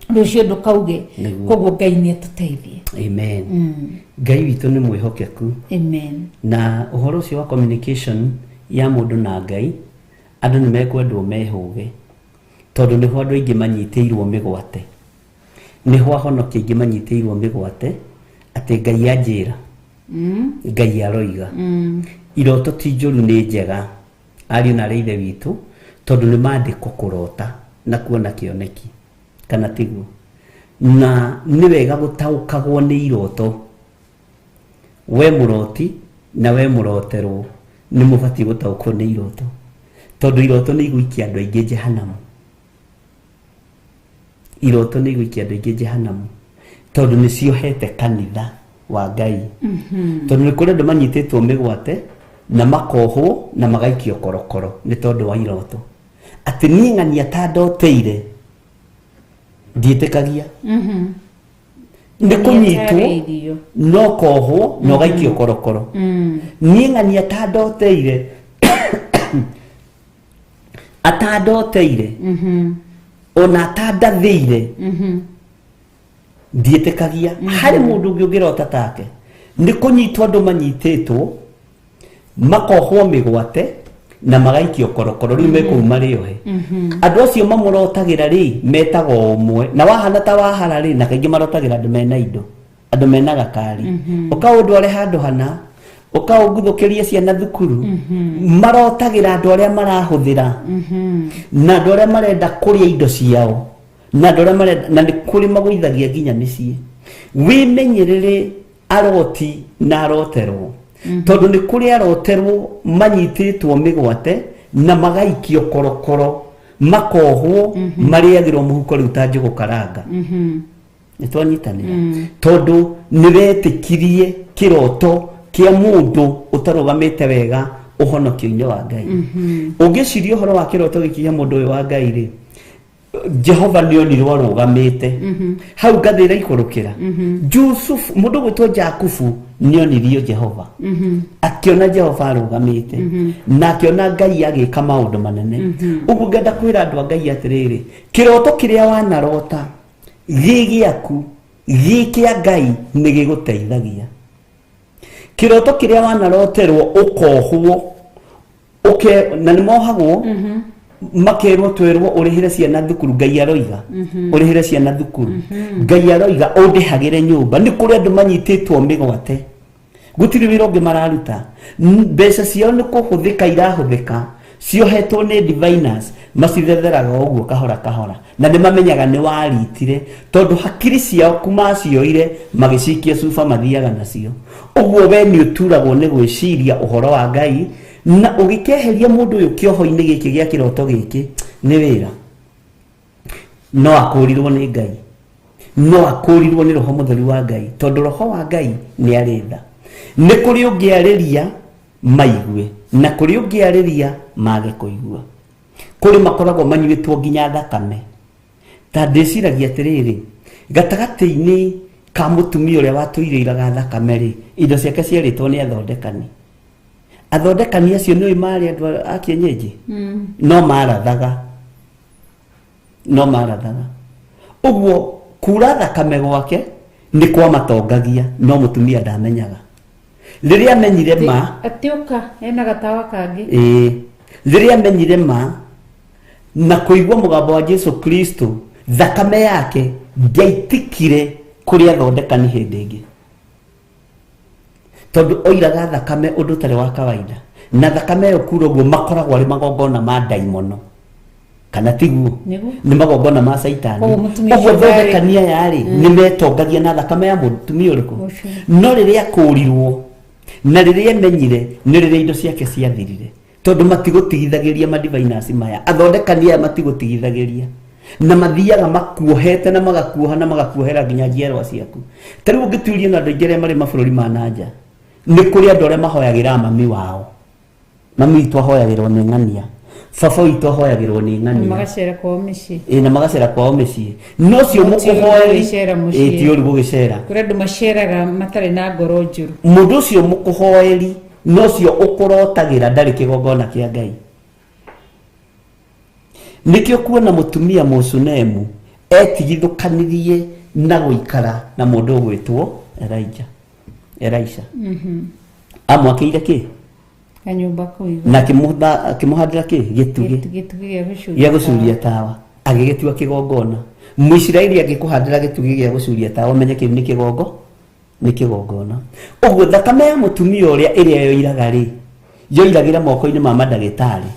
rũciũ ndũkauge. Nĩguo. Koguo Ngai nĩ atũteithie. Amen. Ngai witũ nĩ mwĩhokeku. Amen. Na ũhoro ũcio wa communication ya mũndũ na Ngai, andũ nĩ mekwendwo mehũge, tondũ nĩho andũ aingĩ manyitĩirwo mĩgwate, nĩho ahonoki aingĩ manyitĩirwo mĩgwate atĩ Ngai anjĩra, Ngai aroiga. Iroto ti njũru, nĩ njega, ariũ na arĩ ithe witũ, tondũ nĩ maandĩko kũrota na kuona kĩoneki, kana tiguo? Na nĩ wega gũtaũkagwo nĩ iroto. We mũroti na we mũroterwo nĩ mũbatiĩ gũtaũkwo nĩ iroto, tondũ iroto nĩ igũikia andũ aingĩ jehanamu. Iroto nĩ igũikia andũ aingĩ jehanamu, tondũ nĩ ciohete kanitha wa Ngai, tondũ nĩ kũrĩ andũ manyitĩtwo mĩgwate na makohwo na magaikio korokoro nĩ tondũ wa iroto, atĩ niĩ ng'ania ta ndoteire ndiĩtĩkagia nĩ kũnyitwo. Nĩatarĩirio. No kohwo na ũgaikio korokoro. Niĩ ng'ania ta ndoteire, atandoteire ona atandathĩire ndiĩtĩkagia. Harĩ mũndũ ũngĩ ũngĩrota take? Nĩ kũnyitwo andũ manyitĩtwo, makohwo mĩgwate na magaikio korokoro. Rĩu mekũu marĩ ohe. Andũ acio mamũrotagĩra rĩ, metagwo ũmwe na wahana ta wahara rĩ, na kaingĩ marotagĩra andũ mena indo, andũ mena gakari, ũkaũndware handũ hana, ũkaũnguthũkĩrie ciana thukuru. Marotagĩra andũ arĩa marahũthĩra na andũ arĩa marenda kũrĩa indo ciao na andũ arĩa marenda, na nĩ kũrĩ magũithagia nginya mĩciĩ. Wĩmenyerere aroti na aroterwo, tondũ nĩ kũrĩ aroterwo manyitĩtwo mĩgwate na magaikio korokoro, makohwo, marĩagĩrwo mũhuko rĩu ta njũgũ karanga. Nĩ twanyitanĩra, tondũ nĩ wetĩkirie kĩroto kĩa mũndũ ũtarũgamĩte wega ũhonokio-inĩ wa Ngai. Ũngĩciria ũhoro wa kĩroto gĩkĩ kĩa mũndũ ũyũ wa Ngai rĩ, Jehova nĩ onirwo arũgamĩte hau ngathĩ ĩraikũrũkĩra. Jusufu, mũndũ gwĩtwo Jakubu, nĩ onirio Jehova, akĩona Jehova arũgamĩte na akĩona Ngai agĩka maũndũ manene. Ũguo ngenda kwĩra andũ a Ngai atĩrĩrĩ, kĩroto kĩrĩa wanarota gĩ gĩaku, gĩ kĩa Ngai, nĩ gĩgũteithagia. Kĩroto kĩrĩa wanaroterwo ũkohwo ũke, na nĩ mohagwo makerwo, twerwo ũrĩhĩre ciana thukuru, Ngai aroiga ũrĩhĩre ciana thukuru, Ngai aroiga ũndĩhagĩre nyũmba. Nĩ kũrĩ andũ manyitĩtwo mĩgwate, gũtirĩ wĩra ũngĩ mararuta. Mbeca ciao nĩ kũhũthĩka irahũthĩka, ciohetwo nĩ diviners, macithetheraga ũguo kahora kahora, na nĩ mamenyaga nĩ waritire, tondũ hakiri ciao macioire magĩcikia cuba, mathiaga nacio ũguo. We nĩ ũturagwo nĩ gwĩciria ũhoro wa Ngai na ũgĩkeheria mũndũ ũyũ kĩoho-inĩ gĩkĩ gĩa kĩroto gĩkĩ nĩ wĩra. No akũrirwo nĩ Ngai, no akũrirwo nĩ Roho Mũtheru wa Ngai, tondũ Roho wa Ngai nĩ arĩ tha. Nĩ kũrĩ ũngĩarĩria maigue, na kũrĩ ũngĩarĩria mage kũigua. Kũrĩ makoragwo manyuĩtwo nginya thakame. Ta ndĩciragia atĩrĩrĩ, gatagatĩ-inĩ ka mũtumia ũrĩa watũire iraga thakame rĩ, indo ciake ciarĩtwo nĩ athondekani. Athondekani acio nĩ marĩ andũ a kienyeji, no marathaga, no marathaga ũguo. Kura thakame gwake Nĩ kwamatongagia, no mũtumia ndamenyaga. Rĩrĩa amenyire ma Atĩ ũka ena gatawa kangĩ. Ĩĩ, rĩrĩa amenyire ma na kũigua mũgambo wa Jesu Kristo, thakame yake ndĩaitikire kũrĩ athondekani hĩndĩ ĩngĩ, tondũ oiraga thakame ũndũ ũtarĩ wa kawaida, na thakame ĩyo kura ũguo makoragwo arĩ magongona ma ndaimono, kana tiguo? Nĩguo. Nĩ magongona ma caitani. Koguo mũtumia ũguo ũcio thondekani aya rĩ, nĩ metongagia na thakame ya mũtumia ũrĩkũ? Ũcio. No rĩrĩa akũrirwo na rĩrĩa emenyire, nĩ rĩrĩa indo ciake ciathirire, tondũ matigũtigithagĩria madiviners maya, athondekani aya matigũtigithagĩria, na mathiaga makuohete na magakuoha na magakuohera nginya njiarwa ciaku. Ta rĩu ũngĩtuĩria na andũ aingĩ arĩa marĩ mabũrũri ma nanja, nĩ kũrĩ andũ arĩa mahoyagĩra mami wao. Mami witũ ahoyagĩrwo nĩ ng'ania, baba witũ ahoyagĩrwo nĩ ng'ania. Magacera kwao mĩciĩ. Ĩ, na magacera kwao mĩciĩ, no cio No ti ũru mũkũhoeri gũgĩcera mũciĩ. Ĩ, ti ũru gũgĩcera. Kũrĩ andũ maceraga matarĩ na ngoro njũru. Mũndũ ũcio mũkũhoeri nocio ũkũrotagĩra ndarĩ kĩgongona kĩa Ngai. Nĩkĩo kuona mũtumia mũcunemu etigithũkanirie na gũikara na mũndũ ũgwĩtwo Elijah, Elisha. Amwakĩire kĩ? Kanyũmba kau igũrũ. Na akĩmũhandĩra kĩ? Gĩtugĩ. Gĩtugĩ gĩa gũcuria gĩa gũcuria tawa, agĩgĩtua kĩgongona. Mũisiraeli angĩkũhandĩra gĩtugĩ gĩa gũcuria tawa, ũmenye kĩu nĩ kĩgongo, nĩ kĩgongona. Ũguo thakame ya mũtumia ũrĩa ĩrĩa yoiraga rĩ, yoiragĩra moko-inĩ ma mandagĩtarĩ,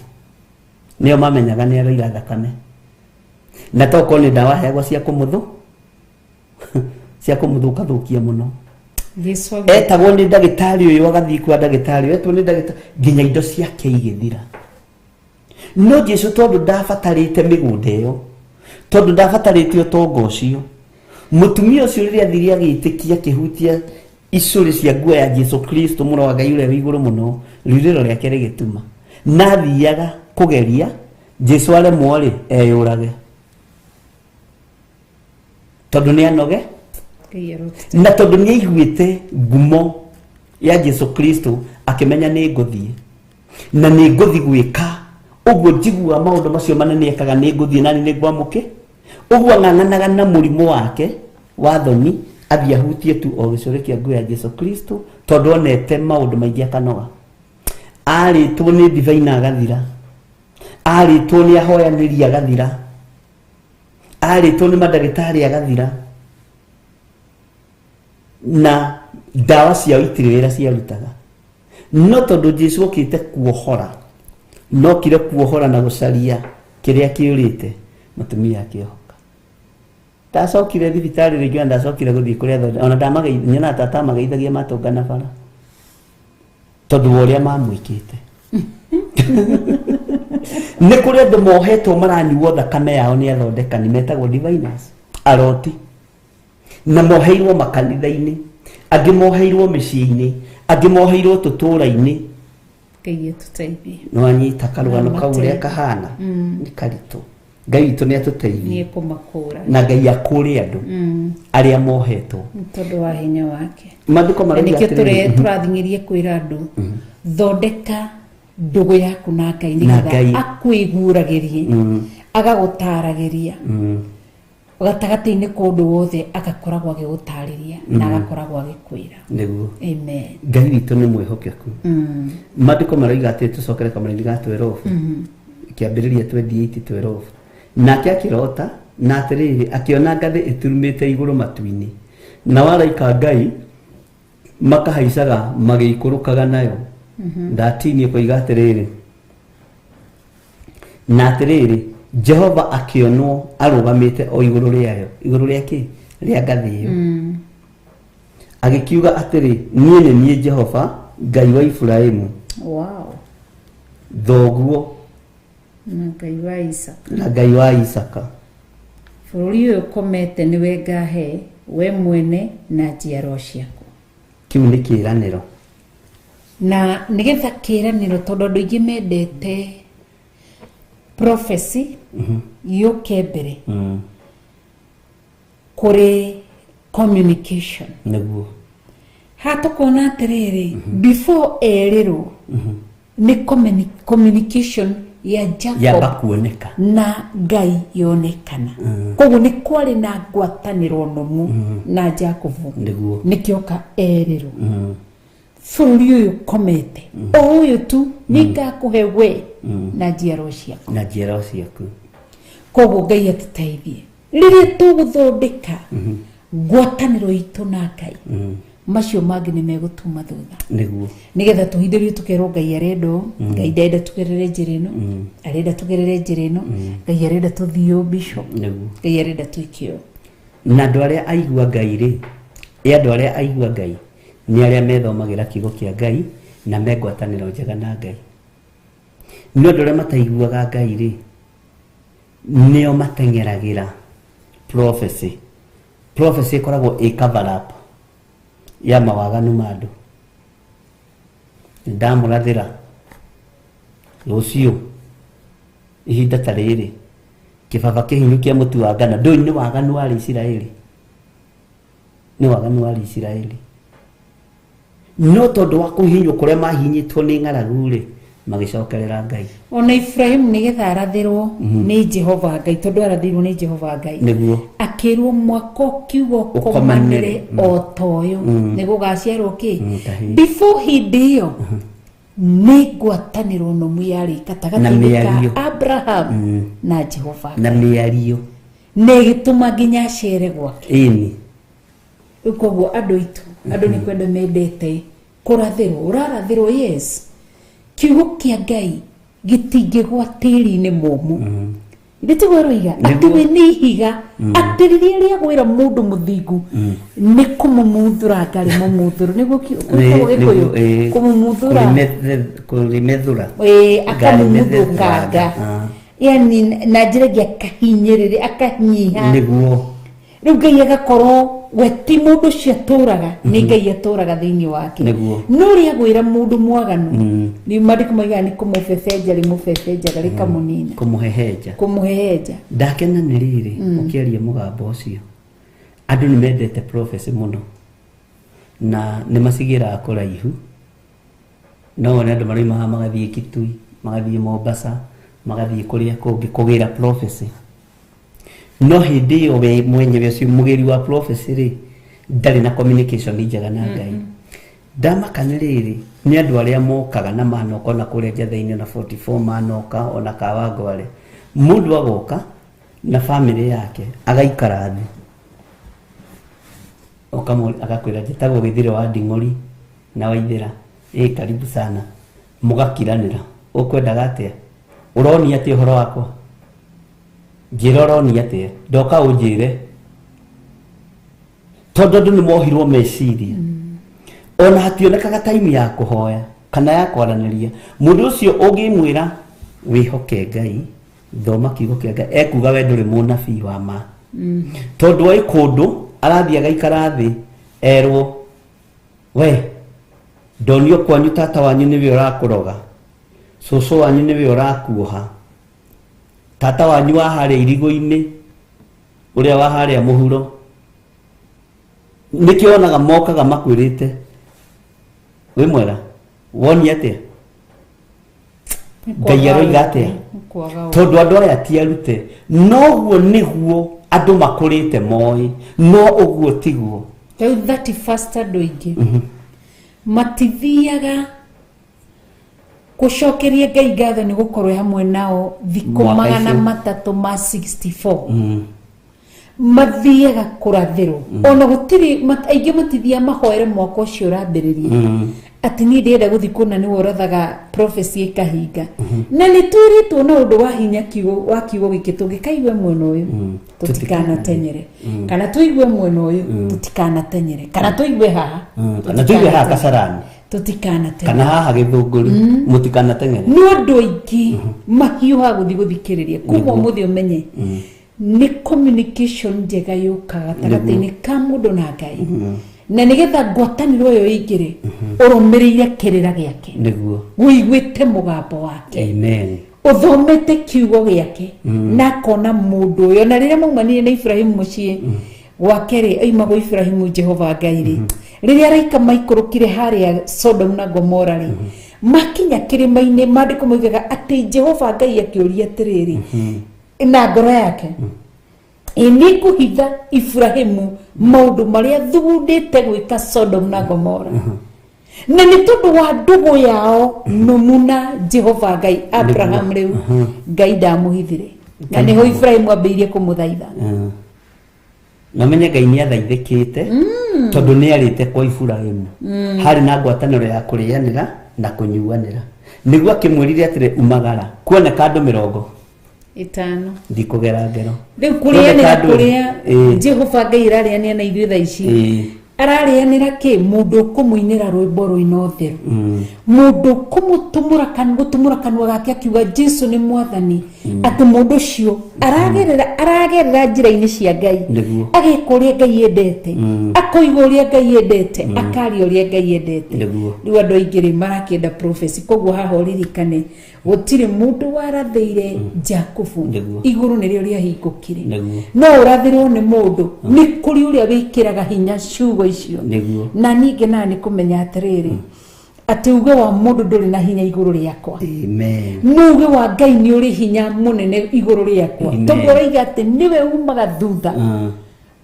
nĩo mamenyaga nĩ aroira thakame, na tokorwo nĩ ndawa aheagwo cia kũmũthũ cia kũmũthũkathũkia mũno. Jesu Etagwo nĩ ndagĩtarĩ ũyũ, agathiĩ kwa ndagĩtarĩ ũyũ, etwo nĩ ndagĩtarĩ, nginya indo ciake igĩthira. No Jesu tondũ ndabatarĩte mĩgũnda ĩyo, tondũ ndabatarĩte ũtonga ũcio, mũtumia ũcio rĩrĩa athire agĩtĩkia, akĩhutia icũrĩ cia nguo ya Jesu Kristo, mũro wa Ngai ũrĩa wĩ igũrũ mũno, riurĩro rĩake rĩgĩtuma. Na athiaga kũgeria Jesu aremwo rĩ, eyũrage, tondũ nĩ anoge. Ngai arotete. Na tondũ nĩ aiguĩte ngumo ya Jesu Kristo, akĩmenya nĩ ngũthiĩ na nĩ ngũthiĩ gwĩka ũguo njiguaga maũndũ macio manene ekaga, nĩ ngũthiĩ nani nĩ ngwamũkĩ ũguo ang'ang'anaga na mũrimũ wake wa thoni, athiĩ ahutie tu o gĩcũrĩ kĩa nguo ya Jesu Kristo, tondũ onete maũndũ maingĩ akanoga. Arĩtwo nĩ ndibei na agathira, arĩtwo nĩ ahoyanĩri agathira, arĩtwo nĩ mandagĩtarĩ agathira, na ndawa ciao itirĩ wĩra ciarutaga. No tondũ Jesu okĩte kuohora, nokire kuohora na gũcaria kĩrĩa kĩũrĩte, mũtumia akĩohoka. Ndacokire thibitarĩ rĩngĩ, ona ndacokire gũthiĩ kũrĩa thonde, ona ndamageithia, nyonaga ta atamageithagia matũngana bara, tondũ wa ũrĩa mamwĩkĩte. Nĩ kũrĩ andũ mohetwo maranyuo thakame yao nĩ athondekani metagwo diviners, aroti, na moheirwo makanitha-inĩ, angĩ moheirwo mĩciĩ-inĩ, angĩ moheirwo tũtũũra-inĩ. Ngai atũteithie. Nĩwanyita karũgano kau ũrĩa Amateithie. kahana? Nĩ karitũ. Ngai witũ nĩ atũteithie. Nĩ ekũmakũra. Na Ngai akũre andũ arĩa mohetwo. Nĩ tondũ wa hinya wake. Maandĩko Na marauga nĩkĩo atĩrĩrĩ, tũrathing'ĩria kwĩra andũ, thondeka ndũgũ yaku na Ngai, Na Ngai. nĩgetha akwĩguũragĩrie, agagũtaragĩria gatagatĩ-inĩ ka ũndũ wothe, agakoragwo agĩgũtarĩria na agakoragwo agĩkwĩra. Nĩguo. Amen. Ngai witũ nĩ mwĩhokeku. Maandĩko maroiga atĩ tũcokere kamũraini ga 12, kĩambĩrĩria 28 12. Nake akĩrota, na atĩrĩrĩ, akĩona ngathĩ ĩturumĩte igũrũ matu-inĩ, nao araika a Ngai makahaicaga magĩikũrũkaga nayo. Ndatini ĩkoiga atĩrĩrĩ, na atĩrĩrĩ, Jehova akĩonwo arũgamĩte o igũrũ rĩayo. Igũrũ rĩa kĩ? Rĩa ngathĩ ĩyo. Agĩkiuga atĩrĩ, niĩ nĩ niĩ Jehova Ngai wa Iburahimu thoguo, na Ngai wa Isaka. Na Ngai wa Isaka. Bũrũri ũyũ ũkomete nĩwe ngahe we mwene na njiarwa ciaku. Kĩu nĩ kĩĩranĩro. Na nĩgetha kĩĩranĩro, tondũ andũ aingĩ mendete prophecy yũke mbere kũrĩ communication. Haha tũkona atĩrĩrĩ, before erĩrwo nĩ communication ya Jacob Yamba kuoneka. Na Ngai yonekana. Koguo nĩ kwarĩ na ngwatanĩro nũmu na Jakubu. Nĩguo. Nĩkĩoka erĩrwo bũrũri ũyũ ũkomete o ũyũ tu nĩngakũhe we na njiarwa ciaku. Na njiarwa ciaku. Koguo Ngai atũteithie rĩrĩa tũgũthondeka ngwatanĩro itũ na Ngai, macio mangĩ nĩ megũtuma thutha. Nĩguo. Nigetha tũhithĩrio tũkerwo Ngai arenda ũũ, Ngai ndarenda tũgerere njĩra ĩno, arenda tũgerere njĩra ĩno, Ngai arenda tũthiĩ ũũ, bishop. Nĩguo. Ngai arenda twĩke ũũ. Na andũ arĩa aigua Ngai rĩ, ĩ andũ arĩa aigua Ngai nĩ arĩa methomagĩra kiugo kĩa Ngai na me ngwatanĩro njega na Ngai. No andũ arĩa mataiguaga Ngai rĩ, nĩo mateng'eragĩra prophecy. Prophecy ĩkoragwo ĩ cover up ya mawaganu ma andũ. Ndamũrathĩra rũciũ ihinda ta rĩrĩ kĩbaba kĩhinyu kĩa mũtu wa ngano, ndũĩ nĩ waganu warĩ Isiraeli, nĩ waganu warĩ Isiraeli, no tondũ wa kũhihinywo kũrĩa mahihinyĩtwo nĩ ng'aragu rĩ, magĩcokerera Ngai. Ona Ibrahimu nĩgetha arathĩrwo nĩ Jehova Ngai, tondũ arathĩirwo nĩ Jehova Ngai, Nĩguo. Akĩrwo mwaka ũkiuga ũkomanĩre ũkomanĩre o ta ũyũ nĩ gũgaciarwo kĩ. Kahĩĩ. Before hĩndĩ ĩyo nĩ ngwatanĩro nũmu yarĩ gatagatĩ-inĩ Na mĩario. ka Abraham na Jehova Na mĩario. Na ĩgĩtũma nginya acere gwake. Ĩni. Rĩu koguo andũ aitũ, andũ nĩ kwenda mendete kũrathĩrwo, ũrarathĩrwo, yes, kiugo kĩa Ngai gĩtingĩgwa tĩri-inĩ mũmũ. Ithe tiguo aroiga atĩ we nĩ ihiga, atĩ rĩrĩa rĩagwĩra mũndũ mũthingu nĩ kũmũmuthũranga rĩmũmuthũra, nĩguo gwĩtagwo Gĩkũyũ kũmũmuthũra. Kũrĩmethũra. Ĩĩ, akamũmuthũkanga, yani na njĩra ĩngĩ akahinyĩrĩria, akanyiha. Nĩguo. Rĩu Ngai agakorwo we ti mũndũ ũcio atũraga, nĩ Ngai atũraga thĩinĩ wake. Nĩguo. No rĩa gwĩra mũndũ mwaganu, nĩ maandĩko maugaga nĩ kũmũbebenja rĩmũbebenjaga rĩkamũnina. Kũmũhehenja. Kũmũhehenja. Ndakena nĩ rĩrĩ ũkĩaria mũgambo ũcio, andũ nĩ mendete prophecy mũno na nĩ macigĩraga kũraihu. No wone andũ maroima haha magathiĩ Kitui, magathiĩ Mombasa, magathiĩ kũrĩa kũngĩ kũgĩra prophecy. No hĩndĩ ĩyo we mwenyewe ũcio mũgĩri wa prophecy rĩ, ndarĩ na communication njega na Ngai. Ndamaka nĩ rĩrĩ, nĩ andũ arĩa mokaga na manoka ona kũrĩa Njatheinĩ, ona 44 manoka, ona Kawangware, mũndũ agoka na famĩlĩ yake agaikara thĩ, agakwĩra njĩtagwo Gĩthire wa Nding'ori na Waithĩra, ĩ karibu sana, mũgakiranĩra, ũkwendaga atĩa, ũronia atĩa ũhoro wakwa, njĩra ũronia atĩa, ndoka ũnjĩre, tondũ andũ nĩ mohirwo meciria. Ona hationekaga time ya kũhoya kana ya kwaranĩria. Mũndũ ũcio ũngĩmwĩra wĩhoke Ngai, thoma kiugo kĩa Ngai, ekuga we ndũrĩ mũnabii wa ma, tondũ oĩ kũndũ arathiĩ agaikara thĩ erwo, we ndonio kwanyu tata wanyu nĩwe ũrakũroga, cũcũ wanyu nĩwe ũrakuoha, tata wanyu wa harĩa irigũ-inĩ, ũrĩa wa harĩa mũhuro. Nĩkĩo wonaga mokaga makwĩrĩte wĩ mwega, wonia atĩa, Ngai aroiga atĩa, tondũ andũ aya ti arute. Noguo nĩguo andũ makũrĩte moĩ, no ũguo tiguo. Rĩu 31st andũ aingĩ matithiaga gũcokeria Ngai ngatho nĩ gũkorwo e hamwe nao thikũ Mwaka magana icio. matatũ ma 64. Mathiaga kũrathĩrwo, ona gũtirĩ aingĩ matithiaga mahoere mwaka ũcio ũrambĩrĩria, atĩ niĩ ndĩrenda gũthiĩ kũna nĩwe ũrathaga prophecy ĩkahinga. Na nĩ twĩrĩtwo na ũndũ wa hinya kiugo wa kiugo gĩkĩ, tũngĩkaigua mwena ũyũ tũtikanatenyere, kana tũigue mwena ũyũ tũtikanatenyere, kana tũigue haha. Kana tuigue haha Kasarani. Tũtikanatenyere. Kana haha Gĩthũngũri, mũtikanateng'ere. Nĩ ũndũ aingĩ mahiũhaga gũthiĩ gũthikĩrĩria kuma ũmũthĩ. Ũmenye nĩ communication njega yũkaga gatagatĩ-inĩ ka mũndũ na Ngai, na nĩgetha ngwatanĩro ĩyo ĩingĩre, ũrũmĩrĩire kĩrĩra gĩake, wĩiguĩte mũgambo wake, Amen. Ũthomete kiugo gĩake, na akona mũndũ ũyũ. Na rĩrĩa maumanire na Ibrahimu mũciĩ gwake rĩ, aimagwo Ibrahimu Jehova Ngai rĩ, rĩrĩa araika maikũrũkire harĩa Sodom na Gomora rĩ, Makinya kĩrĩma-inĩ, maandĩko moigaga atĩ Jehova Ngai akĩũria atĩrĩrĩ na ngoro yake, ĩ nĩ ngũhitha Iburahĩmu maũndũ marĩa thugundĩte gwĩka Sodom na Gomora? Na nĩ tondũ wa ndũgũ yao nũmu na Jehova Ngai, Abraham rĩu Ngai ndamũhithire, na nĩho Iburahĩmu ambĩrĩirie kũmũthaitha. Na menye Ngai nĩ athaithĩkĩte tondũ nĩ arĩte kwa Iburahĩmu, harĩ na ngwatanĩro ya kũrĩanĩra na kũnyuanĩra, nĩguo akĩmwĩrire atĩrĩ, umagara, kuoneka andũ 50. Ndikũgera ngero. Rĩu kũrĩanĩra Kuoneka andũ- kũrĩa Jehova Ngai ararĩanĩra na ithuĩ thaa ici, ararĩanĩra kĩ? Mũndũ ũkũmũinĩra rwĩmbo rwĩna ũtheru, mũndũ ũkũmũtumũra gũtumũra kanua gake akiuga Jesu nĩ mwathani, atĩ mũndũ ũcio aragerera njĩra-inĩ cia Ngai, ageka ũrĩa Ngai endete, akoiga ũrĩa Ngai endete, akaria ũrĩa Ngai endete. Rĩu andũ aingĩ rĩ marakĩenda prophecy, koguo haha ũririkane gũtirĩ mũndũ warathĩire Jakubu, igũrũ nĩrĩo rĩahingũkire. No ũrathĩrwo nĩ mũndũ, nĩ kũrĩ ũrĩa wĩkĩraga hinya ciugo icio. Na niĩ ngenaga nĩ kũmenya atĩrĩrĩ, atĩ uge wa mũndũ ndũrĩ na hinya igũrũ rĩakwa, no uge wa Ngai nĩ ũrĩ hinya mũnene igũrũ rĩakwa, tondũ ũraiga atĩ nĩwe umaga thutha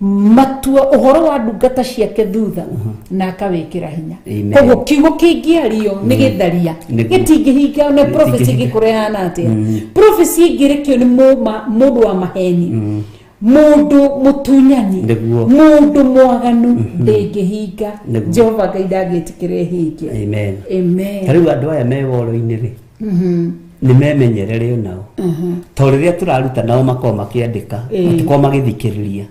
matua ũhoro wa ndungata ciake thutha na akawĩkĩra hinya. Koguo kiugo kĩngĩario nĩ gĩtharia, gĩtingĩhinga. Na prophecy Gĩtingĩhinga. ĩngĩkorwo ĩhana atĩa? Prophecy ĩngĩrekio nĩ mũndũ wa maheni, mũndũ mũtunyani, mũndũ mwaganu, ndĩngĩhinga. Jehova Ngai ndangĩtĩkĩra ĩhinge. Amen. Amen. Ta rĩu andũ aya me woro-inĩ rĩ, nĩ memenyerere onao, to rĩrĩa tũraruta nao makoragwo makĩandĩka, matikoragwo magĩthikĩrĩria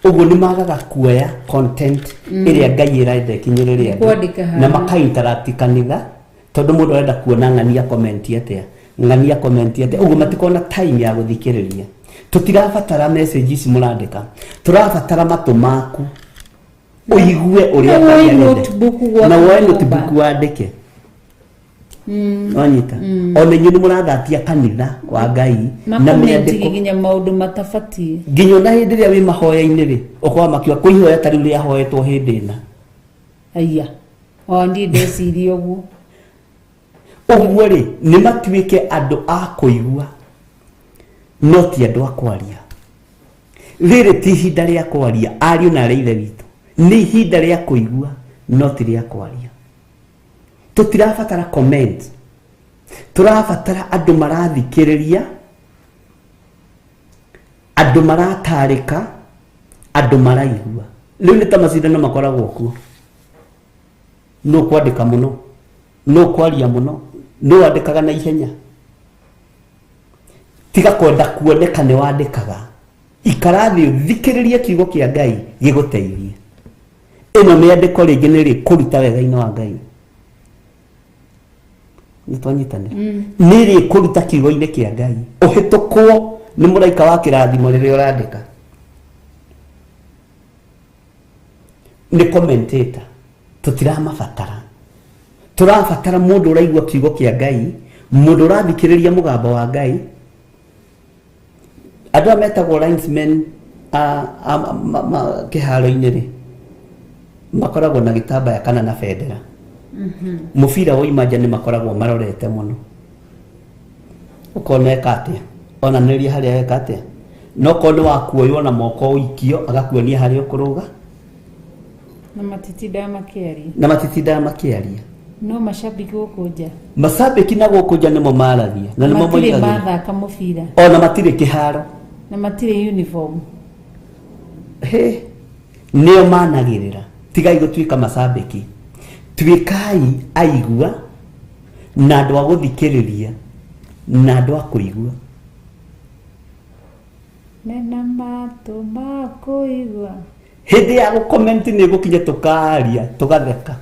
ũguo, nĩ magaga kuoya content ĩrĩa Ngai ĩrenda ĩkinyĩrĩre andũ Kwandĩka na harĩa. maka-interact kanitha, tondũ mũndũ arenda kuona ng'ania comment atĩa, ng'ania comment atĩa, ũguo matikoragwo na time ya gũthikĩrĩria. Tũtirabatara message ici mũrandĩka, tũrabatara matũ maku ũigue ũrĩa Na Ngai woe arenda. notebook gwaku Na woe nyũmba. notebook wandĩke. Wanyita, ona inyuĩ nĩ mũrathatia kanitha wa Ngai na makomenti mĩandĩko nginya maũndũ matabatiĩ. Nginya ona hĩndĩ ĩrĩa wĩ mahoya-inĩ rĩ, ũkorwo makiuga kwĩ ihoya ta rĩu rĩahoetwo hĩndĩ ĩna. Aya, o niĩ ndeciria ũguo. Ũguo rĩ, nĩ matuĩke andũ a kũigua no ti andũ a kwaria. Rĩrĩ ti ihinda rĩa kwaria, ariũ na arĩa ithe witũ, nĩ ihinda rĩa kũigua no ti rĩa kwaria. Tũtirabatara comment, tũrabatara andũ marathikĩrĩria, andũ maratarĩka, andũ maraigua. Rĩu nĩ ta macindano makoragwo kuo, nũ kwandĩka mũno, nũ kwaria mũno, nũ wandĩkaga na ihenya. Tiga kwenda kuoneka nĩ wandĩkaga, ikara thĩ ũthikĩrĩrie kiugo kĩa Ngai gĩgũteithie. Ĩno mĩandĩko rĩngĩ nĩ rĩ kũruta wega-inĩ wa Ngai, nĩ twanyitanĩra, nĩ rĩ kũruta kiugo-inĩ kĩa Ngai, ũhĩtũkwo nĩ mũraika wa kĩrathimo rĩrĩa ũrandĩka. Nĩ commentator tũtiramabatara, tũrabatara mũndũ ũraigua kiugo kĩa Ngai, mũndũ ũrathikĩrĩria mũgambo wa Ngai. Andũ aya metagwo linesmen a kĩharo-inĩ rĩ, makoragwo na gĩtambaya kana na bendera. Mũbira woima nja nĩ makoragwo marorete mũno, ũkona eka atĩa, onanĩria harĩa eka atĩa, no korwo nĩ wakuoywo na moko ũikio, agakuonia harĩa ũkũrũga. Na matitindaga makĩaria. Na matitindaga makĩaria. No macambiki gũkũ nja, macambĩki na gũkũ nja nĩmo maragia na nĩmo matirĩ moigagĩra. Mathaka mũbira. Ona matirĩ kĩharo. Na matirĩ uniform. He nĩo managĩrĩra. Tigai gũtuĩka macambĩki, tuĩkai aigua na andũ a gũthikĩrĩria na andũ a kũigua. Mena matũ ma kũigua. Hĩndĩ ya gũkomenti nĩ gũkinya tũkaria tũgatheka,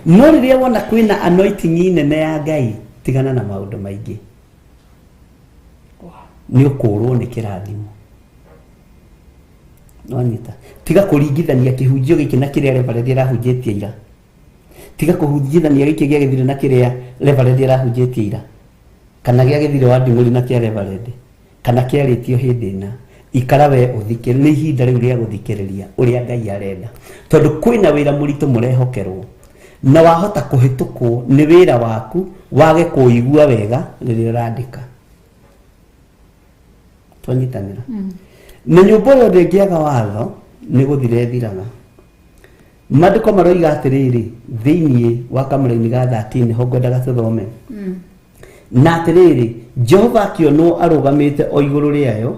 no rĩrĩa wona kwĩna anointing nene ya Ngai, tigana na maũndũ maingĩ, nĩ ũkũrwo nĩ kĩrathimo. Wanyita, tiga kũringithania kĩhunjio gĩkĩ na kĩrĩa reverend arahunjĩtie ira, tiga kũhunjithania gĩkĩ gĩa gĩthire na kĩrĩa reverend arahunjĩtie ira, kana gĩa gĩthire wa nding'ũri na kĩa reverend, kana kĩarĩtio hĩndĩ ĩna. Ikara we ũthikĩrĩrie, nĩ ihinda rĩu rĩa gũthikĩrĩria ũrĩa Ngai arenda, tondũ kwĩna wĩra mũritũ mũrehokerwo. Na wahota kũhĩtũkwo nĩ wĩra waku wage kũigua wega rĩrĩa ũrandĩka. Twanyitanĩra. Na nyũmba ĩyo ndĩngĩaga watho nĩ gũthira ĩthiraga. Maandĩko maroiga atĩrĩrĩ thĩinĩ wa kamũraini ga 13 nĩho ngwendaga tũthome. Na atĩrĩrĩ, Jehova akĩonwo arũgamĩte o igũrũ rĩayo,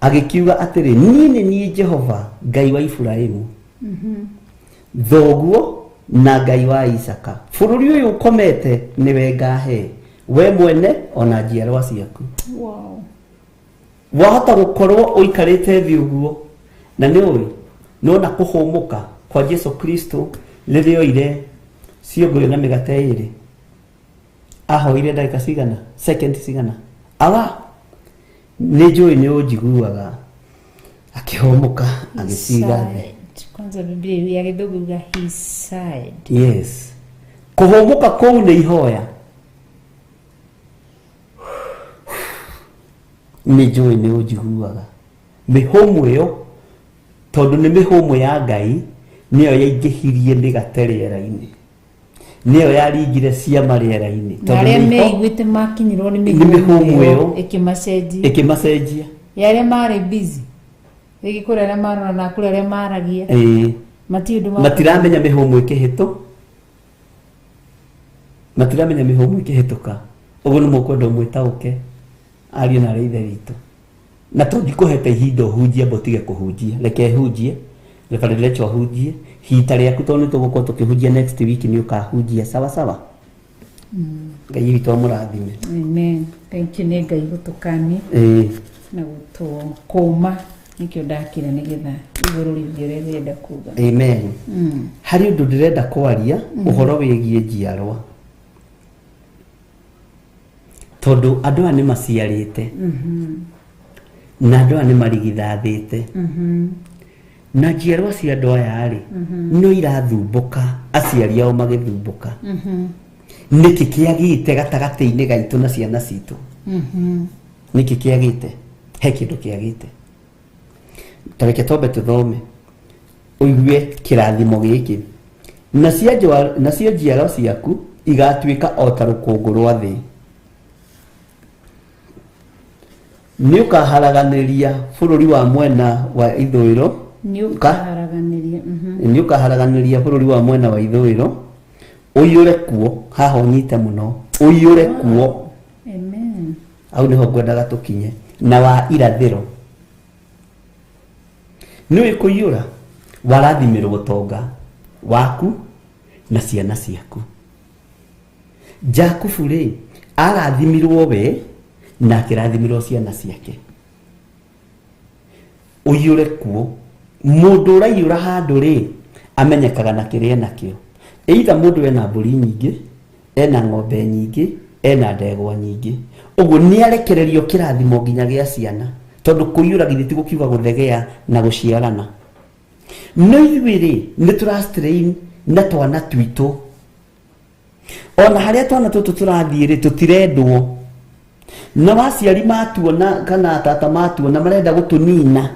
agĩkiuga atĩrĩ, niĩ nĩ niĩ Jehova Ngai wa Iburahĩmu, thoguo na Ngai wa Isaka. Bũrũri ũyũ ũkomete nĩwe ngahe, we mwene ona njiarwa ciaku. Wow. Wahota gũkorwo ũikarĩte thĩ ũguo na nĩ ũĩ nĩwona kũhũmũka kwa Jesu Kristo rĩrĩa oire ciũngũyũ na mĩgate ĩrĩ, ahoire ndagĩka cigana, second cigana, awa nĩ njũĩ nĩ ũnjiguaga, akĩhũmũka agĩciga thĩ. Kwanza Biblia ya Gĩthũngũ yuga he sighed. Yes, kũhũmũka kũu nĩ ihoya. Nĩ njũĩ nĩ ũnjiguaga. Mĩhũmũ ĩyo, tondũ nĩ mĩhũmũ ya Ngai, nĩyo yaingĩhirie mĩgate rĩera-inĩ, nĩyo yaringire ciama rĩera-inĩ. Na arĩa meiguĩte makinyirwo nĩ Nĩ mĩhũmũ ĩyo ĩkĩmacenjia. Ĩkĩmacenjia. Ya arĩa marĩ busy rĩngĩ kũrĩ arĩa marora na kũrĩ arĩa maragia. Ĩĩ. Matirĩ ũndũ matiramenya mĩhũmũ ĩkĩhĩtũ, matiramenya mĩhũmũ ĩkĩhĩtũka. Ũguo nĩ mũkwenda ũmwĩtaũke ariũ na arĩ ithe witũ, na to ndikũhete ihinda ũhunjie, amba ũtige kũhunjia, reke hunjie Reverend Rachel ahunjie hita rĩaku, tondũ nĩ tũgũkorwo tũkĩhunjia next week, nĩ ũkahunjia sawa sawa. Ngai witũ amũrathime. Amen. Thank you nĩ Ngai gũtũkania Ĩĩ. na gũtũkũma, nĩkĩo ndakire nĩgetha igũrũ rĩuge ũrĩa rĩrenda kuga. Amen. Harĩ ũndũ ndĩrenda kwaria ũhoro wĩgiĩ njiarwa, tondũ andũ aya nĩ maciarĩte na andũ aya nĩ marigithathĩte, na njiarwa cia andũ aya rĩ no irathumbũka aciari ao magĩthumbũka. Nĩkĩ kĩagĩte gatagatĩ-inĩ gaitũ na ciana citũ? Nĩkĩ kĩagĩte? He kĩndũ kĩagĩte. Ta reke twambe tũthome ũigue kĩrathimo gĩkĩ. Nacio njiarwa ciaku igatuĩka o ta rũkũngũ rwa thĩ, nĩ ũkaharaganĩria bũrũri wa mwena wa ithũĩro. Nĩ ũkaharaganĩria. Nĩ ũkaharaganĩria bũrũri wa mwena wa ithũĩro ũiyũre kuo. Haha ũnyite mũno, ũiyũre kuo. Amen. Hau nĩho ngwendaga tũkinye. Na wa irathĩro. Nĩ ũĩ kũiyũra warathimĩrwo ũtonga waku na ciana ciaku. Jakubu rĩ arathimirwo we na akĩrathimirwo ciana ciake. Ũiyũre kuo. Mũndũ ũraiyũra handũ rĩ amenyekaga na kĩrĩa enakĩo. Either mũndũ ena mbũri nyingĩ, ena ng'ombe nyingĩ, ena ndegwa nyingĩ, ũguo nĩ arekererio kĩrathimo nginya gĩa ciana, tondũ kũiyũra githĩ ti gũkiuga gũthegea na gũciarana? No ithuĩ rĩ nĩ tũra strain na twana twitũ, ona harĩa twana tũtũ tũrathiĩ rĩ tũtirendwo, na waciari matuona kana tata matuona marenda gũtũnina.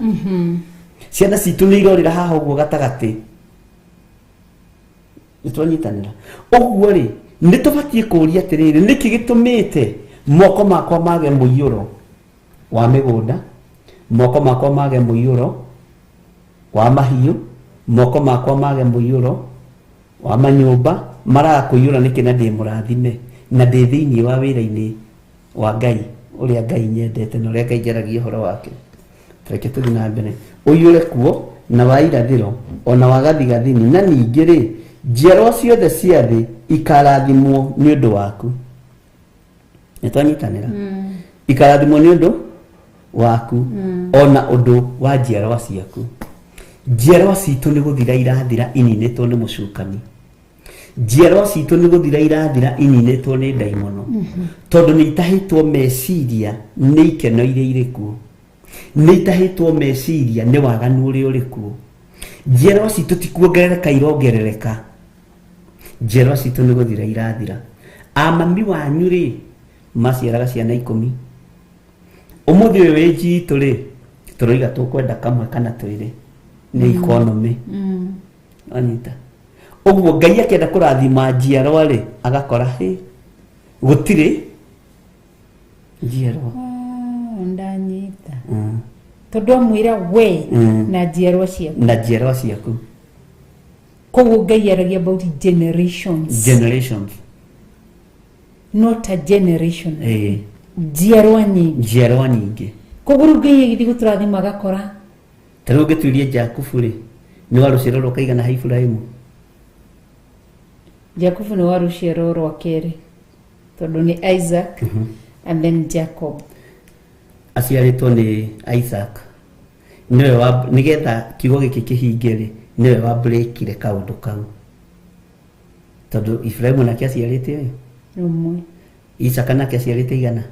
Ciana citũ nĩ irorĩra haha ũguo gatagatĩ. Nĩ twanyitanĩra ũguo rĩ, nĩ tũbatiĩ kũũria atĩrĩrĩ, nĩkĩ gĩtũmĩte moko makwa mage mũiyũro wa mĩgũnda, moko makwa mage mũiyũro wa mahiũ, moko makwa mage mũiyũro wa manyũmba? Maraga kũiyũra nĩkĩ na ndĩ mũrathime na ndĩ thĩinĩ wa wĩra-inĩ wa Ngai ũrĩa Ngai nyendete na ũrĩa Ngai njaragia ũhoro wake? Reke tũthiĩ na mbere. Ũiyũre kuo na wa irathĩro ona wa gathigathini, na ningĩ rĩ njiarwa ciothe cia thĩ ikarathimwo nĩ ũndũ waku. Nĩ twanyitanĩra? Ikarathimwo nĩ ũndũ waku ona ũndũ wa njiarwa ciaku. Njiarwa citũ nĩ gũthira irathira ininĩtwo nĩ mũcukani. Njiarwa citũ nĩ gũthira irathira ininĩtwo nĩ ndaimono, tondũ nĩ itahĩtwo meciria nĩ ikeno iria irĩ kuo, nĩ itahĩtwo meciria nĩ waganu ũrĩa ũrĩ kuo. Njiarwa citũ ti kuongerereka irongerereka, njiarwa citũ nĩ gũthira irathira. Amami wanyu rĩ maciaraga ciana 10, ũmũthĩ ũyũ wĩ njitũ rĩ tũroiga tũkwenda kamwe kana twĩrĩ nĩ economy. Anyita. Ũguo Ngai akĩenda kũrathima njiarwa rĩ, agakora hĩ gũtirĩ njiarwa. Ah, ndanyita. Tondũ amwĩra we na njiarwa ciaku. Na njiarwa ciaku. Koguo Ngai aragia about generations. Generations. Not a generation. Ĩĩ. Njiarwa nyingĩ. Njiarwa nyingĩ. Koguo rĩu Ngai agĩthiĩ gũtũrathima agakora. Ta rĩu ũngĩtuirie Jakubu rĩ, nĩ wa rũciaro rwa kaigana ha Iburahĩmu? Jakubu nĩ wa rũciaro rwa kerĩ tondũ nĩ Isaac and then Jacob. Aciarĩtwo nĩ Isaac. Nĩwe wa nĩgetha kiugo gĩkĩ kĩhinge rĩ, nĩwe wa breakire kaũndũ kau. Tondũ Iburahĩmu nake aciarĩte ũyũ. Ũmwe. Isaka nake aciarĩte igana.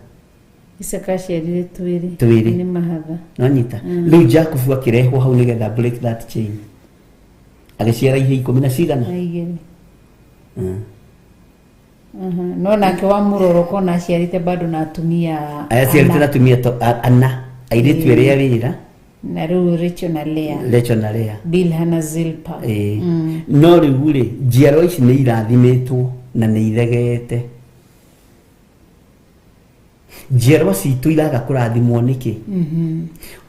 Isaka aciarire twĩrĩ. Twĩrĩ. Nĩ mahatha. Nonyita. Rĩu Jakubu akĩrehwo hau nĩgetha break that chain. Agĩciara ihĩĩ ikũmi na cigana. Na igĩrĩ. No nake wa mũroro kona aciarĩte bado na atumia Aciarĩte ana. na atumia ana. Airĩtu erĩ a wĩra. Na rĩu Rachel na Leah. Rachel na Leah. Bilha na Zilpa. Ĩĩ. No rĩu rĩ, njiarwa ici nĩ irathimĩtwo na nĩ ithegeete. Njiarwa citũ iraga kũrathimwo nĩkĩ?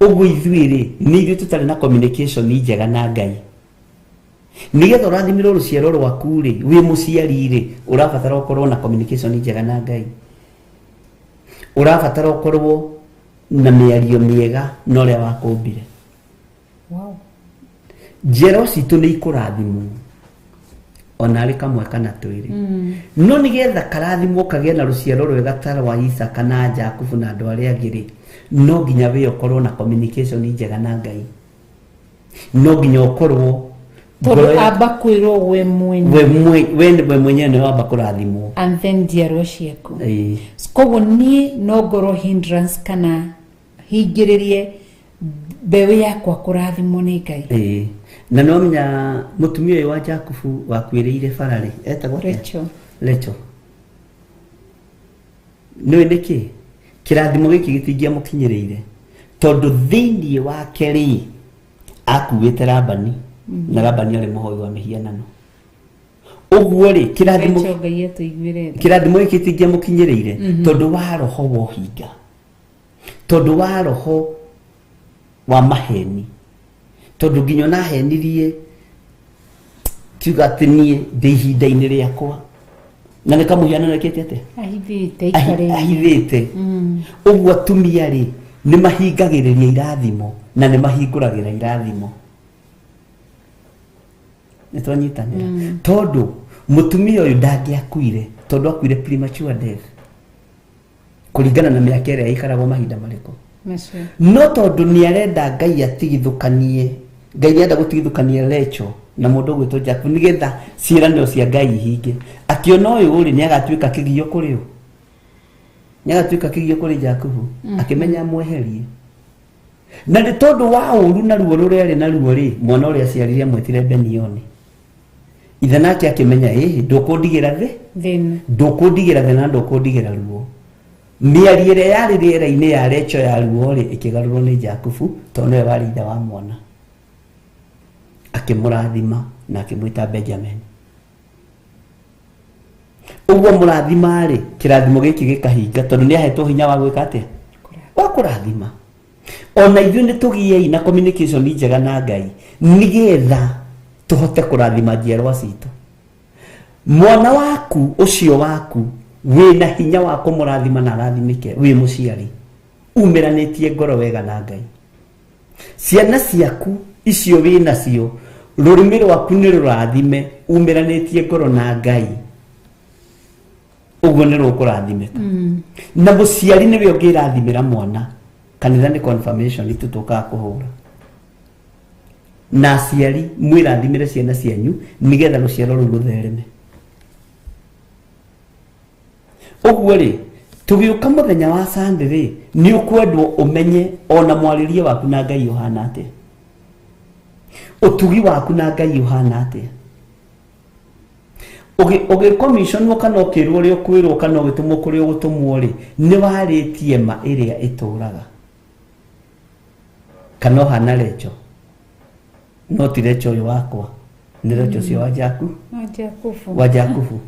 Ũguo ithuĩ rĩ, nĩ ithuĩ tũtarĩ na communication njega na Ngai. Nĩgetha ũrathimĩrwo rũciaro rwaku rĩ, wĩ mũciari rĩ, ũrabatara ũkorwo na communication njega na Ngai. Ũrabatara ũkorwo na mĩario mĩega na ũrĩa wakũmbire. Wow. Njiarwa citũ nĩ ikũrathimwo ona arĩ kamwe kana twĩrĩ. No nĩgetha karathimwo kagĩe na rũciaro rwega ta rwa Isaka na Jakubu na andũ arĩa angĩ rĩ, no nginya we ũkorwo na communication njega na Ngai. No nginya ũkorwo ngoro Tondũ yaku- amba kwĩrwo we mwene. we mwenyewe nĩwe wamba kũrathimwo. And then njiarwa ciaku. Ĩĩ. Koguo niĩ no ngorwo hindrance kana hingĩrĩrie mbeũ yakwa kũrathimwo nĩ Ngai. Ĩĩ. Na no menya mũtumia ũyũ wa Jakubu wakuĩrĩire bara rĩ, etagwo atĩa? Rachel. Rachel. Nĩũĩ nĩkĩ? Kĩrathimo gĩkĩ gĩtingĩamũkinyĩrĩire tondũ thĩiniĩ wake rĩ akuĩte Labani na Labani arĩ mũhoi wa mĩhianano. Ũguo rĩ kĩrathimo Rachel Ngai atũiguĩre tha. kĩrathimo gĩkĩ gĩtingĩamũkinyĩrĩire tondũ wa roho wa ũhinga, tondũ wa roho wa maheni, tondũ nginya ona ahenirie kiuga atĩ niĩ ndĩ ihinda-inĩ rĩakwa na nĩ kamũhianano ekĩte atĩa? Ahithĩte aikarĩte. Ahithĩte. Ũguo atumia rĩ nĩ mahingagĩrĩria irathimo na nĩ mahingũragĩra irathimo. Nĩ twanyitanĩra. Tondũ mũtumia ũyũ ndangĩakuire tondũ akuire premature death kũringana na mĩaka ĩrĩa ĩikaragwo mahinda marĩkũ. Macio. No tondũ nĩ arenda Ngai atigithũkanie, Ngai nĩ arenda gũtigithũkania Rachel na mũndũ ũgwĩtwo Jacob nĩgetha ciĩranĩro cia Ngai ihinge. Akĩona ũyũ rĩ nĩ agatuĩka kĩgio kũrĩ ũ? Nĩ agatuĩka kĩgio kũrĩ Jakubu. Akĩmenya amweherie. Na nĩ tondũ wa ũru na ruo rũrĩa arĩ naruo rĩ, mwana ũrĩa aciarire amwĩtire Benioni. Ithe nake akĩmenya ĩhĩ ndũkũndigĩra thĩ, Thĩna. ndũkũndigĩra thĩna, ndũkũndigĩra ruo. Mĩario ĩrĩa yarĩ rĩera-inĩ ya Rachel ya ruo rĩ, ĩkĩgarũrwo nĩ Jakubu tondũ nĩwe warĩ ithe wa mwana. Akĩmũrathima na akĩmwĩta Benjamin. Ũguo mũrathima rĩ, kĩrathimo gĩkĩ gĩkahinga tondũ nĩ ahetwo hinya wa gwĩka atĩa? Wa kũrathima. Ona ithuĩ nĩ tũgĩei na communication njega na Ngai nĩgetha tũhote kũrathima njiarwa citũ. Mwana waku ũcio waku wĩna hinya wa kũmũrathima na arathimĩke wĩ mũciari, umĩranĩtie ngoro wega na Ngai. Ciana ciaku icio wĩ nacio, rũrĩmĩ rwaku nĩ rũrathime umĩranĩtie ngoro na Ngai, ũguo nĩ rũkũrathimĩka. Na mũciari nĩwe ũngĩrathimĩra mwana. Kanitha nĩ confirmation itu tũkaga kũhũra. Na aciari mwĩrathimĩre ciana cianyu nĩgetha rũciaro rũu rũthereme. Ũguo rĩ, tũgĩũka mũthenya wa Sunday rĩ, nĩ ũkwendwo ũmenye ona mwarĩrie waku na Ngai ũhana atĩa, ũtugi waku na Ngai ũhana atĩa. Ũgĩkomiconwo kana ũkĩrwo ũrĩa ũkwĩrwo kana ũgĩtũmwo kũrĩa ũgũtũmwo rĩ, nĩ warĩtie ma ĩrĩa ĩtũraga. Kana ũhana Rachel, no ti Rachel ũyũ wakwa. Nĩ Rocho ũcio wa Jaku Wa Jakubu. Wa Jakubu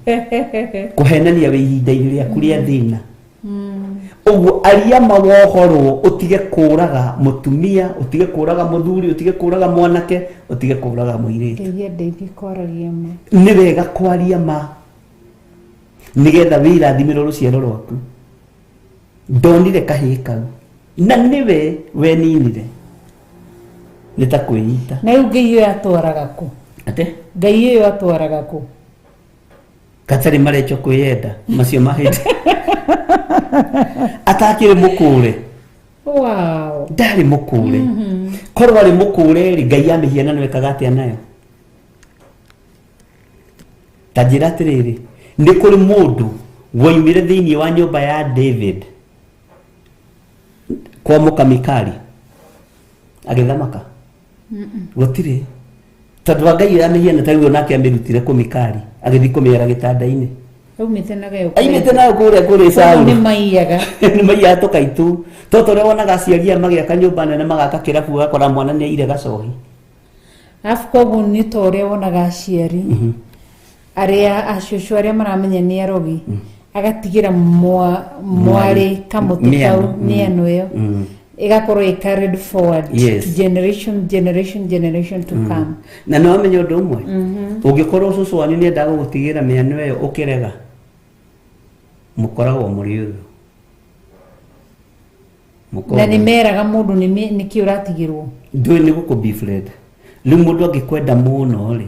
kũhenania wĩ ihinda-inĩ rĩaku rĩa thĩna. Ũguo aria ma wohorwo, ũtige kũraga mũtumia, ũtige kũraga mũthuri, ũtige kũraga mwanake, ũtige kũraga mũirĩtu. Ngai andeithie kwaragia ma. Nĩ wega kwaria ma nĩgetha wĩrathimĩrwo rũciaro rwaku. Ndonire kahĩĩ kau na nĩwe weninire nĩ ta kwĩita. Na rĩu Ngai ĩyo atwaraga kũ? Atĩ? Ngai ĩyo atwaraga kũ? Gatarĩ marecho kwĩyenda macio mahĩndĩ atakĩrĩ mũkũre. Wow. Ndarĩ mũkũre. Korwo arĩ mũkũre rĩ, ngai ya mĩhianano ĩkaga atĩa nayo? Ta njĩra atĩrĩrĩ, nĩ kũrĩ mũndũ woimire thĩinĩ wa nyũmba ya David kwa mũkamikari agĩthamaka? Gũtirĩ, tondũ wa ngai ya mĩhianano ta rĩu onake amĩrutire kũmikari agĩthiĩ kũmĩara gĩtanda-inĩ. Aumĩte nayo. Aimĩte nayo kũrĩa kũrĩ Saulu. Nĩ maiyaga. Nĩ maiyaga tũkaitu toto ũrĩa wonaga aciari aya magĩaka nyũmba nene, magaka kĩrabu, ũgakora mwana nĩ aire gacohi. Arabu koguo nĩ ta ũrĩa wonaga aciari arĩa acũcũ arĩa maramenya nĩ arogi, agatigĩra mwarĩ kamũtĩ kau. Mĩano. Mĩano ĩyo ĩgakorwo ĩ carried forward to generation, generation, generation to come. Na nĩ wamenya ũndũ ũmwe, ũngĩkorwo cũcũ wanyu nĩ endaga gũgũtigĩra mĩano ĩyo ũkĩrega, mũkoragwo mũrĩ ũthũ. Na nĩ meraga mũndũ nĩkĩ ũratigĩrwo? Ndũĩ nĩ gũkũ befriend. Rĩu mũndũ angĩkwenda mũno rĩ,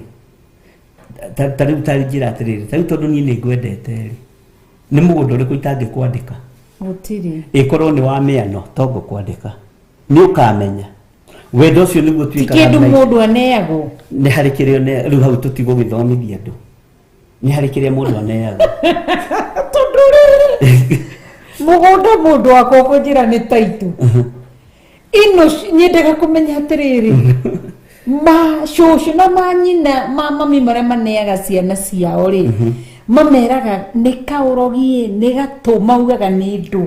ta rĩu ta njĩra atĩrĩrĩ, ta rĩu tondũ niĩ nĩ ngwendete rĩ, nĩ mũgũnda ũrĩkũ itangĩkwandĩka? Gũtirĩ. Ĩkorwo nĩ wa mĩano to ngũkwandĩka, nĩ ũkamenya wendo ũcio nĩguo Ti tuĩkaga kĩndũ maica. Mũndũ aneagwo. Nĩ harĩ kĩrĩa rĩu hau tũtigũgĩthomithia andũ, nĩ harĩ kĩrĩa mũndũ aneagwo. Tondũ rĩrĩ mũgũnda mũndũ wakwa kũnjĩra nĩ taitũ ino, nyendaga kũmenya atĩrĩrĩ, ma cũcũ na manyina ma mami marĩa maneaga ciana ciao rĩ, mameraga nĩ kaũrogi, nĩ gatũ, maugaga nĩ ndũ?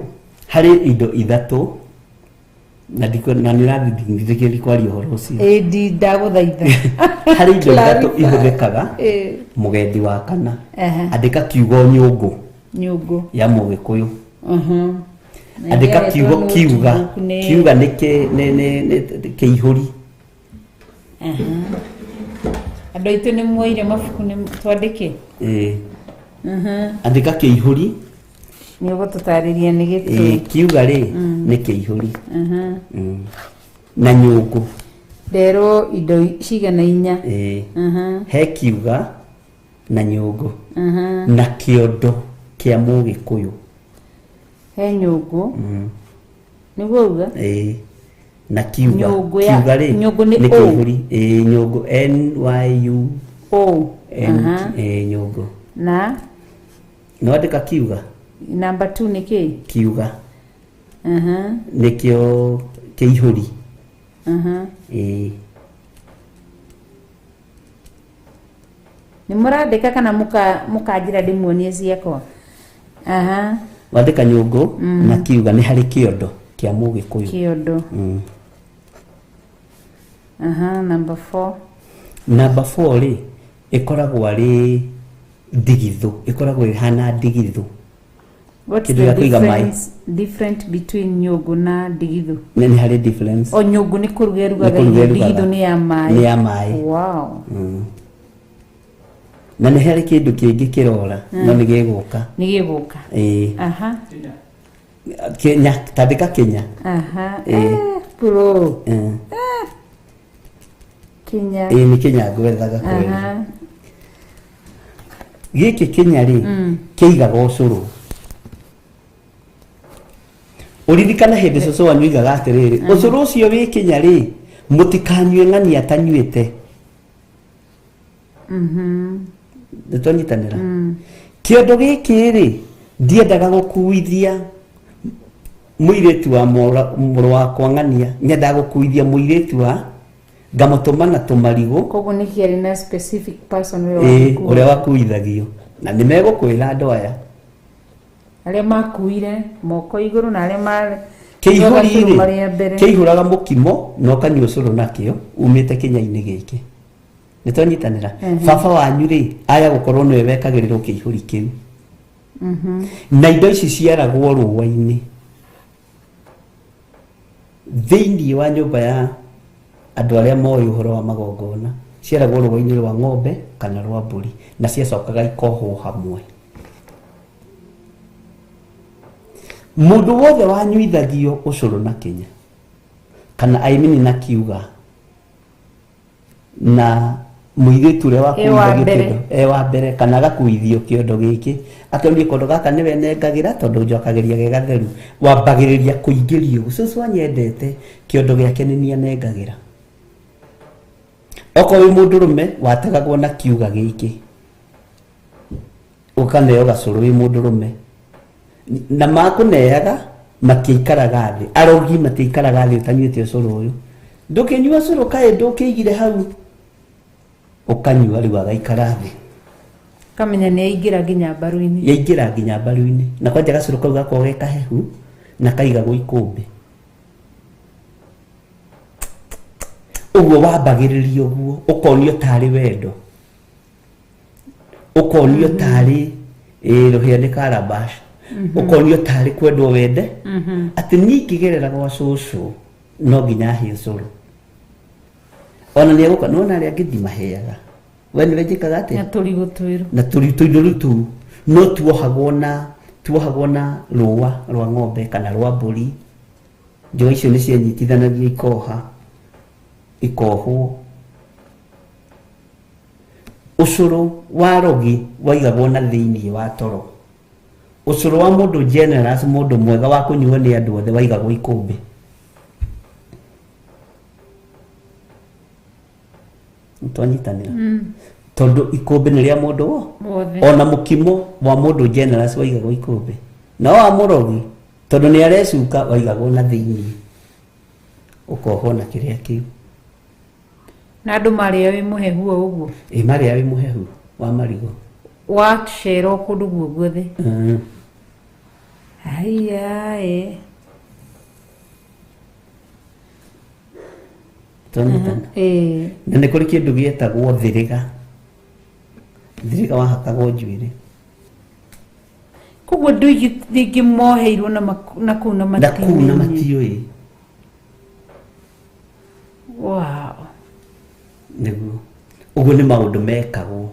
Harĩ indo ithatũ na ndiko na nĩ ũrathindĩkĩrĩria kwaria ũhoro ũcio. Ĩ ndi ndagũthaitha. Harĩ indo ithatũ Clarify. ihũthĩkaga. Mũgendi wa kana. Andĩka kiugo nyũngũ. Nyũngũ. Ya mũgĩkũyũ. Andĩka kiugo Nĩngeretwo kiuga. notebook Kiuga nĩ nĩ kĩihũri. Andũ aitũ nĩ muoire mabuku nĩ twandĩke. Ĩĩ. Andĩka kĩihũri. Nĩ ũgũtũtarĩria nĩ gĩtũ. Kiuga rĩ nĩ kĩihũri. Na nyũngũ. Nderwo indo cigana inya. Ĩĩ. He kiuga na nyũngũ na kĩondo kĩa mũgĩkũyũ. He nyũngũ nĩguo uga? Ĩĩ, na kiuga. Nyũngũ Kiuga rĩ nyũngũ nĩ nĩ O. kĩihũri. Ĩĩ, nyũngũ, N Y U O. N. Ĩĩ, nyũngũ. Na Nĩ wandĩka kiuga? Number 2 nĩ kĩ? Kiuga nĩkĩo kĩihũri. Ĩĩ. Nĩ mũrandĩka kana mũkanjĩra ndĩmuonie ciakwa? Aha. Wandĩka nyũngũ na kiuga, nĩ harĩ kĩondo kĩa mũgĩkũyũ. Kĩondo. Aha, number 4. Namba 4 rĩ, ĩkoragwo arĩ ndigithũ, ĩkoragwo ĩhana ndigithũ. What's Kĩndũ the gĩa kũiga maĩ. difference different between nyũngũ na ndigithũ? Nĩ harĩ difference. O nyũngũ nĩ kũruga ĩrugaga Nĩ kũruga irio, ĩrugaga. ndigithũ nĩ ya maĩ. Nĩ ya maĩ. Wow. Na nĩ harĩ kĩndũ kĩngĩ kĩrora, no nĩ gĩgũka. Nĩ gĩgũka. Ĩĩ. Aha. Kenya, tandĩka Kenya. Aha. Ĩĩ. Bro. Kinya. Ĩĩ, nĩ Kenya ngwethaga kweri. Gĩkĩ Kenya rĩ, kĩigaga ũcũrũ. Ũririkane hĩndĩ cũcũ wanyu oigaga atĩrĩrĩ, ũcũrũ ũcio wĩ Kenya rĩ, mũtikanyue ng'ania atanyuĩte. Nĩ twanyitanĩra? Kĩondo gĩkĩ rĩ, ndiendaga gũkuithia mũirĩtu wa mũrũ wakwa ng'ania, nyendaga gũkuithia mũirĩtu wa ngamũtũma na tũmarigũ. Koguo nĩ kĩarĩ na specific person ũrĩa Ĩĩ, wakuaga. Ũrĩa wakuithagio na nĩ megũkwĩra andũ aya. Arĩa makuire moko igũrũ na arĩa Kĩihũri rĩ, marĩa mbere. Kĩihũraga mũkimo na ũkanyua ũcũrũ nakĩo umĩte kĩnya-inĩ gĩkĩ. Nĩ twanyitanĩra. Baba wanyu rĩ aya gũkorwo nĩwe wekagĩrĩrwo kĩihũri kĩu. Na indo ici ciaragwo rũa-inĩ thĩinĩ wa nyũmba ya andũ arĩa moĩ ũhoro wa magongona, ciaragwo rũa-inĩ rwa ng'ombe kana rwa mbũri, na ciacokaga ikohwo hamwe. Mũndũ wothe wanyuithagio ũcũrũ na Kenya kana aimini na kiuga na mũirĩtu ũrĩa wakuithagio kĩondo e wa mbere kana agakuithio kĩondo gĩkĩ atonio kondo gaka nĩwe nengagĩra tondũ njokagĩria ge gatheru, wambagĩrĩria kũingĩrio cũcũ anyendete kĩondo gĩake nĩ niĩ anengagĩra. Okorwo wĩ mũndũrũme wategagwo na kiuga gĩkĩ ũkaneo gacũrũ wĩ mũndũrũme, na makũneaga matiikaraga thĩ, arogi matiikaraga thĩ ũtanyuĩte ũcũrũ ũyũ, ndũkĩnyua ũcũrũ kaĩ ndũkĩigire hau, ũkanyua rĩu agaikara thĩ kamenya nĩ aingĩra nginya mbaru-inĩ, yaingĩra nginya mbaru-inĩ, na kwanja gacũrũ kau gakoragwo ge kahehu na kaigagwo ikũmbĩ. Ũguo wambagĩrĩria ũguo ũkonio tarĩ wendo, ũkonio tarĩ rũhĩa nĩ calabash, ũkonio tarĩ kwendwo wende, atĩ niĩ ingĩgerera gwa cũcũ no nginya ahe ũcũrũ, ona nĩ egũka nĩwona arĩa angĩ ndimaheaga, we nĩwe njĩkaga atĩa na tũrigũ twĩrũ na tũindo rĩu tũu no tuohagwo na rũa rwa ng'ombe kana rwa mbũri. Njũa icio nĩ cianyitithanagia ikoha ikohwo. Ũcũrũ wa rogi waigagwo na thĩinĩ wa toro. Ũcũrũ wa mũndũ generous, mũndũ mwega wa kũnyuo nĩ andũ othe, waigagwo ikũmbĩ. Twanyitanĩra tondũ ikũmbĩ nĩ rĩa mũndũ wothe, ona mũkimo wa mũndũ generous waigagwo ikũmbĩ, na wa mũrogi tondũ nĩ arecuka waigagwo na thĩinĩ ũkohwo na kĩrĩa kĩu. Na andũ marĩa wĩ mũhehu o ũguo, ĩ marĩa wĩ mũhehu wa marigũ wacera kũndũ guo guothe. Haiya ĩ Twanyitana. Na nĩ kũrĩ kĩndũ gĩetagwo thĩrĩga. Thĩrĩga wahakagwo njuĩrĩ. Koguo andũ aingĩ rĩngĩ moheirwo na kũu na na kũu na matiũĩ. Wow. Nĩguo ũguo nĩ maũndũ mekagwo.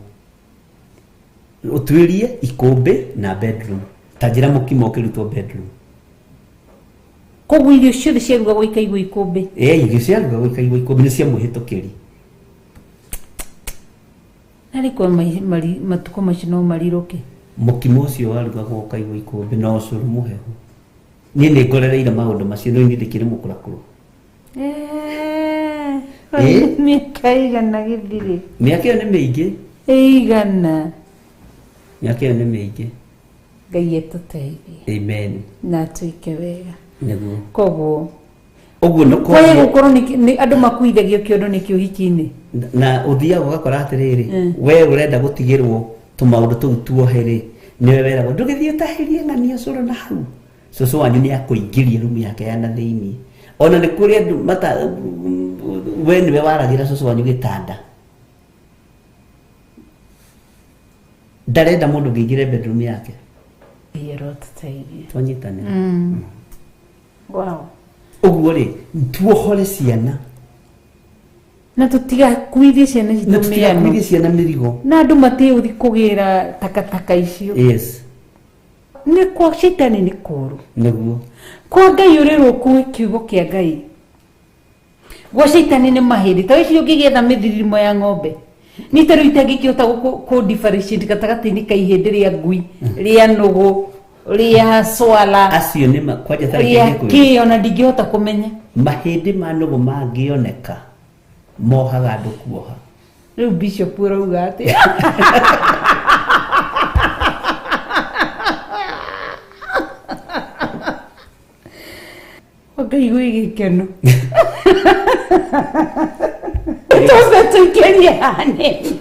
Ũtuĩrie ikũmbĩ na bedroom, ta njĩra mũkimo ũkĩrutwo bedroom. Koguo irio ciothe ciarugagwo ikaigwo ikũmbĩ. Ĩ irio ciarugagwo ikaigwo ikũmbĩ nĩ cia mũhĩtũkĩri. Na rĩ kwa matukũ macio no marirũke. Mũkimo ũcio warugagwo ũkaigwo ikũmbĩ na ũcũrũ mũhehu. Niĩ nĩ ngorereire maũndũ macio no niĩ ndĩkĩrĩ mũkũrakũrũ. Mĩaka igana gĩthirĩ. Mĩaka ĩyo nĩ mĩingĩ. Igana. Mĩaka ĩyo nĩ mĩingĩ. Ngai etũteithie. Amen. Na atuĩke wega. Nĩguo. Koguo ũguo nĩ kwaye gũkorwo nĩ andũ makuithagio kĩondo nĩ kĩũhiki-inĩ. Na ũthiaga ũgakora atĩrĩrĩ, we ũrenda gũtigĩrwo tũmaũndũ tũu tuohe rĩ, nĩwe weragwo ndũgĩthiĩ ũtahĩrie ng'ania ũcũrũ na hau. Cũcũ wanyu nĩ akũingĩria rumu yake ya na thĩinĩ. Ona nĩ kũrĩ andũ mata we nĩwe waragĩra cũcũ wanyu gĩtanda. Ndarenda mũndũ ũngĩingĩre bedroom yake. Twanyitanĩra. Wow. Ũguo rĩ, tuohore ciana. Na tũtigakuithie ciana citũ Na tũtigakuithie ciana mĩrigo. Na andũ matĩĩ gũthiĩ kũgĩra takataka icio. Yes. Nĩ kwa caitani nĩ kũũru. Nĩguo. Kwa Ngai ũrĩrwo ũkue kiugo kĩa Ngai. Gwa caitani nĩ mahĩndĩ. Ta wĩcirie ũngĩgĩetha mĩthiririmo ya ng'ombe. Niĩ ta rĩu itangĩkĩhota kũ differentiate gatagatĩ-inĩ ka ihĩndĩ rĩa ngui, rĩa nũgũ, rĩa swala, acio nĩ kwanja ta rĩa kĩ, ona ndingĩhota kũmenya. Mahĩndĩ ma nũgũ mangĩoneka mohaga andũ kuoha. Rĩu Bishop ũrauga atĩa? Ngai gwĩ gĩkeno. Twambe tũikĩrie hanini.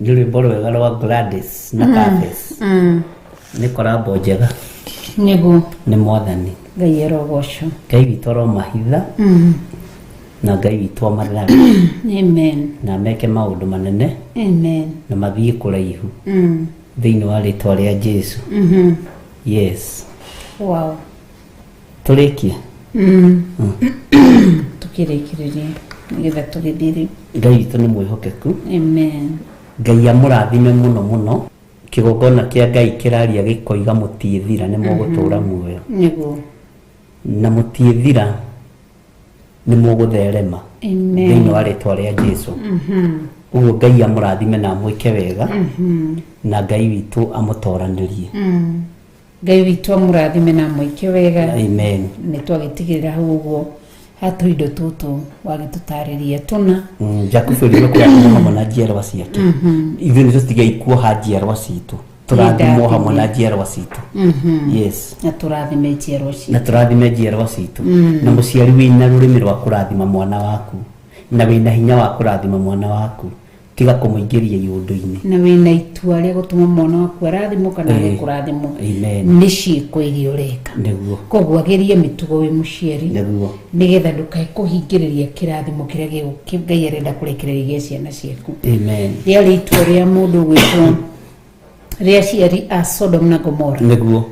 Nĩ rwĩmbo rwega rwa Gladys na Cafes. Nĩ korambo njega. Nĩguo. Nĩ mwathani. Ngai arogocwo. Ngai witũ aromahitha na Ngai witũ amathare. Amen. Na meke maũndũ manene. Amen. Na mathiĩ kũraihu. Thĩinĩ wa rĩtwa rĩa Jesu. Yes. Wow. Tũrĩkie. Tukĩrĩkĩrĩrie nĩgetha tũgĩthiĩ rĩu. Ngai witũ nĩ mwĩhokeku. Amen. Ngai amũrathime mũno mũno. Kĩgongona kĩa Ngai kĩraria gĩkoiga mũtiĩthira nĩ mũgũtũra muoyo. Nĩguo. Na mũtiĩthira nĩ mũgũtherema. Amen. Thĩinĩ wa rĩtwa rĩa Jesu. Ũguo Ngai amũrathime na amwĩke wega. Na Ngai witũ amũtoranĩrie. Ngai witũ amũrathime na amwĩke wega. Amen. Nĩ twagĩtigĩrĩra hau ũguo hatũ indo tũtũ wagĩtũtarĩria tũna. Jakubu rĩrĩa kũrathimwo hamwe na njiarwa ciake. Ithuĩ nĩ tũtigei kuoha njiarwa citũ. Tũrathimwo hamwe na njiarwa citũ. Yes. Na tũrathime njiarwa citũ. Na tũrathime njiarwa citũ. Na mũciari wĩna rũrĩmĩ rwa kũrathima mwana waku na wĩna hinya wa kũrathima mwana waku, tiga kũmũingĩria iũndũ-inĩ. Na wĩna itua rĩa gũtũma mwana waku arathimwo kana age kũrathimwo. Amen. Nĩ ciĩko iria ũreka. Nĩguo. Koguo agerie mĩtugo wĩ mũciari. Nĩguo. Nĩgetha ndũkae kũhingĩrĩria kĩrathimo kĩrĩa Ngai arenda kũrekereria gĩa ciana ciaku. Amen. Rĩarĩ itua rĩa mũndũ gwĩtwo rĩa aciari a Sodom na Gomora. Nĩguo.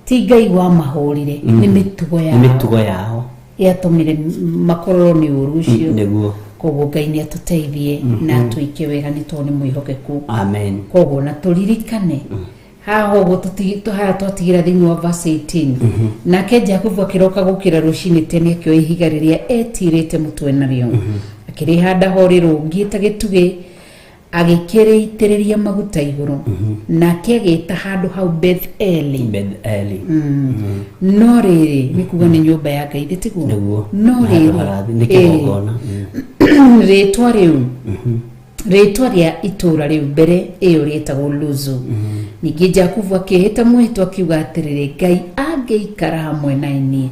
Ti Ngai wamahũrire, nĩ mĩtugo yao. Nĩ mĩtugo yao. Yatũmire makorwo nĩ ũru ũcio. Nĩguo. Koguo Ngai nĩ atũteithie na atwĩke wega nĩ tondũ nĩ mwĩhokeku. Amen. Koguo na tũririkane haha ũguo haha twatigĩra thĩinĩ wa verse 18. Nake Jakubu akĩroka gũkĩra rũcinĩ tene akĩoya ihiga rĩrĩa etirĩte mũtwe narĩo. Akĩrĩhanda ho rĩrũngiĩ ta gĩtugĩ agĩkĩrĩitĩrĩria maguta igũrũ. Nake agĩta handũ hau Beth-eli. Beth-eli. No rĩrĩ nĩ kuga nĩ nyũmba ya Ngai thĩ tiguo? Nĩguo. No rĩrĩ nĩ kĩgongona. Rĩtwa rĩu rĩtwa rĩa itũra rĩu mbere ĩyo rĩetagwo Luzu. Ningĩ Jakubu akĩĩhĩta mwĩhĩtwa akiuga atĩrĩrĩ, Ngai angĩikara hamwe na niĩ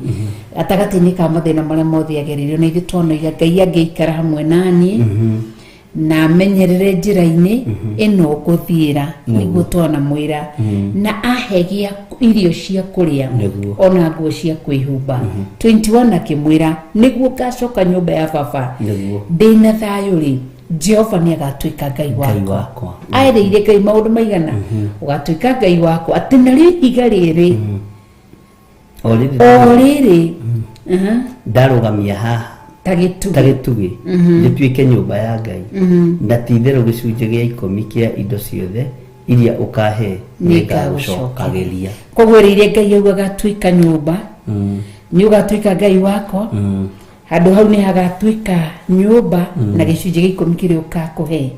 gatagatĩ-inĩ ka mathĩna marĩa mothe agereirio, na ithuĩ twanoiga Ngai angĩikara hamwe na niĩ na amenyerere njĩra-inĩ ĩno ngũthiĩra, nĩguo twanamwĩra, na ahe gĩa irio cia kũrĩa ona nguo cia kwĩhumba. 21 akĩmwĩra, nĩguo ngacoka nyũmba ya baba ndĩna thayũ rĩ, Jehova nĩ agatuĩka Ngai wakwa. Aerĩire Ngai maũndũ maigana, ũgatuĩka Ngai wakwa, atĩ narĩo ihiga rĩrĩ o rĩrĩ ndarũgamia haha ta gĩtugĩ rĩtuĩke nyũmba ya Ngai, na ti-itherũ gĩcunjĩ gĩa 10 kĩa indo ciothe iria ũkahe nĩngagũcokagĩria. Koguo rĩrĩa Ngai auga gatuĩka nyũmba, nĩ ũgatuĩka Ngai wakwa, handũ hau nĩ hagatuĩka nyũmba na gĩcunjĩ gĩa 10 kĩrĩa ũkakũhe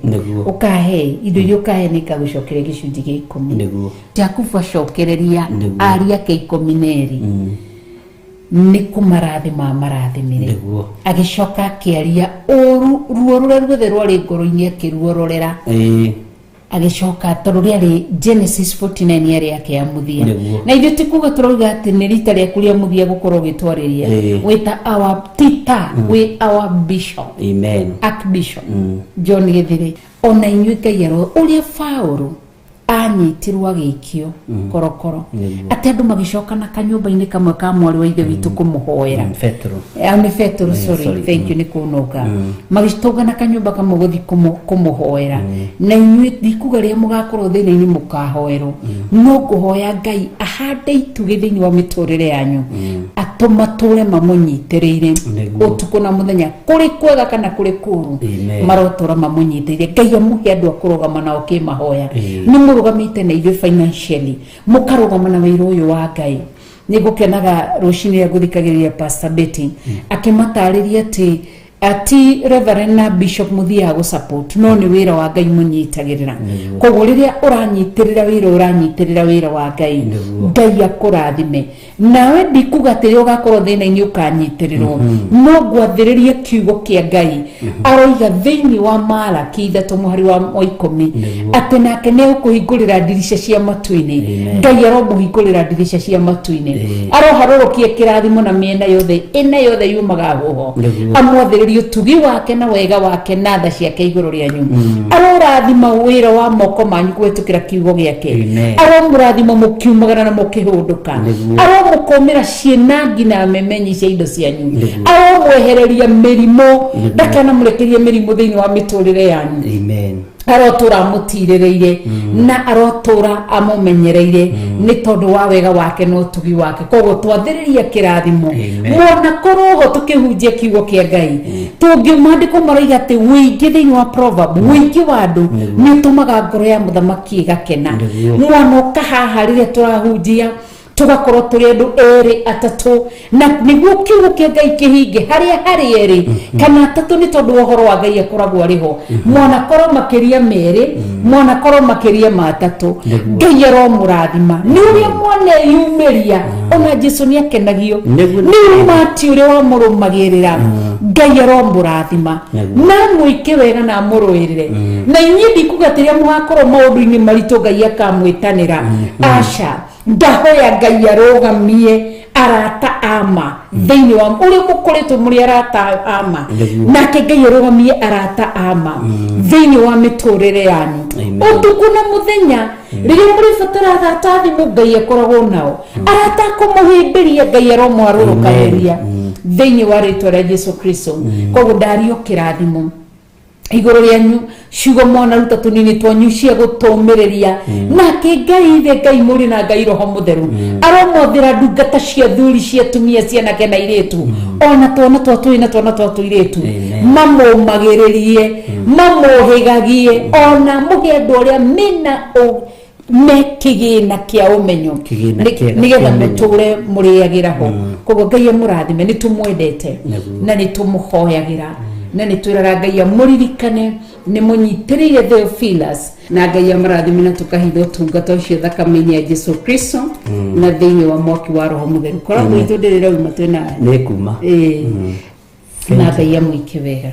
ũkahe indo iria ũkahe nĩngagũcokeria gĩcunjĩ gĩa 10. Nĩguo. Jakubu acokereria ariũ ake 12 nĩ kũmarathima marathimire. Agĩcoka akĩaria ũru ruo rũrĩa ruothe rwarĩ ngoro-inĩ akĩruororera. Agĩcoka tondũ rĩarĩ Genesis 49 yarĩ yake ya mũthia. Na ithuĩ ti kuga tũrauga atĩ nĩ rita rĩaku rĩa mũthia gũkorwo ũgĩtwarĩria. Wĩta our tita, wĩ our bishop. Amen. Archbishop John Githiri. Ona inyuĩ Ngai aro ũrĩa Paũlũ anyitirwo agĩikio korokoro, atĩ andũ magĩcoka na kanyũmba-inĩ kamwe ka mwarĩ wa ithe witũ kũmũhoera. Petero. Nĩ Petero, sorry, thank you nĩ kũnũka. Magĩtũngana kanyũmba kamwe gũthiĩ kũmũhoera. Na inyuĩ ndikuga rĩrĩa mũgakorwo thĩna-inĩ mũkahoerwo, no ngũhoya Ngai ahande itugĩ thĩinĩ wa mĩtũrĩre yanyu, atũmatũre mamũnyitĩrĩire ũtukũ na mũthenya, kũrĩ kwega kana kũrĩ kũũru, marotũra mamũnyitĩrĩire. Ngai amũhe andũ a kũrũgama nao kĩmahoya. Nĩ mũrũgamĩte na ithuĩ financially, mũkarũgama na wĩra ũyũ wa Ngai. Nĩ ngũkenaga rũcinĩ rĩrĩa ngũthikagĩrĩria Pastor Betty akĩmatarĩria atĩ ati Reverend na Bishop mũthiaga gũ support, no nĩ wĩra wa Ngai mũnyitagĩrĩra. Koguo rĩrĩa ũranyitĩrĩra wĩra, ũranyitĩrĩra wĩra wa Ngai, Ngai akũrathime. Nawe ndikuga atĩ rĩrĩa ũgakorwo thĩna-inĩ ũkanyitĩrĩrwo, no ngwathĩrĩrie kiugo kĩa Ngai. Aroiga thĩinĩ wa Malaki 3 mũhari wa 10 atĩ nake nĩ egũkũhingũrĩra ndirica cia matu-inĩ. Ngai aromũhingũrĩra ndirica cia matu-inĩ, aroharũrũkia kĩrathimo na mĩena yothe ĩna yothe yumaga huho, amwathĩrĩrie. Aroarĩrĩria ũtugi wake na wega wake na tha ciake igũrũ rĩanyu. Arorathima wĩra wa moko manyu kũhĩtũkĩra kiugo gĩake. Amen. Aromũrathima mũkiumagara na mũkĩhũndũka. Nĩguo. Aromũkũmĩra ciĩna nginya memenyi cia indo cianyu. Nĩguo. Aromwehereria mĩrimũ, ndakanamũrekerie mĩrimũ thĩinĩ wa mĩtũrĩre yanyu. Amen. Arotũra amũtirĩrĩire na arotũra amũmenyereire nĩ tondũ wa wega wake na ũtugi wake. Koguo twathĩrĩria kĩrathimo. Amen. Mwona korwo ho tũkĩhunjia kiugo kĩa Ngai, tũngĩ maandĩko maroiga atĩ wĩingĩ thĩinĩ wa proverb, wĩingĩ wa andũ nĩ ũtũmaga ngoro ya mũthamaki ĩgakena. Nĩguo. Mwana ũka haha rĩrĩa tũrahunjia, tũgakorwo tũrĩ andũ erĩ atatũ, na nĩguo kiugo kĩa Ngai kĩhinge harĩa harĩ erĩ kana atatũ, nĩ tondũ wa ũhoro wa Ngai akoragwo arĩ ho. Mwana korwo makĩria merĩ, mwana korwo makĩria ma atatũ. Nĩguo. Ngai aromũrathima nĩ ũrĩa mwana eyumĩria. Ona Jesu nĩ akenagio Nĩguo. nĩ ũmati ũrĩa wamũrũmagĩrĩra. Ngai aromũrathima Nĩguo. na mwĩke wega na amũrũĩrĩre. Na inyuĩ ndikuga atĩ rĩrĩa mũgakorwo maũndũ-inĩ maritũ Ngai akamwĩtanĩra, aca. Ndahoya Ngai arũgamie arata ama thĩinĩ wa ũrĩa mũkoretwo mũrĩ arata ama. Nĩguo. Nake Ngai arũgamie arata ama thĩinĩ wa mĩtũrĩre yanyu Amen. ũtukũ na mũthenya. Rĩrĩa mũrĩbatara arata a thimũ, Ngai akoragwo nao. Arata a kũmũhĩmbĩria, Ngai aromwarũrũkanĩria thĩinĩ wa rĩtwa rĩa Jesu Kristo. Koguo ndario kĩrathimo igũrũ rĩanyu, ciugo mwanaruta tũnini twanyu cia gũtũmĩrĩria. Nake Ngai Ithe, Ngai Mũriũ na Ngai Roho Mũtheru aromothĩra ndungata cia thuri, cia atumia, cianake na airĩtu, ona twana twa tũĩ na twana twa tũirĩtu. Amen. Mamũmagĩrĩrie, mamũhĩgagie, ona mũhe andũ arĩa mena me kĩgĩna kĩa ũmenyo. Kĩgĩna kĩega nĩgetha kĩa ũmenyo. mũtũre mũrĩagĩra ho. Koguo Ngai amũrathime. Nĩ tũmwendete Nĩguo. na nĩ tũmũhoyagĩra na nĩ twĩraga Ngai amũririkane nĩ mũnyitĩrĩire Theophilus, na Ngai amũrathime, na tũkahitha ũtungata ũcio thakame-inĩ ya Jesu Kristo na thĩinĩ wa mwaki wa Roho Mũtheru. Koragwo itũ ndĩrĩ rauma twĩna Nĩ kuma. Ĩĩ. Na Ngai amwĩke wega.